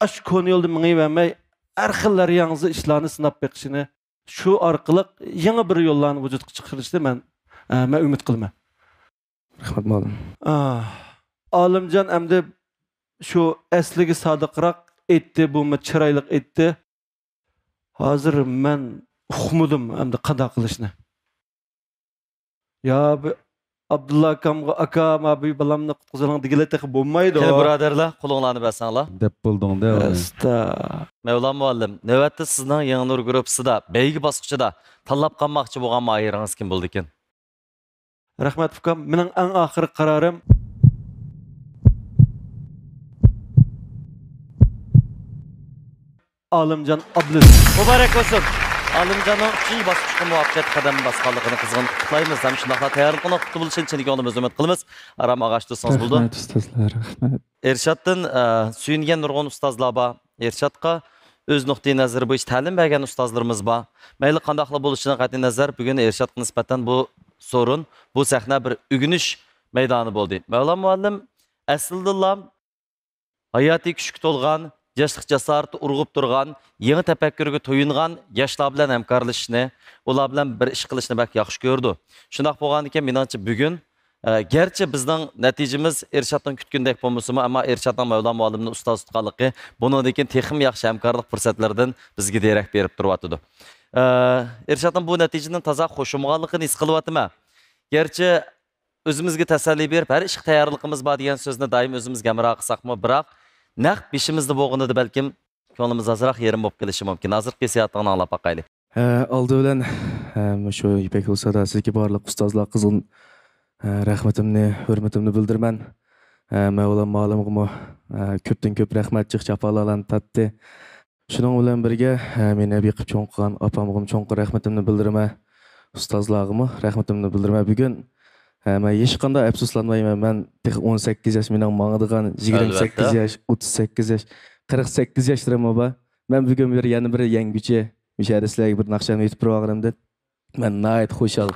ئاشۇ كونا يولدا مېڭىۋەرمەي، ھەر خىل لەرياڭزا ئىشلارنى سىناپ بېقىشىنى، شۇ ئارقىلىق يېڭى بىر يوللارنى ۋۇجۇدقا چىقىرىشنى مەن، ئا، مەن ئۈمىد قىلىمەن. رەھمەت، مۇئەللىم. ئا، ئالىمجان ئەمدى شۇ ئەسلىگە سادىقراق ئېيتتى، بۇمۇ چىرايلىق ئېيتتى. ھازىر مەن ئۇقمىدىم ئەمدى قانداق قىلىشنى. يا بۇ ئابدۇللا ئاكامغا، «ئاكا، ما بۇ بالامنى قۇتقۇزۇۋېلىڭ» دېگىلى تېخى بولمايدۇ. قېنى، بۇرادەرلەر، قولۇڭلارنى بەرسەڭلار. دەپ بولدۇڭ-دە ئۇنى. ئەستا. مەۋلان مۇئەللىم، نۆۋەتتە سىزنىڭ يېڭىنۇر گۇرۇپپىسىدا بەيگە باسقۇچىدا تاللاپ قالماقچى بولغان ماھىرىڭىز كىم بولىدىكىن؟ رەھمەت ئۇكام، مېنىڭ ئەڭ ئاخىرقى قارارىم ئالىمجان ئابلىز. مۇبارەك بولسۇن! ئالىمجاننىڭ ئۈچىنچى باسقۇچقا مۇۋەپپەقىيەتلىك قەدەم باسقانلىقىنى قىزغىن قۇتلۇقلايمىز ھەم شۇنداقلا تەييارلىقىنىڭ پۇختا بولۇشىنى چىن كۆڭلىمىزدىن ئۈمىد قىلىمىز. ئارام ئاغاچ دوستىڭىز بولىدۇ. رەھمەت ئۇستازلار، رەھمەت. ئىرشادتىن، ئە، سۆيۈنگەن نۇرغۇن ئۇستازلار بار. ئىرشادقا ئۆز نۇقتىئى نەزىرى بويىچە تەلىم بەرگەن ئۇستازلىرىمىز بار. مەيلى قانداقلا بولۇشىدىن قەتئىينەزەر، بۈگۈن ئىرشادقا نىسبەتەن بۇ سورۇن، بۇ سەھنە بىر ئۆگىنىش مەيدانى بولدى. مەۋلان مۇئەللىم ئەسلىدىنلا ھاياتىي كۈچكە تولغان، ياشلىق جاسارىتى ئۇرغۇپ تۇرغان، يېڭى تەپەككۇرگە تويۇنغان ياشلار بىلەن ھەمكارلىشىشنى، ئۇلار بىلەن بىر ئىش قىلىشنى بەك ياخشى كۆرىدۇ. شۇنداق بولغاندىكىن، مېنىڭچە، بۈگۈن، ئە، گەرچە بىزنىڭ نەتىجىمىز ئىرشادنىڭ كۈتكىنىدەك بولمىسىمۇ، ئەمما ئىرشادنىڭ مەۋلان مۇئەللىمنى ئۇستاز تۇتقانلىقى بۇنىڭدىن كېيىن تېخىمۇ ياخشى ھەمكارلىق پۇرسەتلىرىدىن بىزگە دېرەك بېرىپ تۇرۇۋاتىدۇ. ئە، ئىرشادنىڭ بۇ نەتىجىدىن تازا خۇش بولمىغانلىقىنى ھېس قىلىۋاتىمەن. گەرچە ئۆزىمىزگە تەسەللى بېرىپ، ھەر ئىشقا تەييارلىقىمىز بار دېگەن سۆزنى دائىم ئۆزىمىزگە ھەمراھ قىلساقمۇ، بىراق نەق بېشىمىزدا بولغىنىدا بەلكىم كۆڭلىمىز ئازراق يېرىم بولۇپ قېلىشى مۇمكىن. ھازىرقى ھېسسىياتىڭنى ئاڭلاپ باقايلى. ھە، ئالدى بىلەن، ھە، مۇشۇ يىپەك يولى ساداسىدىكى بارلىق ئۇستازلار قىزغىن، ھە، رەھمىتىمنى، ھۆرمىتىمنى بىلدۈرىمەن. ھە، مەۋلان مۇئەللىمغىمۇ، ھە، كۆپتىن كۆپ رەھمەت، جىق جاپالارنى تارتتى. شۇنىڭ بىلەن بىرگە، ھە، مېنى بېقىپ چوڭ قىلغان ئاپامغىمۇ چوڭقۇر رەھمىتىمنى بىلدۈرىمەن. ئۇستازلارغىمۇ رەھمىتىمنى بىلدۈرىمەن. بۈگۈن، ھە، مەن ھېچقانداق ئەپسۇسلانمايمەن. مەن تېخى ئون سەككىز ياش، مېنىڭ ماڭىدىغان يىگىرمە سەككىز ياش، ئوتتۇز سەككىز ياش، قىرىق سەككىز ياشلىرىممۇ بار. مەن بۈگۈن بىر، يەنە بىر يەڭگۈچى، مۇشۇ يەردە سىلەرگە بىر ناخشامنى ئېيتىپ بېرىۋالغىنىمدىن مەن ناھايىتى خۇشال.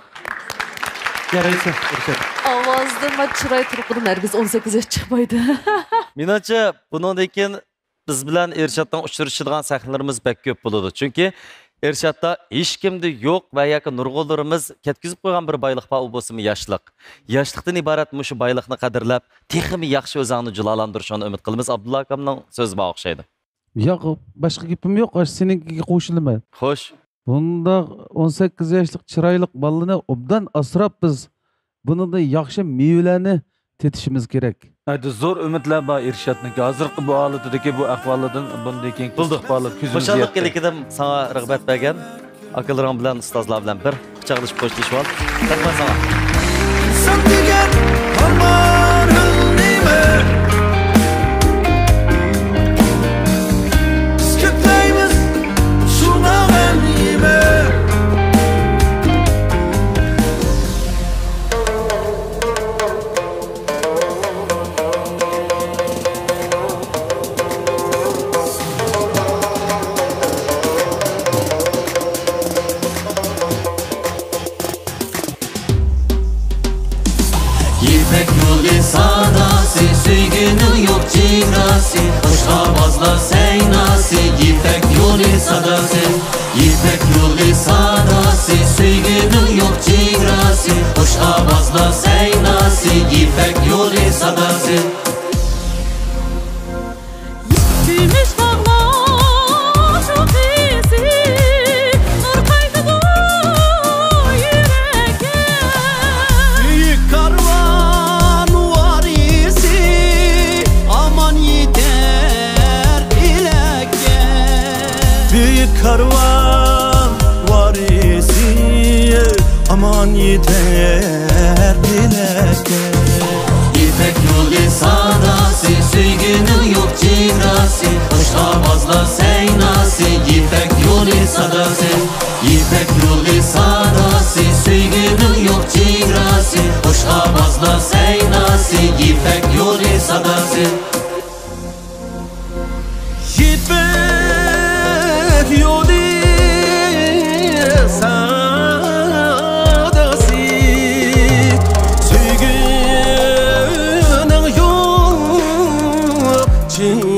يارايسەن، ئىرشاد. ئاۋازدىن ۋە چىراي تۇرقىدىن ھەرگىز ئون سەككىز ياش چىقمايدۇ. مېنىڭچە، بۇنىڭدىن كېيىن بىز بىلەن ئىرشادنىڭ ئۇچرىشىدىغان سەھنىلىرىمىز بەك كۆپ بولىدۇ. چۈنكى ئىرشادتا ھېچكىمدە يوق ۋە ياكى نۇرغۇنلىرىمىز كەتكۈزۈپ قويغان بىر بايلىق بار، ئۇ بولسىمۇ ياشلىق. ياشلىقتىن ئىبارەت مۇشۇ بايلىقنى قەدىرلەپ، تېخىمۇ ياخشى ئۆزۈڭنى جۇلالاندۇرۇشۇڭنى ئۈمىد قىلىمىز. ئابدۇللا ئاكامنىڭ سۆزى بار ئوخشايدۇ. ياق، باشقا گېپىم يوق، ئاشۇ سېنىڭكىگە قوشۇلىمەن. خوش. بۇنداق ئون سەككىز ياشلىق چىرايلىق بالىنى ئوبدان ئاسراپ، بىز بۇنىڭدىن ياخشى مېۋىلەرنى تېتىشىمىز كېرەك. ئەيدە، زور ئۈمىدلەر بار ئىرشادنىڭكى ھازىرقى بۇ ھالىتىدىكى بۇ ئھالىدىن بۇندىن كېيىنكى بولدى. ئىستىقبالى كۆزىمىزگە خۇشاللىق يەتتى. كېلىكىدىم ساڭا رىغبەت بەرگەن ئاكىلىرىڭ بىلەن، ئۇستازلار بىلەن بىر قۇچاقلىشىپ خوشلىشىۋال. رەھمەت ساڭا. سەن دېگەن ئارمان نېمە؟ بىز كۆكلەيمىز شۇڭا مەن نېمە؟ يىپەك يولى ساداسى، سۆيگۈنىڭ يوق چېگراسى، خۇش ئاۋازلار سەيناسى، يىپەك يولى ساداسى. يىپەك يولى ساداسى، سۆيگۈنىڭ يوق چېگراسى، خۇش ئاۋازلار سەيناسى، يىپەك يولى ساداسى. كۈمۈش تاغلار شوخىسى، نۇر قايتىدۇ يۈرەككە. بۈيۈك كارۋان ۋارىسى، ئامان يېتەر ئىلەككە. بۈيۈك كارۋان ۋارىسى، ئامان يېتەر ئىلەككە. يىپەك يولى ساداسى، سۆيگۈنىڭ يوق چېگراسى، خۇش ئاۋازلار سەيناسى، يىپەك يولى ساداسى. يىپەك يولى ساداسى، سۆيگۈنىڭ يوق چېگراسى، خۇش ئاۋازلار سەيناسى، يىپەك يولى ساداسى. يىپەك يولى ساداسى، سۆيگۈنىڭ يوق چېگراسى.